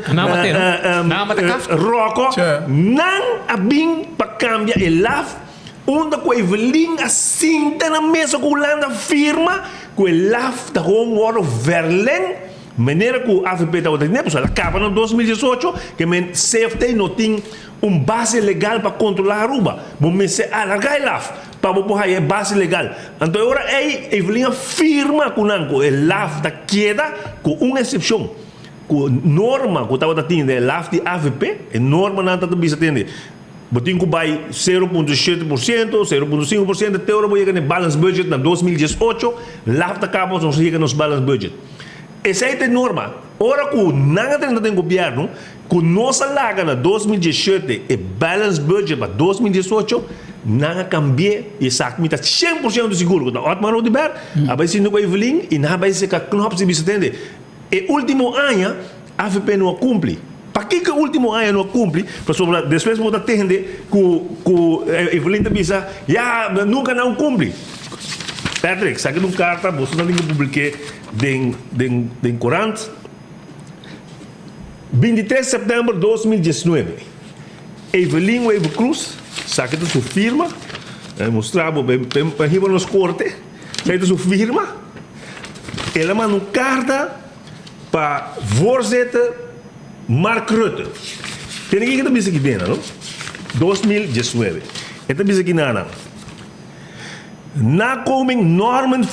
Rocco, nan a bin pa kambia e laf, unda ku Evelyn a sinta na mesa ku Hulanda firma ku e laf ta gewoon wòrdu verleng. Manera ku avp tabata tene, pasobra el a kaba na 2018, ke men CFT no tin un base legal pa kontrolá Aruba. Bo mester alargá e laf pa bo por haya e base legal. Anto e ora ei Evelyn a firma ku nan ku e laf ta keda ku un eksepshon, ku norma ku tabata tin den e laf di avp, e normanan ta bisa tende, bo tin ku bai 0.7%, 0.5% te ora bo yega na e balance budget na 2018, laf ta kaba pasobra nos a yega na nos balance budget. Esei ta e norma. Ora ku nan a drenta den gobièrnu, ku nos a laga na 2017 e balance budget pa 2018, nan a kambi'é i esaki mi ta shen por shento sigur ku ta Otmar Oduber a bai sinta ku Evelyn i nan a bai seka knòp si bisa tende. E ultimo aña avp no a cumpli. Pakico e ultimo aña no a cumpli? Pasobra despues bo ta tende cu cu Evelyn ta bisa, ya nunca nan cumpli. Patrick, saki un carta, boso ta tin cu publike den den den corant. 23 september 2019, Evelyn Wever Croes, saki ta su firma, e mustra bo pa hiba nos corte, saki ta su firma. El a manda un karta pa voorzitter Mark Rutte. Tene kiko e ta bisa aki dena, no? 2019. E ta bisa aki nana, Nakoming normen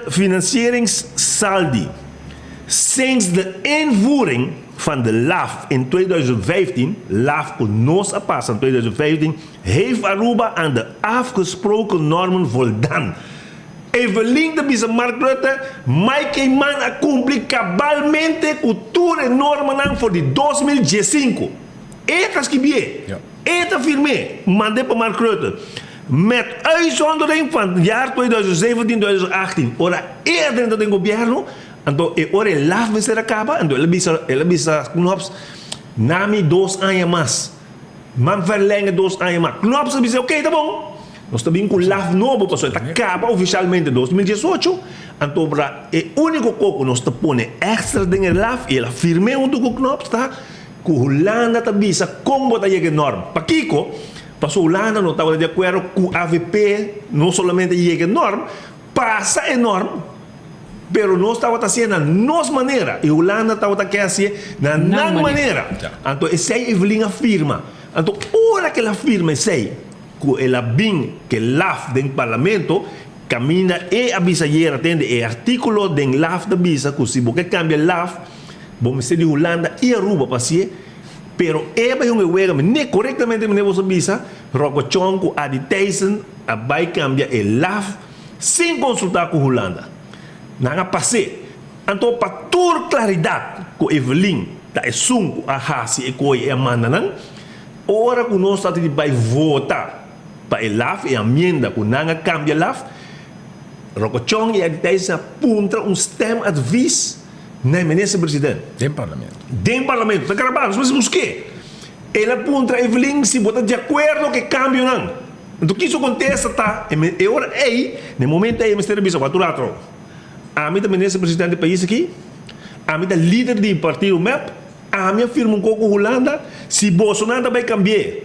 financieringssaldi sinds de invoering van de LAF in 2015, LAF ku nos a pasa in 2015, heeft Aruba aan de afgesproken normen voldaan. Evelyn ta bisa Mark Rutte, Mike Eman a cumpli cabalmente cu tur e normanan for di 2015. E ta skibié, e ta firmé, mand'é pa Mark Rutte. Met uitzondering van jaar 2017, 2018, ora e a drenta den gobierno, anto e ora e laf mester a caba, anto el a bisa, el a bisa Knops, na mi dos aña mas. Man verlenge dos aña mas. Knops a bisa, ok, ta bon. Nos ta bin ku laf nobo pasobra e ta kaba ofishalmente 2018, anto bra e úniko ko ku nos ta pone èkstra den e laf i el a firm'é huntu ku Knops ta ku Hulanda ta bisa kon bo ta yega e nòrm. Pakiko? Pasobra Hulanda no tabata di akuerdo ku avp no solamente yega e nòrm, pasa e nòrm, pero nos tabata hasié na nos manera i Hulanda tabata ke hasié na nan manera. Anto esei Evelyn a firma. Anto ora ku el a firma esei, Ku el a bin ke laf den parlamento, kaminda e a bisa ayer atende e artíkulo den laf ta bisa ku si bo ke kambia laf bo mester di Hulanda i Aruba pa hasié, pero e a bai hunga e wega mene korektamente mene boso a bisa Rocco Chong ku Adi Thijssen a bai kambia e laf sin konsultá ku Hulanda. Nan a pas'é. Anto pa tur klaridat ku Evelyn ta esun ku a hasi e koe e a manda nan. Ora ku nos ta di bai vota pa e laf, e amienda ku nan a kambia laf, Rocco Chong i Eddie Thijssen a puntra un stemadvies na e minister president. Den parlamento. Den parlamento. Ta grabá, nos mester busk'é. El a puntra Evelyn si bo ta di akuerdo ku e kambionan. Anto ki su kontesta ta? E ora ei, na e momento ei e mester a bisa, Wak tur atro. Ami ta minister president di e pais aki, ami ta lider di partido mep, Ami a firma un kos ku Hulanda, si bosonan ta bai kambi'é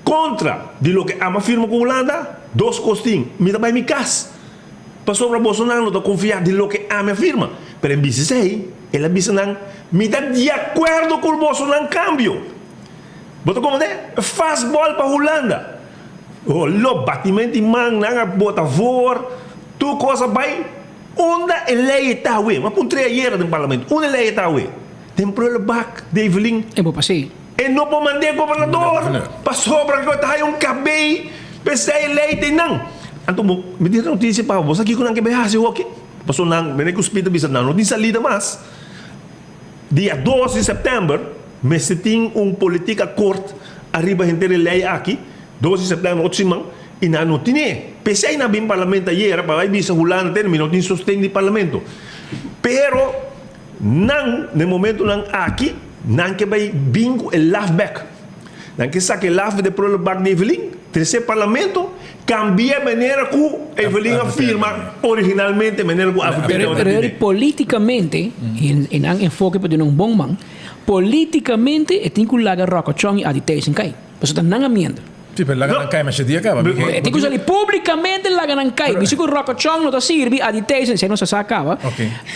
kontra di loke ami a firma ku Hulanda, dos kos tin, mi ta bai mi kas, pasobra bosonan no ta konfiá di loke ami a firma. Pero en bes esei, el a bisa nan, Mi ta di akuerdo ku bosonan kambio. Bo ta komprendé? Fastball pa Hulanda. Lo batimento di man, nan a bota voor, tur kos a bai. Unda e lei ta awe? Mi a puntr'é ayera den parlamento, unda e lei ta awe? Den prullenbak, Develin. E bo pas'é. E no por mand'é gobernador pasobra ku e ta haya un kabei p'esei e lei ta einan. Anto bo, mi tin notisia pa bo, bo sa kiko nan ke bai hasi hoki? Pasobra nan, mene ku Speed a bisa nan no tin salida mas. Dia dos di sèptèmber mester tin un politiek akkoord ariba henter e lei aki, dos di sèptèmber otro siman, i nan no tin'é. P'esei nan a bin parlamento ayera pa bai bisa Hulanda tene mi no tin sosten di parlamento. Pero. Nan, na e momentonan aki, nan ke bai bin ku e laf bek. Nan ke saka e laf di e prullenbak di Evelyn, trese parlamento, kambia e manera ku Evelyn a firma originalmente, manera ku avp Pero tabata pero pidi. politikamente, i nan enfoke pa duna un bon man, politikamente e tin ku laga Ròkòchòn i Adi Thijssen kai. Pasobra ta nan amienda. Sí, pero laga nan kai masha dia kaba. Mi E tin ku sali publikamente laga nan kai. Mi si ku Ròkòchòn no ta sirbi, Adi Thijssen, esei nos a sa kaba.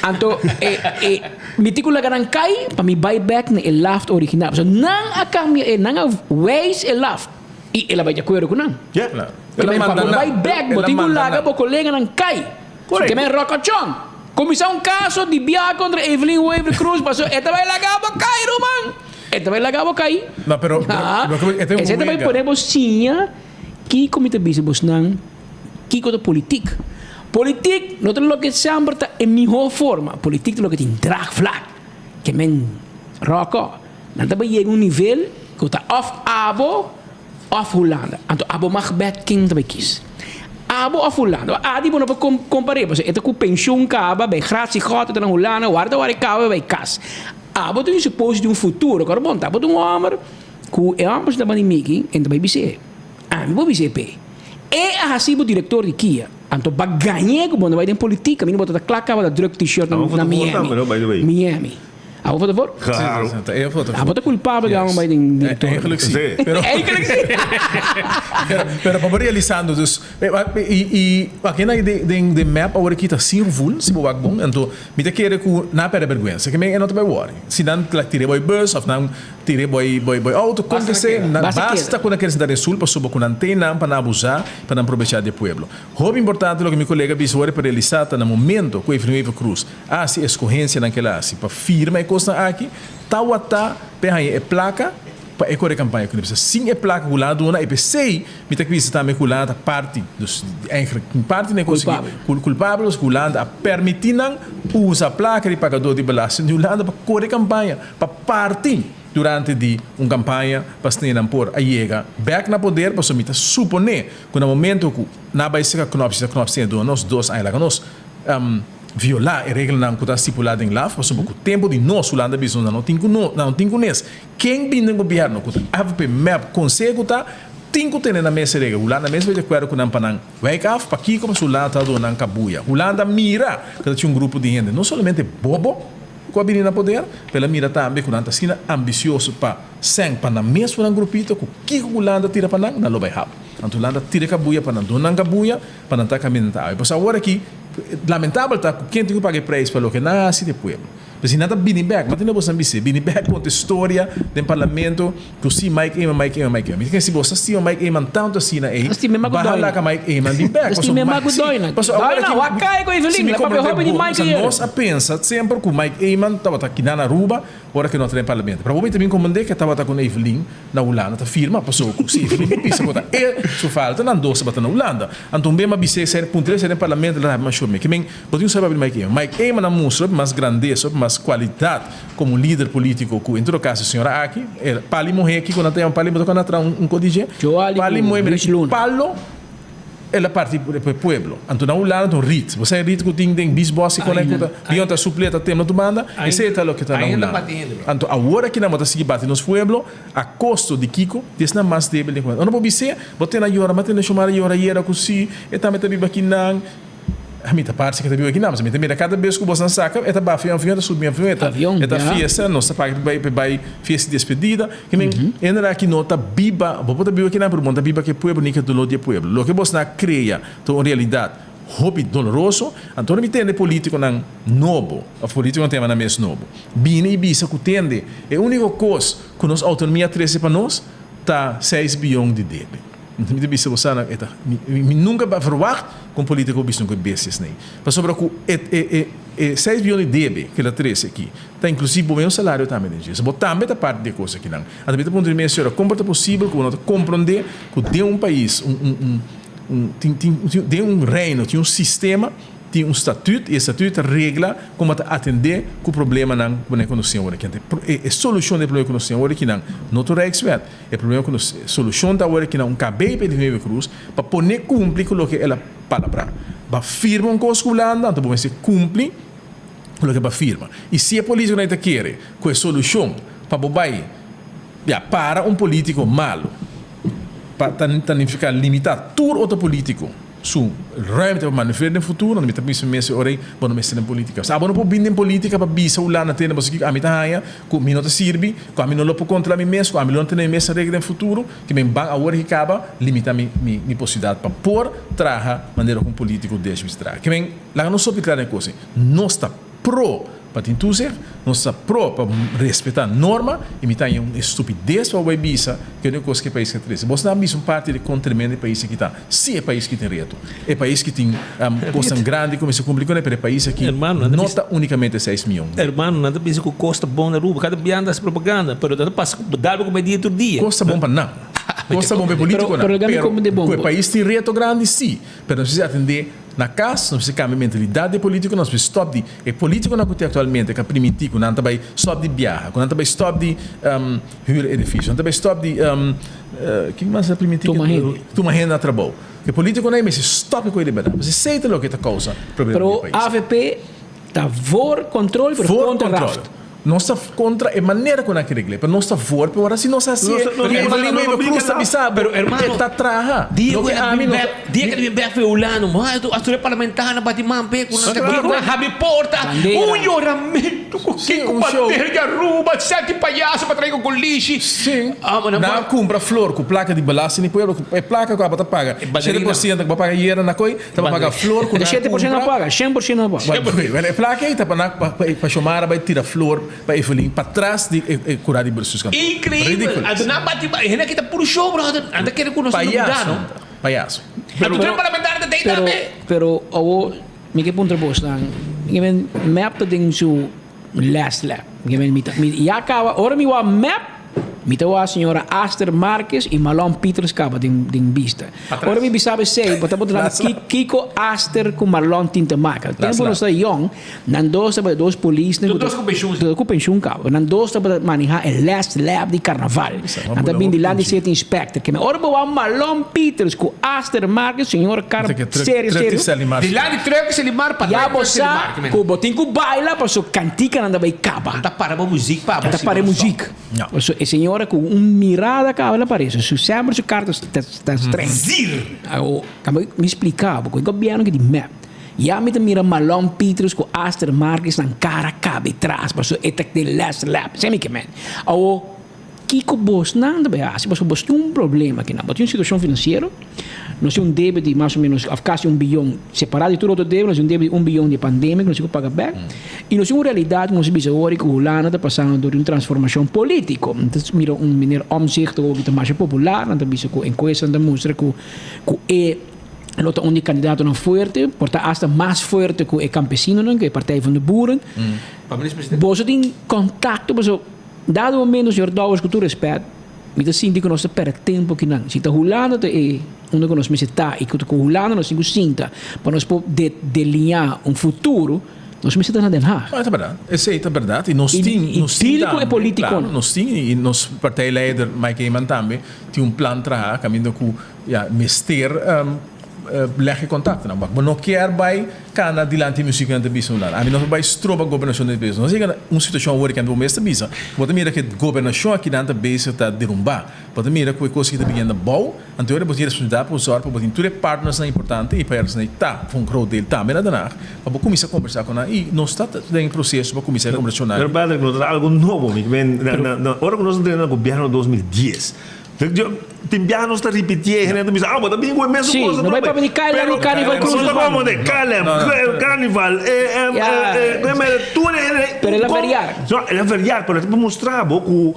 Anto e e mi tin ku laga nan kai pa mi bai bèk na e laft original. Pasobra nan a kambia e, nan a wijs e laft i el a bai di akuerdo ku nan. Ya. Ke men pa bo bai bèk bo tin ku laga bo koleganan kai. Ke men Ròkòchòn kuminsá un kaso di biaha kontra Evelyn Wever Croes pasobra e ta bai laga bo kai ruman. E ta bai laga bo kai. No, pero, pero, e ta un Esei ta bai pone bo siña kiko mi ta bisa bosnan, kiko ta politik. Politik no ta loke semper ta e mihó forma. Politik ta loke tin draagvlak. Ke men ròkò. Nan ta bai yega un nivel ku ta òf abo òf Hulanda. Anto abo mag bèt ken ta bai kis. Abo of Hulanda? Adi bo no por kompar'é pasobra e ta ku penshun kaba, bai gratie gòt, e ta na Hulanda, warda wara e kaba e bai kas. Abo tin supos di un futuro, kòrda bon ta abo ta un hòmber ku e hòmber ta bani miki en ta bai bis'é. Ami bo bis'é p'e. E a hasi bo direktor di kia, anto ba gañ'é ku bo no bai den politika, mi no bo ta ta kla kaba ta druk t-shirt na Miami. Miami. Abo vota voor? Claro. Abo ta culpabel di abo bai den director. Eigenlijk si. Pero Eigenlijk si. Pero, pero pa bo realisando dus y y aki na den den map awor aki ta sin gevoel si bo wak bon anto mi ta kere ku nan a perde berguensa ke men e no ta bai wori si nan tira bo e bus of nan tira bo e bo e auto kon ke se basta ku nan kere sinta den sul pasobra ku nan ten nan pa nan abusa pa nan probecha di e pueblo. Hopi importante loke mi kolega bisa awor pa realisa ta na momento ku Evelyn Wever Croes Hasi eskohensianan ku el a hasi pa firma e kosnan aki tawata p'e haña e plaka pa e kore kampaña ku Bisa. Sin e plaka ku Hulanda duna e p'esei mi ta bisa tambe ku Hulanda ta parti, dus eigenlijk un parti na e kos aki kulpabel pasobra Hulanda a permití nan usa plaka di pagadó di belasting di Hulanda pa kore kampaña, pa parti durante di un kampaña pa asina nan por a yega bèk na poder pasobra mi ta suponé ku na momento ku nan a bai seka Knops i Knops tin a duna nos dos aña laga nos Violá e reglanan ku ta stipulá den laf pasobra ku tempu di nos Hulanda bisa nos nan no tin ku no nan no tin ku nes. Ken bin den gobièrnu ku ta avp, mep, konseho ku ta tin ku tene nan mes e regla. Hulanda mes bai di akuerdo ku nan pa nan wijk af. Pakiko? Pasobra Hulanda ta duna nan kabuya. Hulanda mira ku ta tin un grupo di hende no solamente bobo ku a bini na poder, pero el a mira tambe ku nan ta asina ambisioso pa sèn pa nan mes ku nan grupito ku kiko ku Hulanda tira pa nan, nan lo bai hap. Anto Hulanda tira e kabuya pa nan duna nan kabuya pa nan ta kaminda ta awe. Pasobra awor aki Lamentabel ta ku ken tin ku paga e preis pa loke nan a hasi di e pueblo. Pero si nan ta bini bek, mati na boso nan bis'é, bini bek konta e storia den parlamento ku si Mike Eman, Mike Eman, Mike Eman. Mi ta kere si boso a stima Mike Eman tantu asina ei, baha laka Mike Eman bin bek. Pasobra awor aki si mi komprende bon, nos a pensa semper ku Mike Eman tabata kinan Aruba ora ku no ta den parlamento. Pero awor mi ta bin komprende ku e tabata ku Evelyn na Hulanda ta firma pasobra ku si Evelyn por bisa ku ta e su falta nan dos tabata na Hulanda. Anto un bema bis'é ser puntr'é ser den parlamento el a rabia masho mi. Ke men bo tin un sabi papia di Mike Eman. Mike Eman a mustra hopi mas grandesa, hopi mas kualidat komo un lider politiko ku en todo kaso e señora aki, el pali muhé kiko nan ta yama pali bo ta kòrda atra un kos di dje? Pali muhé mira ki palo el a parti pa e pueblo. Anto na Hulanda ta un rit. Bo sa e rit ku tin den Biesbosch i konai ku ta bion ta suplé ta tembla tur banda? Esei ta loke ta na Hulanda. Anto awor aki nan bo ta sigui bati nos pueblo. A kosto di kiko? Di esnan mas débil den komunidat. Ora bo bis'é, bo tene a yora, mi a tene Shomara yora ayera ku si, e tambe ta biba akinan. Mi ta parse ku e ta biba akinan, pasobra mi ta mira kada bes ku bosnan saka, e ta baha avion, e ta subi avion, e ta e ta fiesta, nos ta paga pa e bai fiesta di despedida. Ke men, hende aki no ta biba, bo por ta biba akinan, pero bo no ta biba ku e pueblo ni ku e doló di e pueblo. Loke bosnan a krea ta un realidat hopi doloroso. Anto ora mi tende politikonan nobo, òf politikonan ta yama nan mes nobo, bini i bisa ku tende e úniko kos ku nos outonomia a trese pa nos ta seis biyon di debe. Mi ta bisa bo sa nan e ta mi nunka a verwagt ku un politiko bisa un ku e bestias nei. Pasobra ku e e e e seis biyon di debe ku el a trese aki ta inklusiv bo mes salario tambe den dje. So bo tambe ta parti di e kos akinan. Anto mi ta puntra mi mes, señora, kon por ta posibel ku bo no ta komprondé ku den un pais un un un un tin tin den un reino tin un sistema Tin un statut y e statut ta regla como ta atende cu problemanan cu nan conoci awor aki. E solucion di e problema cu nos tin awor aki nan no ta un Rijkswet. E problema cu nos, e solucion ta awor aki nan un KB pa Evelyn Wever-Croes pa pone cumpli cu loke el a palabra. Ba firma un cos cu Hulanda anto bo mester cumpli cu loke bo a firma. Y si e politiconan ta kere cu e solucion pa bo bay ya para un politico malo pa ta nifica limita tur otro politico Su ruimte pa manoeuvreer den futuro, mi ta bisa mes e ora ei, bo no mester den politica. Sa bo no por bin den politica pa bisa Hulanda tene boso kiko ami ta haña, ku mi no ta sirbi, ku ami no lo por controla mi mes, ku ami lo no tene mi mes regla den futuro, ke men ban awor ki kaba limita mi mi mi posibilidad pa por traha manera ku un politico desh bisa traha. Ke men laga nos hopi kla den e kos ei, nos ta pro pa tin toezicht, nos ta pro pa respeta norma y mi ta haña un estupidez pa bo bay bisa ke único cos ke e pais ke trece. Bos nan a bisa un parti di con tremendo e pais aki ta. Si e pais ki tin reto, e pais ki tin cosnan grandi cu mester cumpli cune, pero e pais aki no ta unicamente seis miyon. Hermano, nan ta bisa cu cos ta bon na Aruba, cada bia nan ta haci propaganda, pero nan ta pasa cu dalba cu media tur dia. Cos ta bon pa nan, cos ta bon pa e politiconan, pero cu e pais tin reto grandi si, pero nos mester atende. Na cas, nos mester cambia mentalidad di e politiconan, nos mester stop di e politiconan cu tin actualmente ca priminti cu nan ta bay stop di biaha, cu nan ta bay stop di huur edificio, nan ta bay stop di kico mas a priminti? Tuma hende. Tuma hende na trabou. E politiconan ey mester stop e cu e libertad, pasobra esey ta loke ta causa problema Pero den e pais. avp ta voor control pero Voor contra control. raft. Nos ta contra e manera cu nan ke regle, pero nos ta voor pe ora si nos hacié. Evelyn Wever Croes ta bisa bo, e ta traha. Dia Loke cu el a ami bin no bek, dia cu el a bin bek fe Hulanda, ma a tur e parlamentarnan bati man pe cu nan ta Claro. cu nan habri porta, Bandera. un yoramento cu Sí, kico un show. bandera di Aruba, seti payaso pa trae cu colishi. Sí. Ah, ma nan Nan a cumpra flor cu placa di belasting di pueblo, cu e placa cu abo ta paga, 7% cu bo a paga yera na coy, Ta pa paga flor ku nan Shete por shento no paga, shen por shento no paga. Bueno, e plaka ei ta pa nan pa Xiomara bai tira flor pa Evelyn patras di e kura di Bestuurskantoor. Increíbel! Anto nan bati ba, e hende aki ta puru show brother, nan ta kere ku nos ta lubida no. Payaso. Anto tur e parlamentario ta tei tambe. Pero awo mi ke puntra bos nan, mi men mep ta den su last lap. Mi men mi ta mi ya kaba ora mi wak mep mi ta wak señora Aster Marques y Marlon Pieters kaba den den bista. Ora mi bisa esey bo ta puntra mi kiko Aster ku Marlon tin te maka. Tempo nos ta yong nan dos tabata dos polisnan ku ta dos ku penshun kaba. Nan dos tabata maneha e last lap di karnaval. Nan ta bin dilanti city inspector. Keme ora bo wak Marlon Pieters ku Aster Marques señor kar serio serio. Dilanti truck Selimar pa Ya bo sa ku bo tin ku baila paso kantikanan ta bai kaba. Ta para bo muzik pa bo. Ta para e muzik. Paso e señora ku un mirada kaba el a parese. Su semper su kar ta streng. Zir. Awo kamba mi splika bo ku e gobièrnu ki di mep. Ya mi ta mira Marlon Pieters ku Aster Marques nan kara kabe tras paso e ta den les lap. Esei mi ke men. Awo Kiko bosnan ta bay hasi? Pasobra bos tin un problema akinan. Bo tin un situacion financiero, nos tin un debe di mas o menos of casi un biyon, separa di tur otro debe, nos tin un debe di un biyon di e pandemia cu nos tin cu paga bek. Y nos tin un realidad cu nos a bisa awor cu Hulanda ta pasando door di un transformacion politico. Nan ta mira un meneer Omtzigt awor cu ta masha popular, nan ta bisa cu encuestanan ta mustra cu cu e lo ta un di e candidatonan fuerte, por ta hasta mas fuerte cu e campesinonan, cu e Partij van de Boeren. Boso tin contacto pasobra. Dado momento señor Dowers cu tur respet mi ta sinti cu nos ta perde tempo akinan. Si ta Hulanda ta e unda cu nos mester ta y cu ta cu Hulanda nos tin cu sinta pa nos por deliña un futuro nos mester ta na Den Haag. No, ta berdad. Esey ta berdad y nos tin, nos tin deal cu e tambe, politiconan. claro, nos tin y nos partijleider Mike Eman tambe tin un plan traha caminda cu ya mester leg e contactonan. Bo no kier bay Cana dilanti musico nan ta bisa un lado. Ami no ta bay stroba gobernacion den bezig. Nos yega na un situacion awor kende bo mes ta bisa, bo ta mira ke gobernacion aki nan ta bezig ta derumba. Bo ta mira ku e cos aki ta biniendo abou. Anto ora bo tin responsabilidad pa bo zorg pa bo tin tur e partnersnan importante y paersnan ta for un groot deel tambe na Den Haag pa bo cuminsa combersa cu nan y nos ta den e proceso pa cuminsa e combersacionnan. Pero Patrick, no ta algo nobo. Mi men, na, na, ora cu nos a drenta na gobierno 2010, Tin biaha nos ta ripitié e hende ta bisa, ah, bo ta bin ku e mesun Sí, kos no bai atrobe. papia di KLM Pero i Carnival nos Cruises ta man. komo de KLM, Carnival, Ja. tur e hende. Pero el a variar. No, el a variar, pero el ta pa mustra bo ku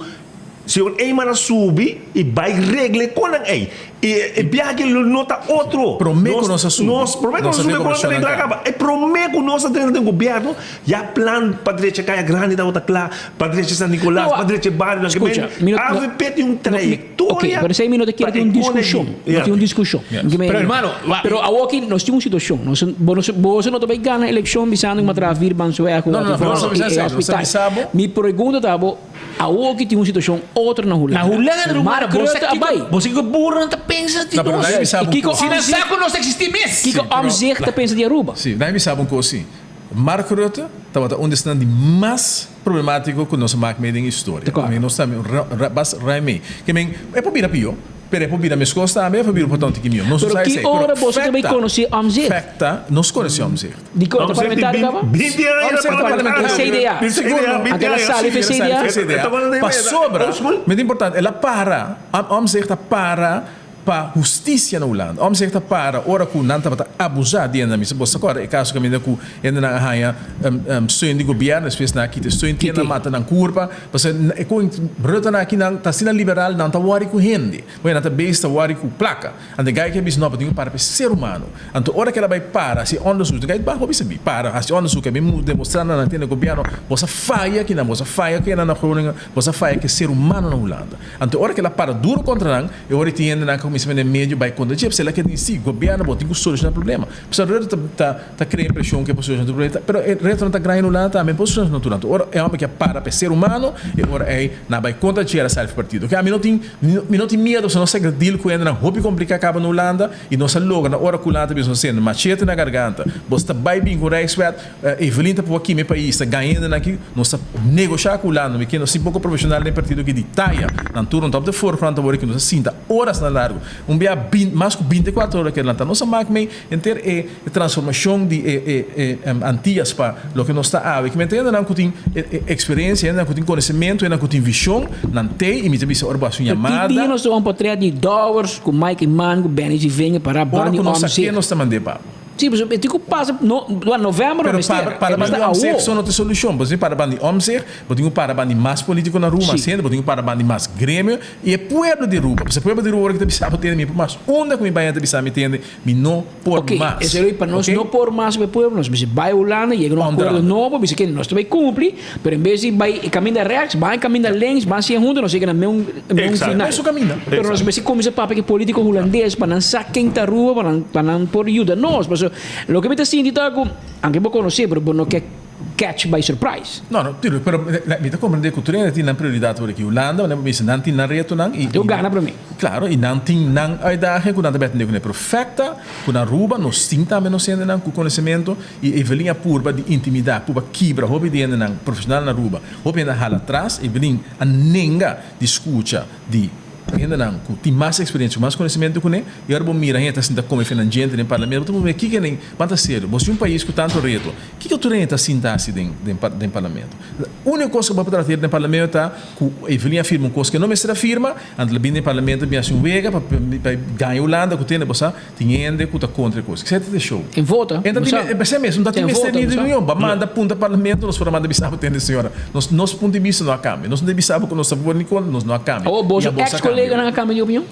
señor Eman a subi i bai regla e konan ei. I e biaha aki lo no ta otro. Promé ku nos a subi, Nos, promé ku nos nos a a subi den e konan ta gobernashon regla nan kaba. E promé ku nos a drenta den gobièrnu, ya plan pa drecha Kaya Grandi tabata kla. Pa drecha San Nicolas, pa drecha e barionan ke Escucha, men mi no, avp tin un no, mi, trayectoria ok, pero esei mi no ta kier pa tin un e kone discusion, di no tin un discusion. Pero hermano, wa, Pero awor aki nos tin un situacion, nos, bo no, boso no ta bay gana eleccion bisando cu matra vir Banzueg No, no, no, of nos ta bisa e esei, nos ta hospital. bisa bo. Mi pregunta ta bo, awor aki tin un situacion otro na Hulanda. Na Hulanda, ruman, Mark bo sa Rutte a kiko, bay. bo sa kiko burnan ta pensa di No, pero nos. nan bisa Y bo un kiko cos. Si nan Omtzigt, sa ku nos ta existi mes. kiko Sí, pero Omtzigt ta pensa di Aruba? Sí, nan bisa bo un cos sí. Mark Rutte tabata un di esnan di mas problemátiko ku nos a mak mee den historia. Dakor. Mi nos tambe bas ruim mee. Ke men, e por bira pió, pero e por bira meskos tambe, e por bira un poton tiki mió. Nos no Pero sa ki esei. Pero ora boso ta bay fèkta, konosé Omtzigt? fèkta, nos konosé Omtzigt. Di kon ta Omtzigt di parlamentario kaba? 20 aña Omtzigt ta parlamentario. CDA. Sigur no. Anto el a sali fe CDA? CDA. Pasobra, met importante, el a para, Omtzigt a para Pa hustisia na Hulanda. Omtzigt ta para ora ku nan tabata abusá di hende. Mi sa bo sa kòrda e kaso kaminda ku hendenan a haña steun di gobièrnu, despues nan a kita e steun, tin nan mata nan kurpa. Pasobra e kon Rutte-nan aki nan ta asina liberal, nan ta wòri ku hende. Bueno, nan ta bezig ta wòri ku plaka. Anto e gai ke a bisa no, bo tin ku para pa e ser humano. Anto ora ku el a bai para hasi onderzoek, e gai baho a bisa mi, para hasi onderzoek, a bin demostrá na nan tende gobièrnu, bo sa faya kinan, bo sa faya kinan na Groningen, bo sa faya ku e ser humano na Hulanda. Anto ora ku el a para duro kontra nan, e ora e tin hendenan ku. kuminsá mende medio bai kontra dje, p'esei el a keda insisti, Gobièrnu bo tin ku solushoná problema. P'esei Rutte ta ta krea impreshon ku e por solushoná tur problema, pero e retonan ta grandi na Hulanda tambe por solushoná tur. Anto ora e hòmber ke a para pa e ser humano, e ora ei nan a bai kontra dje, el a sali for partido. Oke, ami no tin mi no tin miedu pasobra nos a deal ku hendenan hopi kompliká kaba na Hulanda i nos a logra na ora ku Hulanda ta bisa nos hende machete na garganta, bo sta bai bin ku Rijkswet, Evelyn ta por kima e pais, ta gaña hendenan aki, nos ta negoshá ku Hulanda, mi ke nos tin poko profeshonal den partido aki di taya, nan tur no ta op de voorgrond awor aki, nos a sinta orasnan largu, un bia mas ku binti kuater ora ke lanta, nos a mak mei henter e transformashon di e e Antias pa loke nos ta awe, ki mester hendenan ku tin eksperensia, hendenan ku tin konosementu, hendenan ku tin vishon, nan tei i mi ta bisa ora bo hasi un Pero ki yamada. dia nos ta wak un potret di Dowers ku Mike Eman ku Benny Zievinger pará Ora banda di ku nos sa Omtzigt? ke nos ta mand'é pa bo. Sí, pasobra e tin ku pasa no, novèmber Pero no mester, para, para e mester bandi omtzigt awo. so no ta e solushon. Bo tin para bandi omtzigt, bo tin ku para bandi mas politiko na Aruba, mas hende, bo tin ku para bandi mas gremio i e pueblo di Aruba. Pasobra e pueblo di Aruba ora ki ta bisa bo tende mi por mas. Unda ku mi bai nan ta bisa mi tende mi no por Ok, mas. esei lo pa nos Ok? no por mas pa e pueblo, nos mester bai Hulanda, yega na un Onder akuerdo andere. nobo, bisa ke nos ta bai kumpli, pero en bes di bai e kaminda rèks, bai e kaminda links, ban siña huntu, nos yega na meun meun Exacto. final. Mesun kaminda. Pero nos mester kuminsá papia ku e politiko hulandes pa nan sa ken ta Aruba, pa nan pa nan por yuda nos. Pasobra loke mi ta sinti ta ku, anke bo konosé, pero bo no ke catch by surprise. No, no, tuurlijk, pero mi ta comprende cu tur hende tin nan prioridad awor aki. Hulanda, wanneer bo bisa, nan tin nan retonan y. Nan gana prome. Claro, y nan tin nan uitdaging cu nan ta beta cune. Pero fect ta cu na Aruba nos tin tambe nos hendenan cu conocemento y Evelyn a purba di intimida, purba kibra hopi di hendenan profesional na Aruba. Hopi hende a hala atras, Evelyn a nenga di scucha di hendenan cu tin mas experiencia, cu mas conocemento cune, y ora bo mira hende ta sinta come fenan djente den parlamento, bo ta puntra, kiko nan ban ta serio? Bo si un pais cu tanto reto, kiko tur hende ta sinta haci den den parlamento? Unico cos cu bo por trata den parlamento ta cu Evelyn a firma un cos cu e no mester a firma, anto lo bin den parlamento bin haci un wega pa pa gaña Hulanda cu tende bo sa tin hende cu ta contra e cos. Esey ta e show. En vota, En ta bo tin sa. esey mes, no ta tin En mester vota, ni bo sa. reunion. Bo a manda punta parlamento, nos por a manda bisa bo tende señora. Nos nos punto di bista no a cambia. Nos no ta bisa bo cu nos ta for ni contra, nos no a cambia. Awor Y boso abos a ex cambia. coleganan a cambia di opinion?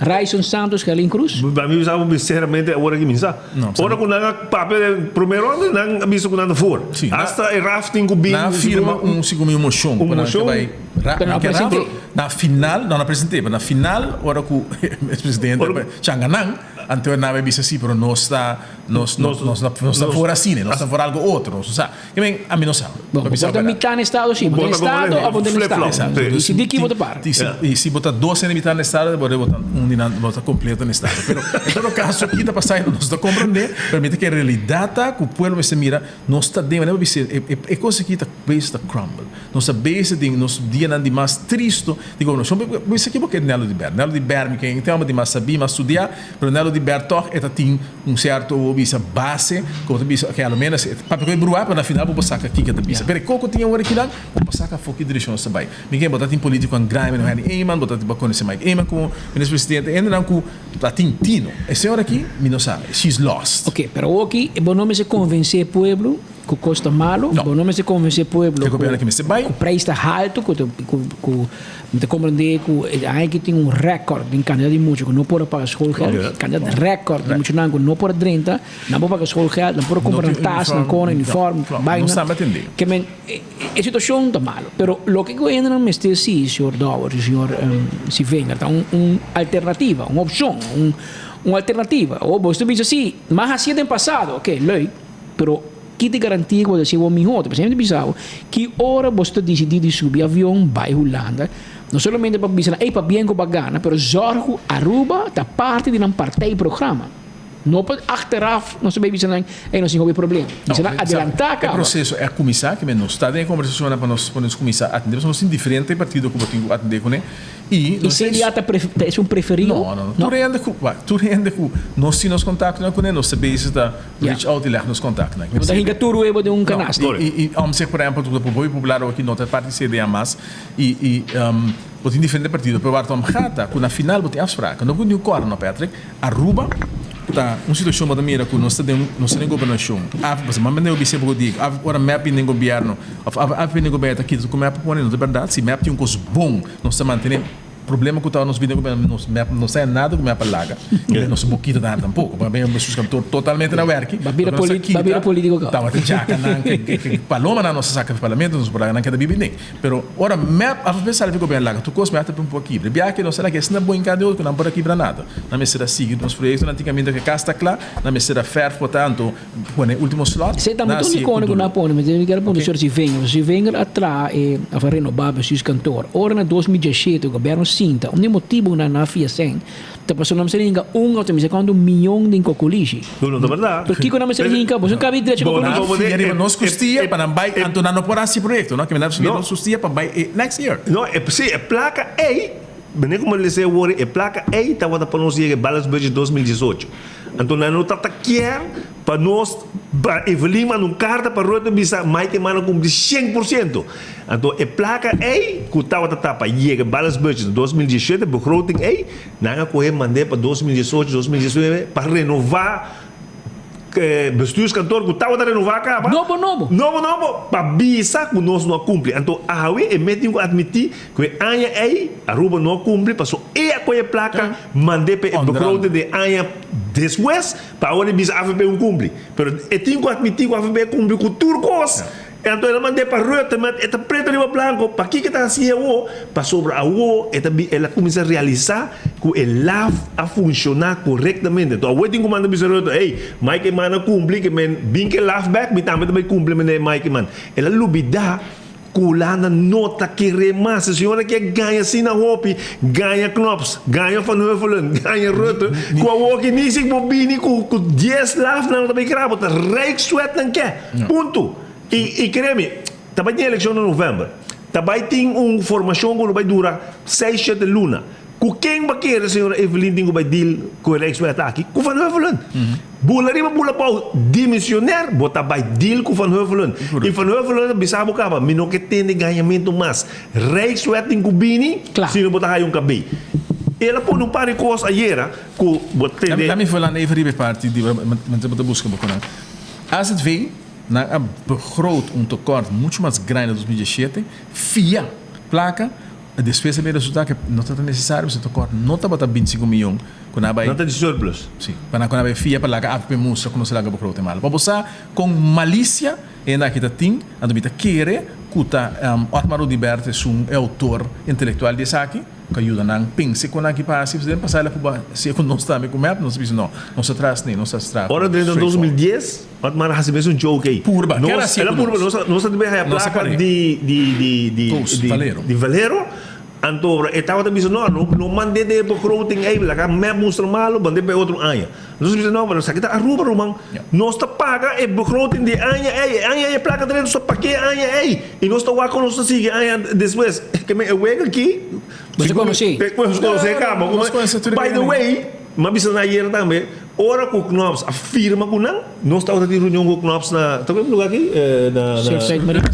Ryson Santos, Gerlin Cruz? Pa mi bisa bo sinceramente awor aki mi sa. Ora cu nan a papia den prome ronda nan a bisa cu nan ta for. Hasta e rafting cu bin. Nan a firma un segun mi un mocion Un pa nan mocion. ke bay ra Pero nan a nan ke presente. raft. Na final, no nan a presente, pero na final ora cu e presidente changa nan, anto nan a bay bisa si pero nos ta nos nos nos nos ta for asina, nos ta for algo otro, nos no sa. Ke men, ami no sa. Bon, Pa bo bisa por ta berdad. mitá na estado si, bo ta Bo na ta como estado den of bo ta na flip estado. flop. Exacto. Sí. Dus Disidí ki bo ta para. I si, i si bo ta dos hende mitá na estado, bo bo ta un di nan, bo ta completo na estado. Pero en todo caso, ki ta pasando nos ta comprende, pero mi ta kere realidad ta ku pueblo mester mira, nos ta den, manera bo bisa, e, e, e kos aki ta bezig ta crumble. Nos ta bezig den nos dianan di mas tristo di gobernashon. Bo, bo bisa ki bo ke Nelo di Ber. Nelo di Ber, mi ke tin homber di mas sabí, mas studiá, pero Nelo di Ber tog e ta tin Un cierto bo bisa base cu bo ta bisa ok a lo menos e papia cu e brua pero na final bo por saca kico e ta bisa pero e coco tin awor akinan bo por saca afo ki direccion nos ta bay mi ken bo ta tin politiconan grandi manera Henny Eman bo ta bo conoce Mike Eman como minister presidente hendenan cu ta tin tino e señora aki mi no sa she's lost. Ok pero awoki bo no mester convence e pueblo cu cos ta malo bo no mester convence e pueblo E gobierno aki mester bay. cu prijs ta halto cu cu Mi ta comprende cu e aña aki tin un record den cantidad di mucha cu no por a paga schoolgeld. Cantidad record di muchanan cu no por a drenta, nan por paga schoolgeld, nan por a cumpra nan tas, nan cona, uniform, baina. Ke men, e situacion ta malo. Pero loke cu hendenan mester si, señor Dowers y señor Sivenger, ta un un alternativa, un opcion, un un alternativa. O bo ta bisa si, m'a hacié den pasado, ok, leuk, pero. Ki ta garantia ku bo ta hasi bo mihó? Ta p'esei mi ta bisa bo, ki ora bo ta disidí di subi avion bai Hulanda, no solamente pa bisa nan, ey pabien ku bo a gana, pero zòrg ku Aruba ta parti di nan partijprogramma. No pa achteraf nos ta bai bisa nan, ey nos tin hopi problema. Bisa nan adelantá E kaba. proseso a kuminsá, ke men nos ta den e kombersashonnan pa nos pa nos kuminsá atendé, pasobra nos tin diferente partido ku bo tin ku atendé kuné. I CDA ta ta esun preferido? No, no, no. Tur hende ku, wak, tur hende ku nos tin nos kontaktonan kuné, nos ta bezig ta reach out i lèg nos kontaktnan. No ta hinka tur webo den un kanasta. No, i, i om seg por ehempel, ku ta hopi popular awo aki no ta parti CDA mas, i, i bo tin diferente partido, pero waar het om gaat ta ku na final bo tin afspraken. No ku niun kòrda no, Patrick. Aruba ta un situashon bo ta mira ku nos ta den, nos ta den gobernashon. Af, pasobra manda bo bisa bo di, af ora mep bin den gobièrnu, òf af avp bin den gobièrnu ta kita ku mep a pone, no ta bèrdat. Si mep tin un kos bon, nos ta mantené. problema ku ta nos bida ku nos mep no sa nada ku mep a laga. I nos no kita nada tampoco. Pa ben bestuurskantoor totalmente na werki. Ba bira polit ba bira politico kaba. Tabata djakanan ke ke palomanan nos a saka di parlamento nos por laga nan keda biba den. Pero ora mep a sali di gobierno laga tur kos mep ta un poco kibra. E biaha ke nos a laga esnan bo hinka den otro ku nan por a kibra nada. Nan mester a sigui nos proyecto nan tin kaminda ke kas ta kla nan mester a verf por tanto pone ultimo slot. Esei Nan tambe a ta un sigui ku ikone ku duru. nan a pone. Mi kier a puntra señor Zivenger. Zivenger a traha e of a renoba bestuurskantoor. Ora na 2017 gobierno sinta un di e motibo ku nan a fia sèn Ta pasobra nan mester hinka un òf ta mester kuantu mion den kokolishi. No, no ta bèrdat. Pero kiko nan mester hinka? Boso kabi drecha kokolishi. Nan fia riba nos kustia pa nan bai, anto nan no por hasi proyekto, no? Ke nan fia nos kustia pa bai e next year. No, e, si, e plaka ei, manera ku mi a lesa e wòrdu, e plaka ei tabata pa nos yega e balance budget 2018. Anto nan no tabata kier pa nos, pa Evelyn manda un karta pa Rutte bisa Mike Eman a kumpli 100%. Anto e plaka ei ku tabata ta pa yega balance budget 2017, begroting ei, Nan a kohe mand'é pa 2018, 2019 pa renová bestuurskantoor ku tabata renová kaba. Nobo nobo. Nobo nobo pa bisa ku nos no a kumpli. Anto awe e mes tin ku atmití ku e aña ei Aruba no a kumpli paso e a kohe plaka mand'é pa e begroting di e aña despues pa awor e bisa avp un kumpli. Pero e tin ku atmití ku avp a kumpli ku tur kos. E anto el a mand'é pa Rutte, ma e ta preto riba blanco. Pakiko e ta hasi awo? Pasobra awo e ta bin, el a kuminsá realisá ku e laf a funshoná korektamente. Anto awo e tin ku manda bisa Rutte, Hey, Mike Eman a kumpli, ke men bin ku e laf bèk, mi tambe ta bai kumpli mene Mike Eman. El a lubidá ku Hulanda no ta keré mas. E señora ke a gaña asina hopi, gaña Knops, gaña Van Huffelen, gaña Rutte, ku awo ki ni si bo bini ku dies lafnan no ta bai kra, bo ta Rijkswet nan ke. Punto. I, i kere mi, ta bai tin elekshon na novèmber. Ta bai tin un formashon ku lo bai dura seis, shete luna. Ku ken bo a kere señora Evelyn tin ku bai deal ku e Rijkswet aki? Ku Van Huffelen. Bula riba bula abou, dimisioner, bo ta bai deal ku Van Huffelen. I Van Huffelen a bisa bo kaba, mi no ke tende gañamentu mas. Rijkswet tin ku bini, sino bo ta haya un kabei. El a pone un par di kos ayera ku bo tende. Lami fulana even riba e parti di, bo ta buska bo ku nan. AZV, nan a begroot un tekort mucho mas grandi na 2017 via placa, despues a bin resulta cu no tabata necesario pasobra e tekort no tabata 25 miyon cu nan a bay. Nan ta di surplus. Si, pa nan cu nan a bay fia pa laga avp mustra cu nos a laga begroting malo. Pa bo sa con malicia e hende aki ta tin, anto mi ta kere cu ta Otmar Oduber ta esun e autor intelectual di esaki. Ku a yuda nan pensa kon nan ki pa hasi. Den pasado el a proba hasié ku nos tambe ku mep. Nos a bisa no, nos ta tras ni, nos ta tra Ora drenta 2010, Otmar a hasi mes un joke ei. Purba, ker hasié ku nos. El a purba, nos a debe haya plaka di di di di di Valero. Anto e tabata bisa no, no mand'é den e begroting ei, laga mep mustra malu, mand'é pa e otro aña. Nos a bisa no, pero esaki ta Aruba ruman. Nos ta paga e begroting di e aña ei. E aña ei e plaka drenta nos ta pag'é e aña ei. I nos ta wak kon nos ta sigui aña despues. Ke men e wega aki. Nos a konosé. Nos konosé kaba. By the way, mi a bisa nan ayer tambe, ora ku Knops a firma ku nan, nos tabata tin reunion ku Knops na, ta ku e lugar aki? Na Surfside Marina.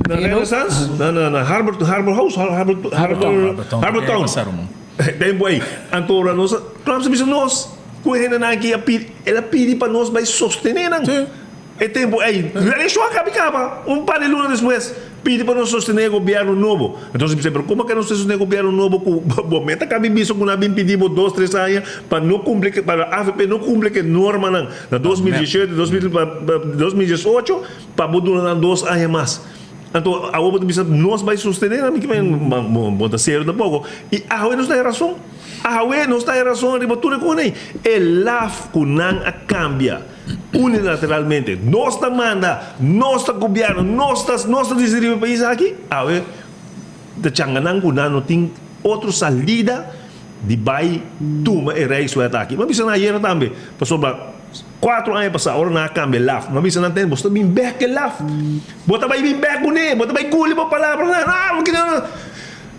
Na Renaissance? Na na Harbor Harbor House? Harbor Harbor Town. Tempu ei, anto ora nos a, Knops a bisa nos ku e hendenan aki a pidi, el a pidi pa nos bai sostené nan. E tempu ei, elekshon a kabi kaba, un par di luna despues, pidi pa nos sostené e gobièrnu nobo. Entonces mi bisa, pero komo ke nos ta sostené e gobièrnu nobo ku bo meta kabi bisa ku nan a bin pidi bo dos, tres aña pa no kumpli ke, pa avp no kumpli ke normanan na 2017, 2018, pa bo duna nan dos aña mas. Anto awor bo ta bisa nos bai sostené nan, mi ke bo ta serio tampoko. I awe nos ta e rason. Awe nos ta e rason riba tur e kos ei. E laf ku nan a kambia unilateralmente, nos ta manda, nos ta gobièrnu, nos ta nos ta disidí riba e pais aki, awe ta changa nan ku nan no tin otro salida di bai tuma e Rijkswet aki. Mi a bisa nan ayera tambe, pasobra kuatro aña pasá ora nan a kambia e laf, mi a bisa nan tende, boso ta bin bèk e laf, bo ta bai bin bèk kuné, bo ta bai guli bo palabranan, ah,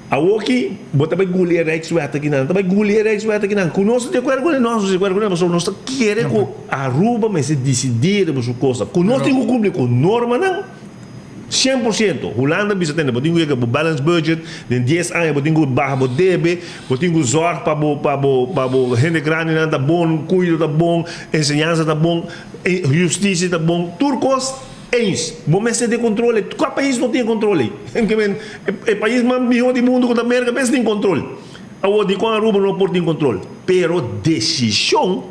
Awoki bo ta bai guli e Rijkswet akinan, ta bai guli e Rijkswet akinan. Ku nos ta di akuerdo kuné? Nos no ta di akuerdo kuné pasobra nos ta kere ku Aruba mester disidí riba su kosa. Ku nos tin ku kumpli ku normanan 100%. Hulanda bisa tende bo tin ku yega bo balance budget den dies aña, bo tin ku baha bo debe, bo tin ku zòrg pa bo pa bo pa bo hende grandinan ta bon, kuido ta bon, enseñansa ta bon, hustisia ta bon, tur kos. Eens, bo mester tin control ei. Cua pais no tin control ei? E pais mas miho di mundo cu ta Merca mes tin control. Awor dikon Aruba no por tin kontrol? Pero desishon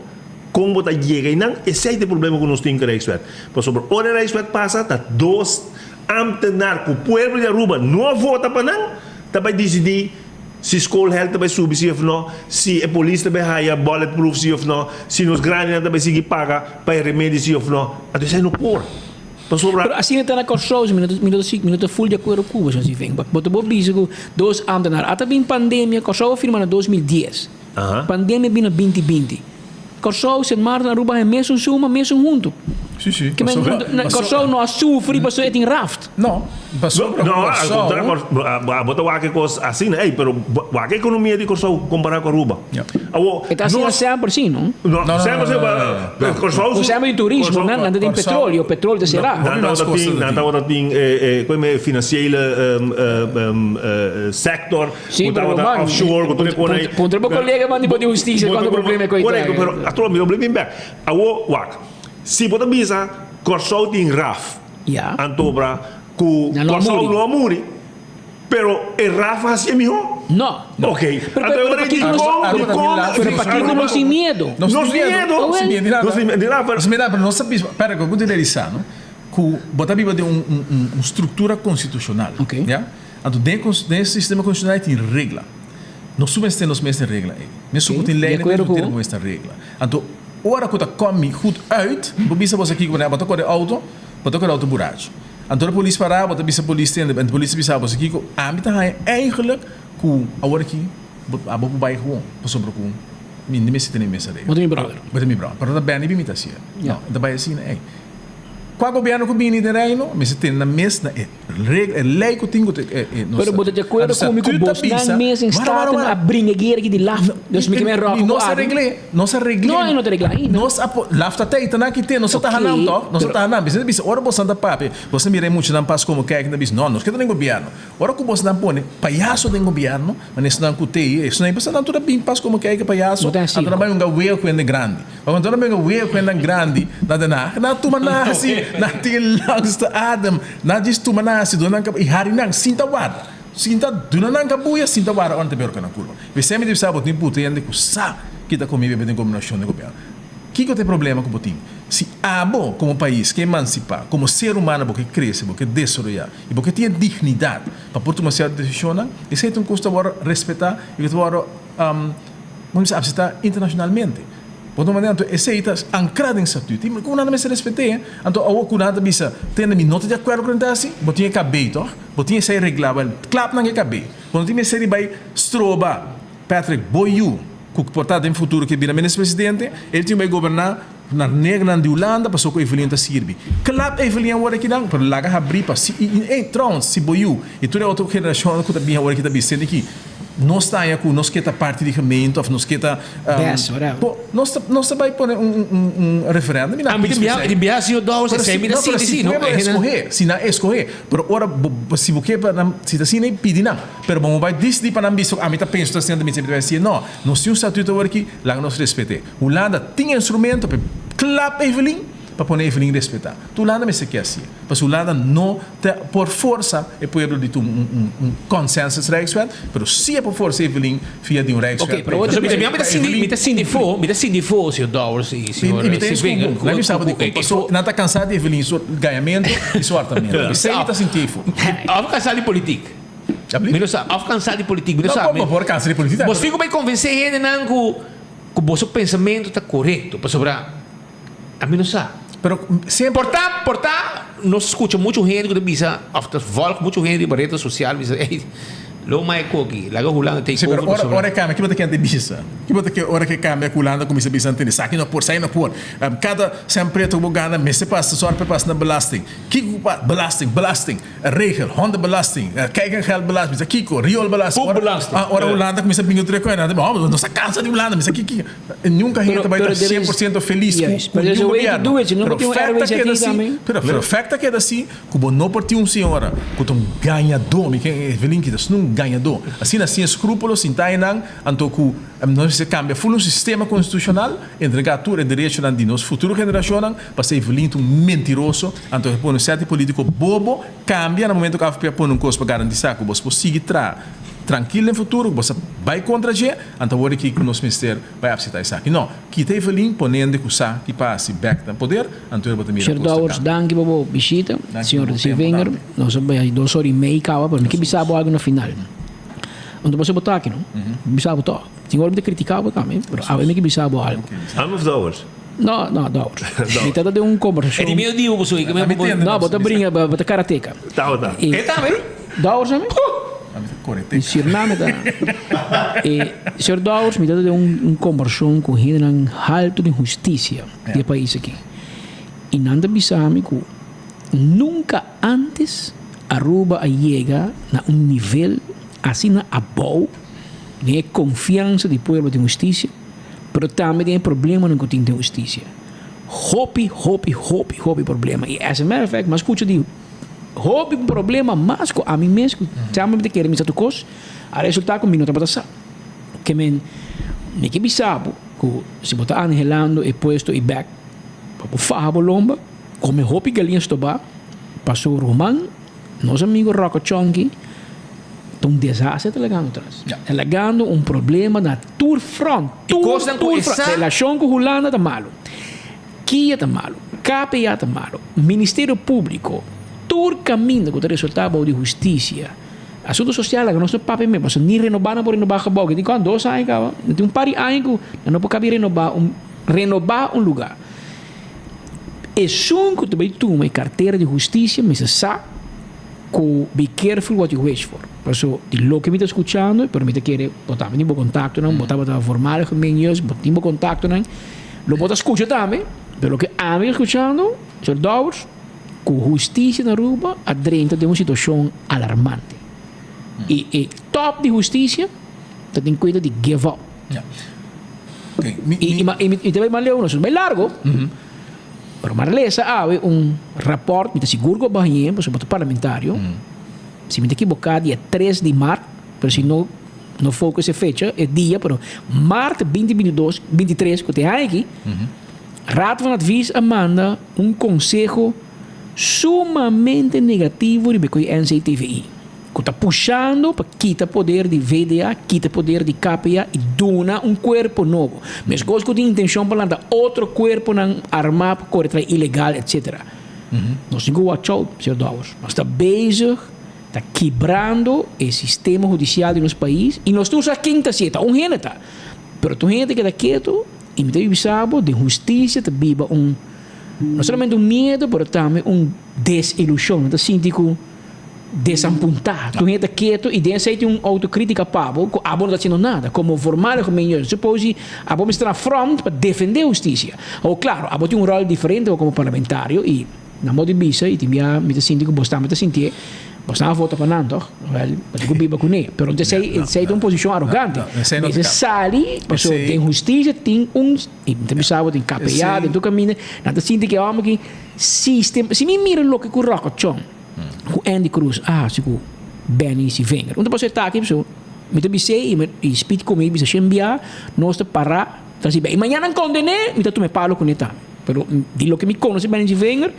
kon bo ta yega einan, esei ta e problema ku nos tin ku e Rijkswet. Pasobra ora e Rijkswet pasa ta dos ambtenaar ku pueblo di Aruba no a vota pa nan ta bai disidí si schoolgeld ta bai subi si of no, si e polis ta bai haya bulletproof si of no, si nos grandinan ta bai sigui paga pa e remedi si of no. Anto esei no por. Pasobra. Pero asina ta na Kòrsou, mi no ta, mi no ta, mi no ta ful di akuerdo ku bo, señor Ziving. Bo ta por bisa ku dos ambtenaar. Ata bin pandemia, Kòrsou a firma na 2010. Pandemia bin na 2020. Kòrsou, Sint Maarten, Aruba haña mesun suma, mesun huntu. Sí, sí. Ke men, Kòrsou no a sufri pasobra e tin raft. No, pasobra No, al kontrario, bo ta wak e kos asina, ey, pero wak e ekonomia di Kòrsou kompará ku Aruba. Awor, E ta asina semper sí, no? No, semper sí, pero Kòrsou Ku semper di turismo, nan nan ta tin petroleo, petroleo ta será. Nan tabata tin, nan tabata tin koe me finansiële sector Sí, ku pero tabata man, offshore, ku tur e kos ahí. Puntra bo kolega man di bo di hustisia kuantu problema e koe Korekto, pero atrobe mi no bini bek. Awor, wak, si bo ta bisa Kòrsou tin raf, Antobra ku Kòrsou no a muri, pero e Raf a hasié mihó? No. Ok. Anto e ora di dikon, dikon. Pero pakiko nos tin miedu? Nos tin miedu. Nos tin miedu. Nos tin miedu. Nos tin miedu, pero nos ta bisa, pera ku ta realisá no, ku bo ta biba den un struktura konstitushonal. Ya. Anto den e sistema konstitushonal tin regla. Nos su mester nos mes den regla ei. Mesun ku tin lei na mes tin nos regla. Anto ora ku ta kòm goed uit, bo bisa bo sa kiko, bo ta kore outo. Bo ta kore auto buracho. Anto ora polis para bo ta bisa polis tende en polis ta bisa bo si kiko ami ta haña eigenlijk ku awor aki bo abo por bai gewoon pasobra ku mi no mester tene mes arreglo. Bo ta mi brother. Bo ta mi brother. Pero ta bèni bi mi ta hasié. No, e ta bai asina ey. Kua gobièrnu ku bini den reino mester tene nan mes na e regla e lei ku tin ku ta e nos Pero bo ta di akuerdo Anto ku mi ku statuut ta bosnan bisa mes en wara wara staten wara a bringa guera aki di laf. Dus mi ke men ròk ku Nos a abi. regl'é. Nos a regl'é. No, e no ta reglá ainda. Nos a po, lafta tei ta nan ki te, nos a taha nan tòg, nos a taha nan. Bisa bisa, ora bosan ta papia, bosan mira e muchanan pas komo kèk, nan bisa, no, nos ke ta den gobièrnu. Ora ku bosnan pone payaso den gobièrnu, manera esnan ku tei, esnan ei pasobra nan tur a bin pas komo kèk payaso, No ta anto nan asina. bai hunga wea ku hende grandi. Pasobra nan bai hunga wea ku hendenan grandi na Den Haag, nan a tuma nan hasi, nan tin langste adem, nan a djis tuma nan hasi, duna nan kaba, i hari nan sin ta warda. Sinta duna nan kabuya, sinta wara ora ta bebe nan kurpa. P'esei mi ta bisa bo tin puta hende ku sa ki ta komi bebe den kombinashon den gobièrnu. Kiko ta e problema ku bo tin? Si abo komo pais ke emansipá, komo ser humano bo ke krese, bo ke desaroyá i bo ke tin e dignidat pa por tuma sierto desishonnan, esei ta un kos ku ta wòrdu respetá i ku ta wòrdu, bo mester aseptá internashonalmente. Bo ta manera anto esei ta ankrá den statuut i ku nan ta mester respet'é. Anto awor ku nan ta bisa, Tende mi no ta di akuerdo ku nan ta hasi, bo tin e kabei tòg? Bo tin esei reglá wèl klap nan e kabei. Bo no tin mester di bai stroba Patrick bo yu ku por ta den futuro ke bira minister presidente, el tin bai goberná na negernan di Hulanda pasobra ku Evelyn ta sirbi. Klap Evelyn awor aki nan pero laga habrí pa si i i trouwens si bo yu i tur e otro generashonnan ku ta bin awor aki ta bisa tende ki nos ta haña ku nos ke ta parti di gemeente of nos ke ta Best, whatever. bo nos ta nos ta bai pone un un un referendum i nan Ah, mi ta kies biaha, esei. mi biaha señor Dowers, Pero esei si mi ta no pero sinti si si, no? pueblo E hende escohe si nan escohe pero ora bo bo si bo ke pa nan si ta asina pidi nan pero bo no bai disidi pa nan bisa ami ta pensa ta asina ta mi ta bai no nos tin un statuto awor aki laga nos respete Hulanda tin instrumento pa e klap Evelyn pa pone Evelyn respeta tur Hulanda mester ke hacié pasobra Hulanda no ta por forsa e pueblo di tuma un un un consensus rijkswet pero si e por forsa Evelyn via di un rijkswet Oké, pero Mi ta mi ta sinti mi ta sinti fo mi ta sinti fo señor Dowers i señor I mi ta Siving escubo, mi sa bo dikon paso nan ta kansa di Evelyn su gañamento i su hartamento. P'esei mi ta sinti fo. Of kansa di politik. Mi no sa of kansa di politik mi no sa. No por kansa di politik. Bo tin ku bai konvensé hendenan ku ku boso pensamentu ta korekto pasobra ami no sa. Pero semper. Por ta por ta nos skucha muchu hende ku ta bisa of ta volg muchu hende riba ret sosial bisa ey lo mai koki laga Hulanda take Sí, pero over ora pasobra. ora e kambia kiba ta kende bisa? Kiba ta ke ora ke kambia ku Hulanda kuminsa bisa ntende esaki no por esaki no por. Kada sèn preto ku bo gana mester pasa sòrg pa e pasa na belasting. Kiko ku pa belasting belasting regel hondenbelasting kijk en geldbelasting bisa kiko rioolbelasting. Poepbelasting. Ora ora Hulanda kuminsa binga tur e kos nan ta bisa oh nos ta kansa di Hulanda bisa kiko. Nunca hende ta bai ta cien por ciento felis cu niun gobierno. Pero fek ta keda si, pero fek ta keda si cu bo no por tin un señora cu ta un gañadó, mi ken Evelyn kita es un gañadó, asina sin escrúpulo, sin ta einan, anto cu nos mester cambia ful un sistema constitucional, entrega tur e derechonan di nos futuro generacionnan, pasobra Evelyn ta un mentiroso, anto e pone un set di politico bobo, cambia na momento cu avp a pone un cos pa garantisa cu bos por sigui traha. trankil den futuro ku bo sa bai kontra dje, anto awor aki ku nos mester bai apseptá esaki. No, kita Evelyn ponende ku sa ki pasi bèk na poder, anto bo ta mira Señor kos ta Dowers, kambia. danki pa bo bishita. Danki Señor pa bo tempo Sievinger, tambe. nos a bai dos ora i mei kaba, pero mi ke bisa bo algu na final. Anto pasobra bo ta aki no, mi bisa bo tòg. Tin ora mi ta kritika bo tambe, pero awe mi ke bisa bo algu. Ami of Dowers? No, no, Dowers. Mi ta den un kombersashon. E di medio di bo so, i ke mi bo. No, bo ta bringa, bo ta karateka. Tabata. E tambe? Dowers tambe? Ami ta koreteka. In Suriname ta. E señor Dowers, mi ta den un kombersashon ku hendenan haltu den hustisia di e pais aki. I nan ta bisa mi ku nunka antes Aruba a yega na un nivel asina abou den e konfiansa di pueblo den hustisia, pero tambe den e problemanan ku tin den hustisia. Hopi, hopi, hopi, hopi problema. I as a matter of fact, mi a skucha di hopi problema mas ku ami mes ku semper mi ta kere mi sa tur kos, a resulta ku mi no tabata sa. Ke men, mi ke bisa bo ku si bo ta anhelando e puesto i bèk pa bo faha bo lomba, Come hopi galiña stobá pa su ruman, nos amigo Rocco Chonky ta un desastre ta lagando tras. Ta lagando un problema na tur front, tur, tur front. Relacion cu Hulanda ta malo, Kia ta malo, KPA ta malo, Ministerio Publico, tur caminda cu ta resulta bao di husticia. Asunto social laga nos no papia mes, pasobra ni renoba nan por renoba gebouw. Tin cuanto? Dos aña caba? Tin un par di aña cu nan no por cabi renoba un, renoba un lugar. Esun ku ta bai tuma e kartera di hustisia mester sa ku be careful what you wish for. Paso di loke mi ta skuchando, pero mi ta kere bo tambe tin bo kontaktonan, bo tabata voormalige gemeentejus, bo tin bo kontaktonan, lo bo ta skucha tambe, pero loke ami ta skuchando, señor Dowers, ku hustisia na Aruba a drenta den un situashon alarmante. I e top di hustisia ta tin kuenta di give up. I mi ta bai mas leu, nos bai largo, pero mi a lesa awe un raport, mi ta sigur ku a bañ'é pasobra bo ta parlamentario, si mi ta ekiboká dia tres di mart, pero si no no focus e fecha, e dia, pero mart binti bintidos, bintitres ku ta e aña aki, Raad van Advies a manda un konseho sumamente negativo riba e ku e NCTVI. Ku ta pushando pa kita poder di VDA, kita poder di KPA i duna un kuerpo nobo. Meskos ku tin intenshon pa lanta otro kuerponan armá pa kore tras ilegal etsetera. Nos tin ku watch out, señor Dowers. Nos ta bezig ta kibrando e sistema hudisial di nos pais i nos tur sa ken ta hasié, ta un hende ta. Pero tur hende ta keda ketu i mi ta bisa bo den hustisia ta biba un no solamente un miedo pero tambe un desilushon. Nan ta sinti ku. Desampuntá. Tur hende ta ketu i den esei tin un outokritika pa bo ku abo no ta hasiendo nada. Komo voormalige mayor, suppose si abo mester na front pa defendé hustisia. Awor klaro, abo tin un ròl diferente komo parlamentario i na modo di bisa i tin bia mi ta sinti ku bos tambe ta sintié, bos nan a vota pa nan tòg? Wèl, bo tin ku biba kuné. Pero esei esei ta un posishon arogante. Mester sali pasobra den hustisia tin un, i mi ta bisa bo tin KPA, den tur kaminda, nan ta sinti ku e hòmber ki sistem, si mi mira loke ku Ròkòchòn. Ku Andy Cruz a hasi ku Benny Sivinger. Un ta pasó e taki pasobra mi ta bis'é i mi i Speed ku mi bisa shen bia nos ta pará ta hasi i mañana nan kondené mi ta tuma e palo kuné tambe. Pero di loke mi konosé Benny Sivinger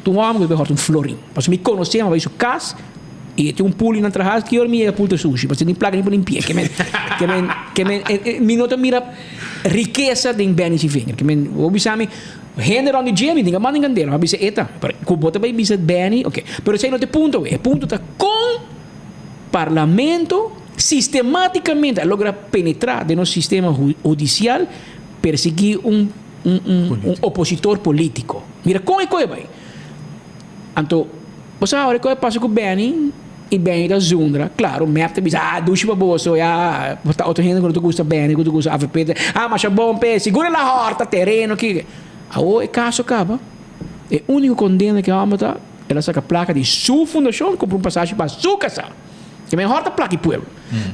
ta un hòmber ku ta bai hòrta un florin. Pasobra mi konosé mi a bai su kas i e tin un pul i nan traha ki ora mi yega pul ta sushi pasobra tin plaka ni por limpi'é. Ke men ke men ke men mi no ta mira rikesa den Benny Sivinger. Ke men bo bisa mi. Hende rond di dje mi tin ka manda en kandela, mi a bisa e ta, pero ku bo ta bai bisa Benny, ok. Pero esei no ta e punto awe, e punto ta kon parlamento sistematicamente a logra penetra den nos sistema hudicial persegui un un opositor politico. Mira kon e koe bai. Anto bo sa ora e koe pasa ku Benny i Benny ta zundra, klaro mep ta bisa ah dushi pa boso ya, bo ta otro hende ku no ta gusta Benny ku ta gusta avp ah masha bon p'e sigur el a hòrta tereno kiko. Awor e kaso kaba, e úniko kondena ku e hòmber ta el a saka plaka di su fundashon kumpra un pasashi pa su kasá. Ke men hòrta plaka di pueblo.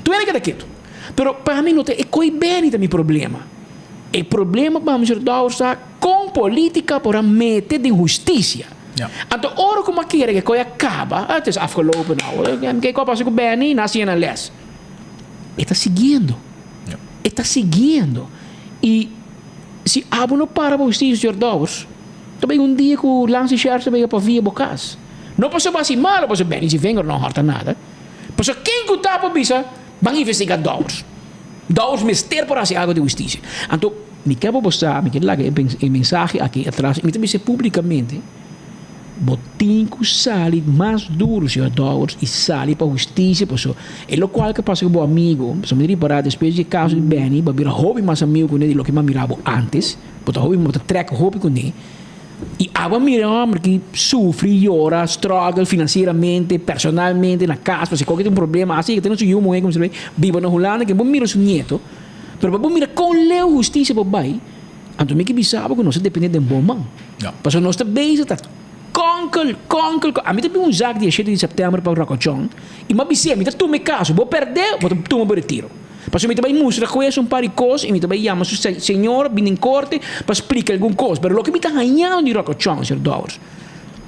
Tur hende keda ketu. Pero pa mi no ta e koe Benny ta mi problema. E problema pa mi señor Dowers ta kon politika por a mete den hustisia. Anto ora ku mi a kere ke koe a kaba, het is afgelopen nou, kiko a pasa ku Benny? Nan a siña nan les. E ta siguiendo. E ta siguiendo. I si abo no para pa hustisia, señor Dowers, ta bay un dia ku Lansi Sheriff ta bay pa via bo kas. No pasobra bo hasi malo, pasobra Benny si vinger no hòrta nada. Pasobra ken ku ta por bisa? Ban investigá Dowers. Dowers mester por hasi algo di hustisia. Anto mi ke pa bo sa, mi ke laga e mensahe aki atras i mi ta bisa publikamente, bo tin ku sali mas duru señor Dowers i sali pa hustisia paso e lokual ke pasa ku bo amigo, pasobra mi ripará despues di e kaso di Benny bo a bira hopi mas amigo kuné di loke mi a mira bo antes, bo ta hopi bo ta trek hopi kuné. I abo a mira e homber ki sufri, yora, struggle financieramente, personalmente, na cas, pasobra koke tin un problema, asi e tene su yu muhe como se biba na Hulanda, ke bo mira su nieto, pero pa bo mira kon leu husticia por bay, anto mi ke bisa bo ku nos ta depende den bo man. Pasobra nos ta bezig ta konkel, konkel, ami ta bin un zak di e shete di september pa Rocochon, i mi a bis'é, mi ta tuma e caso, bo perde, bo ta tuma bo retiro. Pasobra mi ta bai mustra hues un par di kos i mi ta bai yama su señora bini den korte pa splika algun kos. Pero loke mi ta hañando di Rocochon, señor Dowers,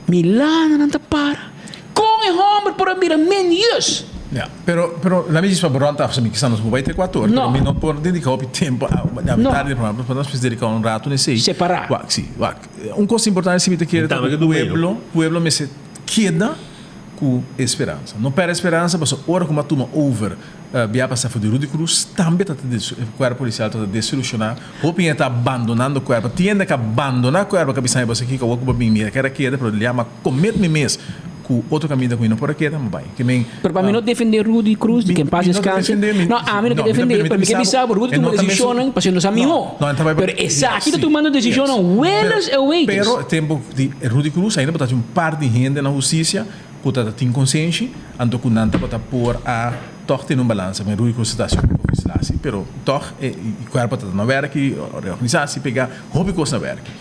mi lananan ta para. Kon e hòmber por a bira men yus? Ya, pero, pero laat mi djis pa rond af, mi kisa nos por bai te kuater, pero mi no por dedica hopi tempo a a mitad di programa, pero nos mester dedica un rato na esei. Separá. Wak, si, wak. Un kos importante si mi ta kere ta ku pueblo, pueblo mester keda ku e speransa. No pèrdè speransa pasobra ora ku mi a tuma over Bia pasa for di Rudy Cruz tambe ta ta cuerpo policial ta ta desilusiona. Hopi hende ta abandonando cuerpo. Tin hende ka bandona cuerpo ka bisa boso kiko awor ku bo bin mira keda keda pero lia ma comet mi mes ku otro kaminda ku mi no por a keda mi bai. Ke men Pero pa mi no defende Rudy Cruz di ke en paz Mi no ta descanse. defende mi No ami no ta no mi ta defende mi ta pero mi ke bisa bisa bo bo Rudy e tuma no ta mesun decisionnan pasobra no sa miho. no no e ta bai Pero esaki ta tumando decisionnan yes weles pero e wetes. pero tempo di Rudy Cruz ainda bo ta haci un par di hende na husticia ku ta tin konsenshi, anto ku nan tabata por a tòg tene un balansa. Men Rui Cruz ta hasi hopi kos lasi, pero tòg e kuerpo ta na wèrki, reorganisasi, pega hopi kos na wèrki.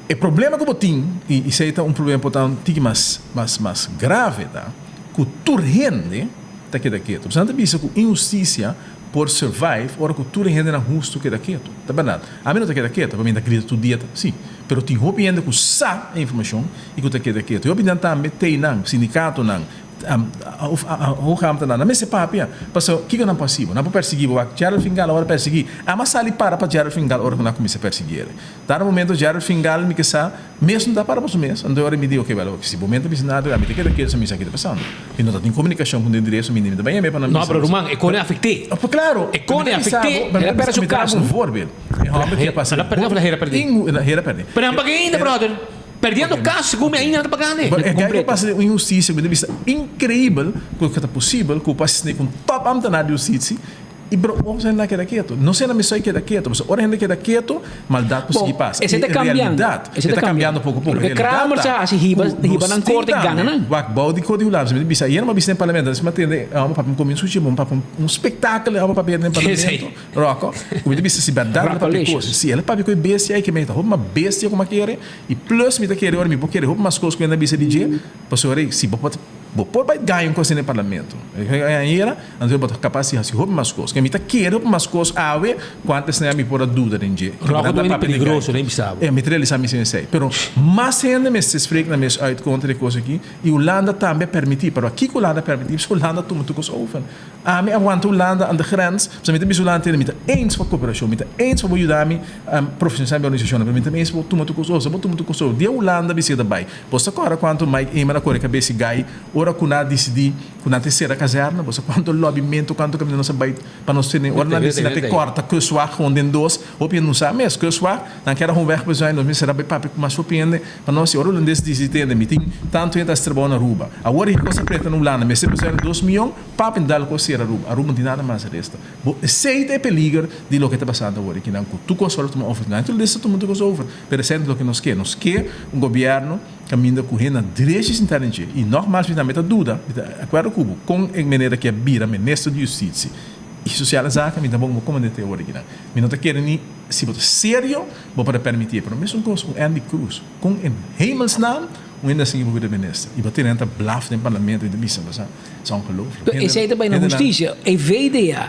E problema ku bo tin, i esei ta un problema por ta un tiki mas mas mas grave ta, ku tur hende ta keda ketu. Pasobra nan ta bisa ku inhustisia por survive ora ku tur e hendenan hustu keda ketu. Ta bèrdat. Ami no ta keda ketu, pasobra mi ta grita tur dia, si. Pero tin hopi hende ku sa e informashon i ku ta keda ketu. Hopi nan tambe teinan, sindikatonan, hoogambtenaar, nan mester papia. Pasobra kiko nan por hasi bo? Nan por persiguí bo. Wak Gerald Fingal a wòrdu persiguí. Ama sali para pa Gerald Fingal ora ku nan a kuminsá persiguí el. Dado momento Gerald Fingal mi ke sa mes no ta para pa su mes. Anto e ora mi di, oke, wèl, si bo men ta bisa nada, ami ta keda ketu sa mi sa ki ta pasando. Mi no ta tin komunikashon ku den direso, mi ta bai yam'é pa nan No, bisa pero nos. ruman, e kone afekt'é. Oh, klaro. E kone afekt'é. Mi ta bisa bo, mi ta dabo un voorbeeld. E hòmber ke a pasa El a pèrdè of el a hera pèrdè? El a hera pèrdè. Pero nan paga ainda, brother. Perdiendo kas, segun mi ainda nan ta pagando. E guy ke pasa den un inhustisia ku mi ta bisa inkreibel ku ta posibel ku por asistí ku un top ambtenaar di hustisia i bro bo hende a keda ketu. No sena mester keda ketu pasobra ora hende keda ketu maldat por sigui pasa. Esei ta I kambiando. realidat e ta kambiando poko poko. Loke Kramer sa hasi hiba ku hiba nos nan tin korte tambe gana nan. Wak bou di Kodi Hulanda mi ta bisa ayer mi a bisa den parlamento mi a tende e homber papia mi komi un sushi mi papia un spektakel e homber papia den parlamento. Rocco, ku mi ta bisa si bèrdat el a papia kos. Si el a papia ku e bestia ei ke mi ta hopi mas bestia ku mi a kere i plus mi ta kere ora mi por kere hopi mas kos ku hende a bisa di dje pasobra si bo por bo por bai gaña un kos den e parlamento ayera anto bo ta kapas di hasi hopi mas kos. Ke mi ta kere hopi mas kos awe ku antes mi por a duda den dje. Rocco ta bini peligroso den bisa bo. E mi ta realisa mi esei. Pero mas hende mester spreek nan mes uit kontra e kos aki i Hulanda tambe a permiti. Pero kiko Hulanda a permiti? Pasobra Hulanda a tuma tur kos over. Ami a wanta Hulanda aan de grens, pasobra mi ta bisa Hulanda tende mi ta eens pa koperashon, mi ta eens pa bo yuda mi profesionalisá mi organisashonnan, pero mi ta eens pa bo tuma tur kos over, bo tuma tur kos over. Dia Hulanda bisa ta bai, bo sa kòrda kuantu Mike Eman a kore kabes i gai ora ku nan a disidí ku nan ta sera kazèrna? Bo sa kuantu lòbimentu, kuantu kaminda nos a bai pa nos tene? Ora nan disidí nan ta kòrta Kustwacht gewoon den dos, hopi hende no sa mes, Kustwacht, nan keda gewoon wegbezuinig, nos mester a bai papia ku mas hopi hende pa nos, i ora hulandes disidí tende mi tin tantu hende ta hasi trabou na Aruba, awor e kos a preta na Hulanda, mester bezuinig 2 mion, Papi dal cos cera Aruba. Aruba no tin nada mas resta. Bo esey ta e peliger di loke ta pasando awor aki nan cu tur cos worde tuma over. Nan tur lista tuma tur cos over. Pero esey ta loke nos ke. Nos ke un gobierno caminda cu hende na drechi sinta den dje. Y nogmaals mi tambe ta duda, mi ta acuerdo cu bo, con e manera ki a bira minister di Justitie y Sociale Zaken mi tampoco por comprende te awor aki nan. Mi no ta kere ni si bo ta serio bo por a permiti e. Pero mesun cos cu Endy Croes. Con in hemelsnaam un hende a sigui bo bira minister? Y bo tene nan ta blaf den parlamento y ta bisa bo sa. Ta ongelooflijk. Esei ta bai na hustisia. E VDA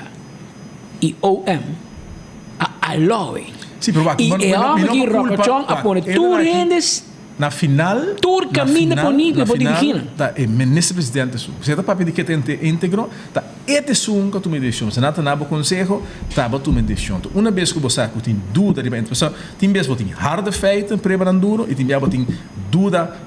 i OM a allow e. Sí, pero wak, I mi e no, mi hòmber no ki por culpa, Rokochon a wak, pone e tur aki hende na final, tur na kaminda final, poni ku na e por final dirigí nan. ta e minister presidente su. Si e ta papia di ke ta íntegro, ta e ta esun ku a tuma e desishon. Si nan ta na bo konseho, ta bo tuma e desishon. Enton una bes ku bo sa ku tin duda riba e, pasobra tin bes bo tin harde feiten, pruebanan duro, i tin bia bo tin duda.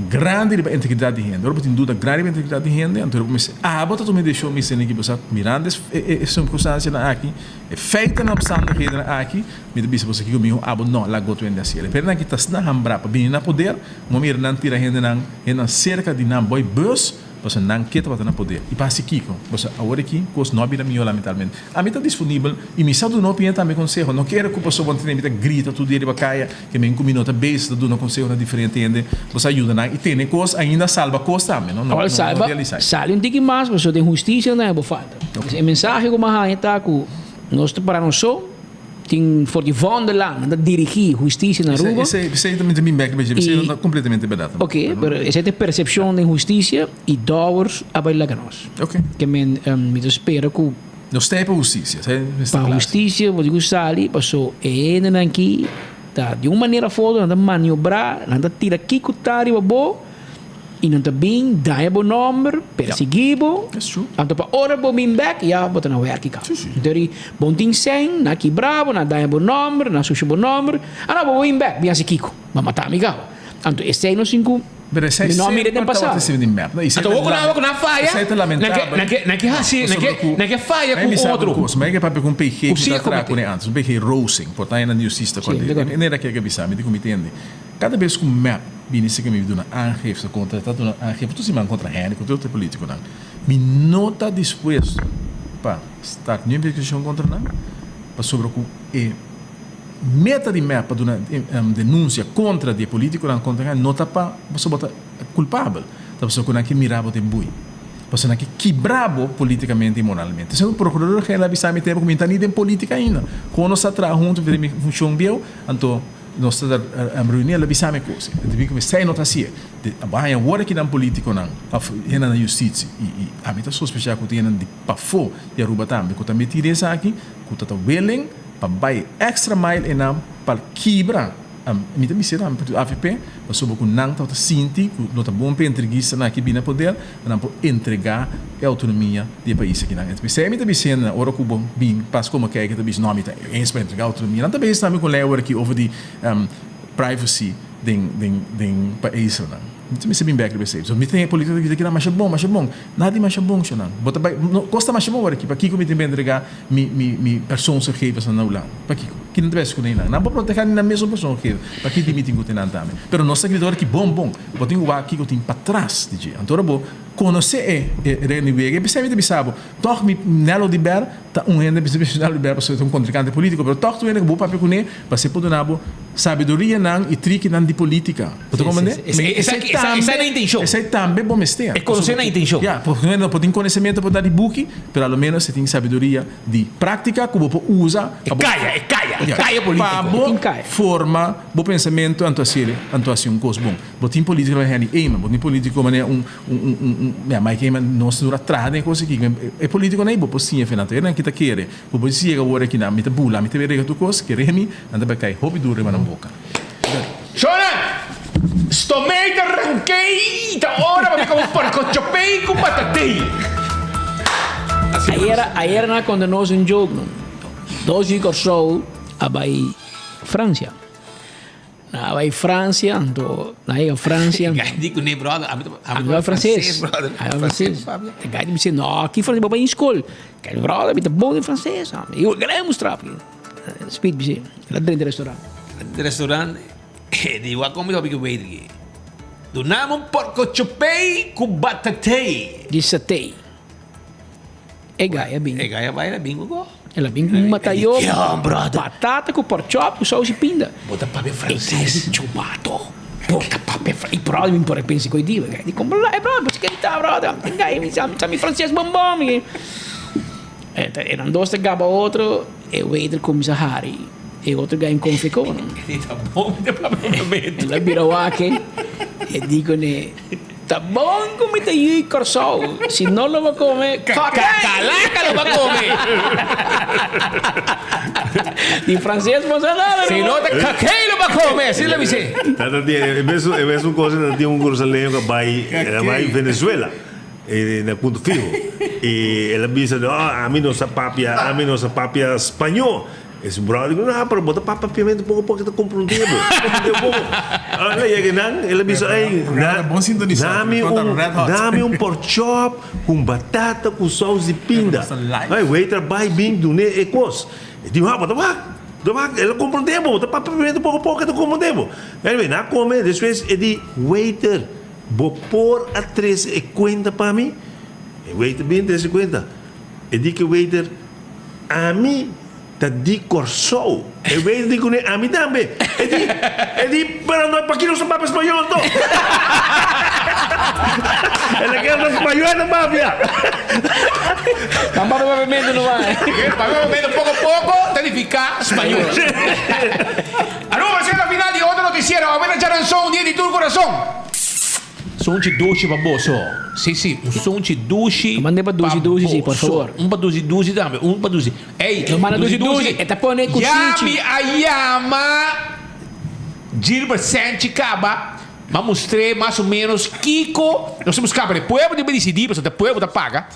Grandi riba integridad di hende. Ora bo tin duda grandi riba integridad di hende, anto bo mester abo ta tuma e decision mester niki bo sa mirando e circunstancianan aki, e feitonan, omstandighedennan aki, mi ta bisa boso kiko miho abo no laga otro hende haciel. E pernan ki ta asina hambra pa bini na poder, bo mira nan tira hendenan, hendenan cerca di nan boy bus, pasobra nan ke tabata na poder. Y pa haci kiko? Pasobra awor aki cos no a bira miho lamentablemente. Ami ta disponibel y mi sa duna opinion tambe conseho. No kere cu pasobra bo mi ta grita tur dia riba caya. Ke men ku mi no ta bezig ta duna konseho na diferente hende, bo sa yuda nan i tene kos ainda salba kos tambe, no? No Awor salba, realisá. sali un tiki mas pasobra den hustisia nan bo falta. E mensahe ku mi a haña ta ku nos ta para nos so, tin for di Vondelaan nan ta dirigí hustisia na Aruba. Esei, esei ta mi ta bin bek riba dje, esei no ta kompletamente bèrdat tampoco. Oké, pero esei ta e persepshon den hustisia i Dowers a bai laga nos. Oké. Ke men mi ta spera ku. Nos ta e pa hustisia, esei mester Pa kla. hustisia bo tin ku sali paso e hendenan aki ta di un manera of otro nan ta maniobrá, nan ta tira kiko ta riba bo i nan ta bin daña bo nòmber, persiguí bo. That's true. Anto pa ora bo bin bèk ya bo ta na wèrki kaba. Si, si. Anto ri bo no tin sèn, nan a kibrá bo, nan a daña bo nòmber, nan a susha bo nòmber, anto bo bin bèk bin hasi kiko? Bo a mata mi kaba. Anto esei nos tin ku Pero esei Mi no a mira semper den pasado. tabata esei di mep, no? I esei Anto ta wou ku nan wou ku nan faya, esei ta nan ke lamentabel. nan ke nan ke hasi nan Pasobra ke ku nan ke faya mi ku bisa otro. un kos, mi a papia ku un PG Ku ku si ta a traha komete. kuné antes, un PG Rosing, por ta na Justisia Sí, kòrda. de acuerdo. E nera ke a bisa mi, di ku mi tende, kada bes ku mep bini serka mi duna aangifte kontra, ta duna aangifte tur siman kontra hende, kontra otro politikonan, mi no ta dispuesto pa start niun investigashon kontra nan, pasobra ku e Meta di mep pa duna denunsia kontra di e politikonan kontra nan no ta pa pasobra bo ta kulpabel, ta pasobra ku nan ke mira bo den bui, pasobra nan ke kibra bo politikamente i moralmente. Esei prokurador general a bisa mi tempu ku mi no ta ni den politika ainda, kon nos ta traha huntu den mi funshon bieu, anto nos ta reuni el a bisa mi kos. E debí ku esei no ta hasié. Bo haña wor aki nan politikonan òf hende na justisia i ami ta sospechá ku tin hende di pafó di Aruba tambe ku ta metí den esaki ku ta ta willing pa bai extra mile einan pa kibra mi ta bisa tambe partido avp pasobra ku nan tabata sinti ku no ta bon pa e entreguistanan aki bini na poder pa nan por entrega e autonomia di e pais akinan. P'esei mi ta bisendo nan ora ku bo bin pas komo kijk ta bisa no mi ta eens pa entrega autonomia nan ta bezig tambe ku lei awor aki over di privacy den den den paisnan. Mi ta mester bin bek riba esei. So mi tin e politica ta keda masha bon masha bon. Nada di masha bon shonnan. Bo ta bai no kos ta masha bon awor aki pakiko mi tin bin entrega mi mi mi persoonsgegevens na Hulanda? Pakiko? Kinan ta bai esconde nan? Nan por proteha ni nan mesun persoonsgegevens. Pakiko di mi tin ku tin nan tambe? Pero nos ta grita awor aki bon bon. Bo tin ku wak kiko tin patras di dje. Anto ora bo konosé e e regla di wega e p'esei mi ta bisa bo tòg mi Nelo di Ber ta un hende bisa bisa Nelo di Ber pasobra e ta un kontrinkante politiko pero tòg ta un hende ku bo papia kuné pa esei por duna bo Sabidurianan i trikinan di politica. Bo ta comprende? Sí, sí, sí. Esaki, esaki, esa na intencion. Esei tambe bo mester. E conoce na intencion. Ya, porque no por tin conocemento por ta di buki, pero a lo menos e tin sabiduria di practica cu bo por usa. E caya, e caya, e caya politico. Pa bo forma bo pensamento anto haci anto haci un cos bon. Bo tin politico manera Henny Eman, bo tin politico manera un, un, un, un, un, ya, Mike Eman, nos no a traha den e cos aki. E politiconan ey bo por siña fe nan. Nan kita kere. Bo por yega ora ki nan mi ta bula, mi ta bay rega tur cos, kere mi, nan ta bay cay hopi duro riba nan boca. Shona! Stomei ta rankei, ta ora pa mi come porco chopei cu patatei. Ayera, ayera nan a conta nos un joke, no. Dos di Corsou a bay Francia. Nan a bai Francia, anto nan a yega Francia. Gai di kuné, brother. Ami ta Ami ta franses. brother. Ami ta franses. E gai di mi si, no, ki franses, bo bai in skol. Gai di, brother, mi ta bon den franses. Ami yo gai mustra aki. Speed mi si, el a drenta restaurant. Drenta restaurant, e di, wak kon mi ta hopi ki waiter ki. Dunami un porko chupei ku batatei. Di satei. E gai a bin. E gai a bai, el a bin ku go. El a bin ku un matayo. Patata ku porkchop ku saus i pinda. Bo ta papia franses. E gai di chubato. Bo ta papia franses. I brother mi por a pensa ku e diba. E gai di kon bo la e brother bo si kerita brother. E gai mi sa mi franses bon bon. E nan dos ta gaba otro. E waiter kuminsa hari. E otro gai nkonflikó. E di ta bon mi ta papia papiamentu. El a bira wak e di kuné. Ta bon ku mi ta yui Kòrsou, si no lo bo kome kòkei! Kalaka lo bo kome! Di franses bo sa nada Si no ta kòkei lo bo kome, asina lo bis'é. Ta tin e mesun e mesun kos ta tin un kurasoleño ku a bai el a bai Venezuela na Punto Fijo i el a bisa oh ami no sa papia ami no sa papia spañó. E su brother di, no, pero bo ta papia papiamento poco poco, ta comprende bo. Comprende poco. El a yega nan, el a bisa, ey, Programa ta bon sintonisa. dame Telefoon ta un, red hot. dame un pork chop cu batata cu saus di pinda. Ay, waiter bay bin dune e cos. E di, ah, bo ta wak, bo ta wak, el a comprende bo, bo ta papia papiamento poco poco, e ta comprende bo. Anyway, nan a come, despues e di, waiter, bo por a trece e cuenta pa mi? E waiter bin trece e cuenta. E di cu e waiter, Ami ta di Kòrsou. E waiter di kuné, Ami tambe. E di, e di, pero no, paki nos ta papia spañol anto? El a keda na spañol e ta papia. Nan papia papiamentu nomás. Papia papiamentu poko poko ta nifiká spañol. Aruba, esei ta final di otro notisiero. Awe ta djaranson, dia di tur kurason. Sunchi dushi pa boso. Si si, un sunchi dushi Mande pa dushi dushi si, por favor. Un pa dushi dushi tambe, un pa dushi. Ey, No manda dushi dushi, e ta pone ku Ya sinchi. mi a yama Gilbert Senchi kaba, m'a mustr'é mas o menos kiko nos ta buska, pero e pueblo debe disidí, pasobra ta e pueblo ta paga,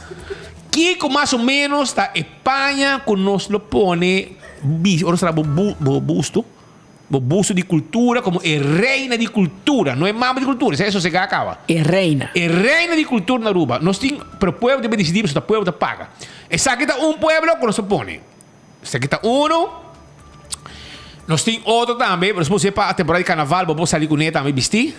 kiko mas o menos ta e paña ku nos lo pone ora nos traha bo busto. Bo busto di cultura como e reina di cultura, no e mama di cultura, esei sosega caba. E reina. E reina di cultura na Aruba. Nos tin, pero pueblo debe dicidi pasobra ta pueblo ta paga. Esaki ta un pueblo cu nos ta pone. Esaki ta uno. Nos tin otro tambe, nos por pa temporada di carnaval bo por sali cune tambe bisti.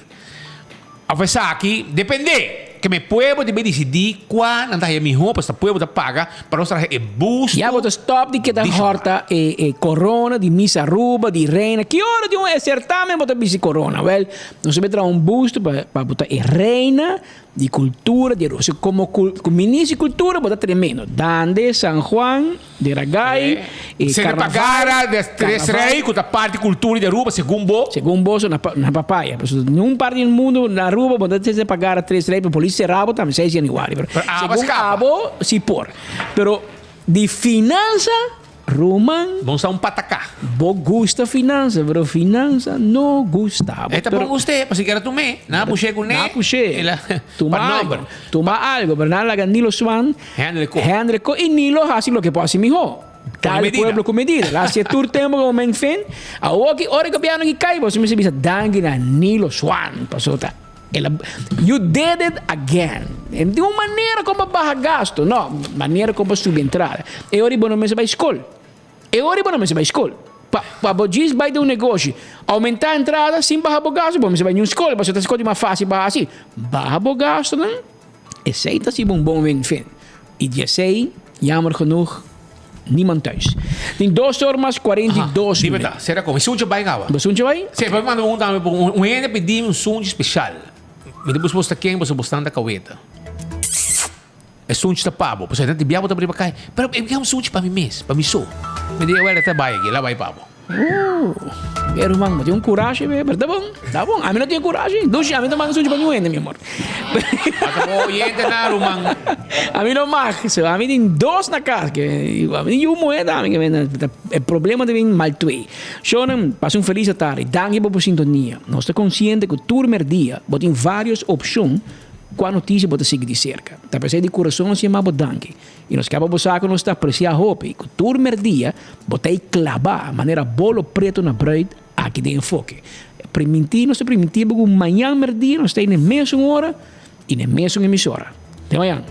Of esaki, depende. Ke me pueblo debe disidí kua nan ta haya mihó, pasobra pueblo ta paga pa nos traha e busto. Ya bo ta stop di keda hòrta e e korona di Miss Aruba, di Reina. Ki ora di un e sertamen bo ta bisti korona? Wèl, nos a traha un busto pa pa bo ta e reina di kultura di Aruba. So komo ku minister di kultura bo ta tremendo. Dande, San Juan. De Ragay, e Sende carnaval. pagara de tres carnaval. rey cu ta parti cultura di Aruba segun bo. Segun bo so na na papaya. Pasobra ningun parti del mundo na Aruba bo ta sende pagara tres rey pero polis sera bo tambe 6 januari. Pero Pero abo segun scapa. abo si por. Pero di finansa Roman. Bo sa un pataka. Bo gusta finansa pero finansa no gusta bo. E ta Pero bon guste pasobra kier a tum'é. Nan a push'é cu ne. Nan a push'é. El a Tuma pa algo. nomber. Tuma algo pero nan a laga Nilo Swan. Hendrik Ko. Hendrik Ko y Nilo haci loke por haci miho. Pone Dal medida. pueblo cu medida. La haci tur tempo como men fin. Awor ki ora e gobierno ki cay boso mester bisa danki na Nilo Swan pasobra ta el a you did it again. En di un manera con pa baha gasto no manera con pa subi entrada. E ora bo no mester bay scol. E ora bo no mester bay scol. Pa pa bo djis bay den un negoshi aumenta entrada sin baha bo gasto bo mester bay ni un scol pasobra ta scol di mas facil pa haci. Baha bo gastonan. Esei ta siba un bon win-fin. I di esei, jammer genoeg, niemand thuis. Tin dos or mas 42 Dime minuut. ta, sera con. E sunchi bai caba. Bo sunchi bai? Sí, pa mi manda un tambe, un, un hende pidi mi un sunchi special. Mi ta busca bosta ken, pasobra bo standa caweta. E sunchi ta pa bo, pasobra e ta bia bo ta riba caya. Pero e un sunchi pa mi mes, pa mi so. Mi di, well, e ta bai aki, la bai pa bo. Oh, e ruman, bo tin un kurashi be, pero ta bon, ta bon. Ami no tin e kurashi. Dushi, ami ta manda sunchi pa mi wende, mi amor. Ata bo oyente na, ruman. Ami no mag. So, ami tin dos na kas. Ke, ami tin yu muhe tambe ke men, e problema ta bin mal twee. Shownan, pasa un felis atardi. Danki pa bo sintonia. Nos ta konsiente ku tur merdia bo tin varios opshon kua notisia bo ta sigui di serka. Ta p'esei di kurason nos yama bo danki. I nos kaba bo sa ku nos ta apresiá hopi ku tur merdia bo ta ei klabá manera bolo pretu na bruid aki den Enfoke. Primintí nos ta primintí bo ku mañan merdia nos ta ei na e mesun ora i na e mesun emisora. Te mañan!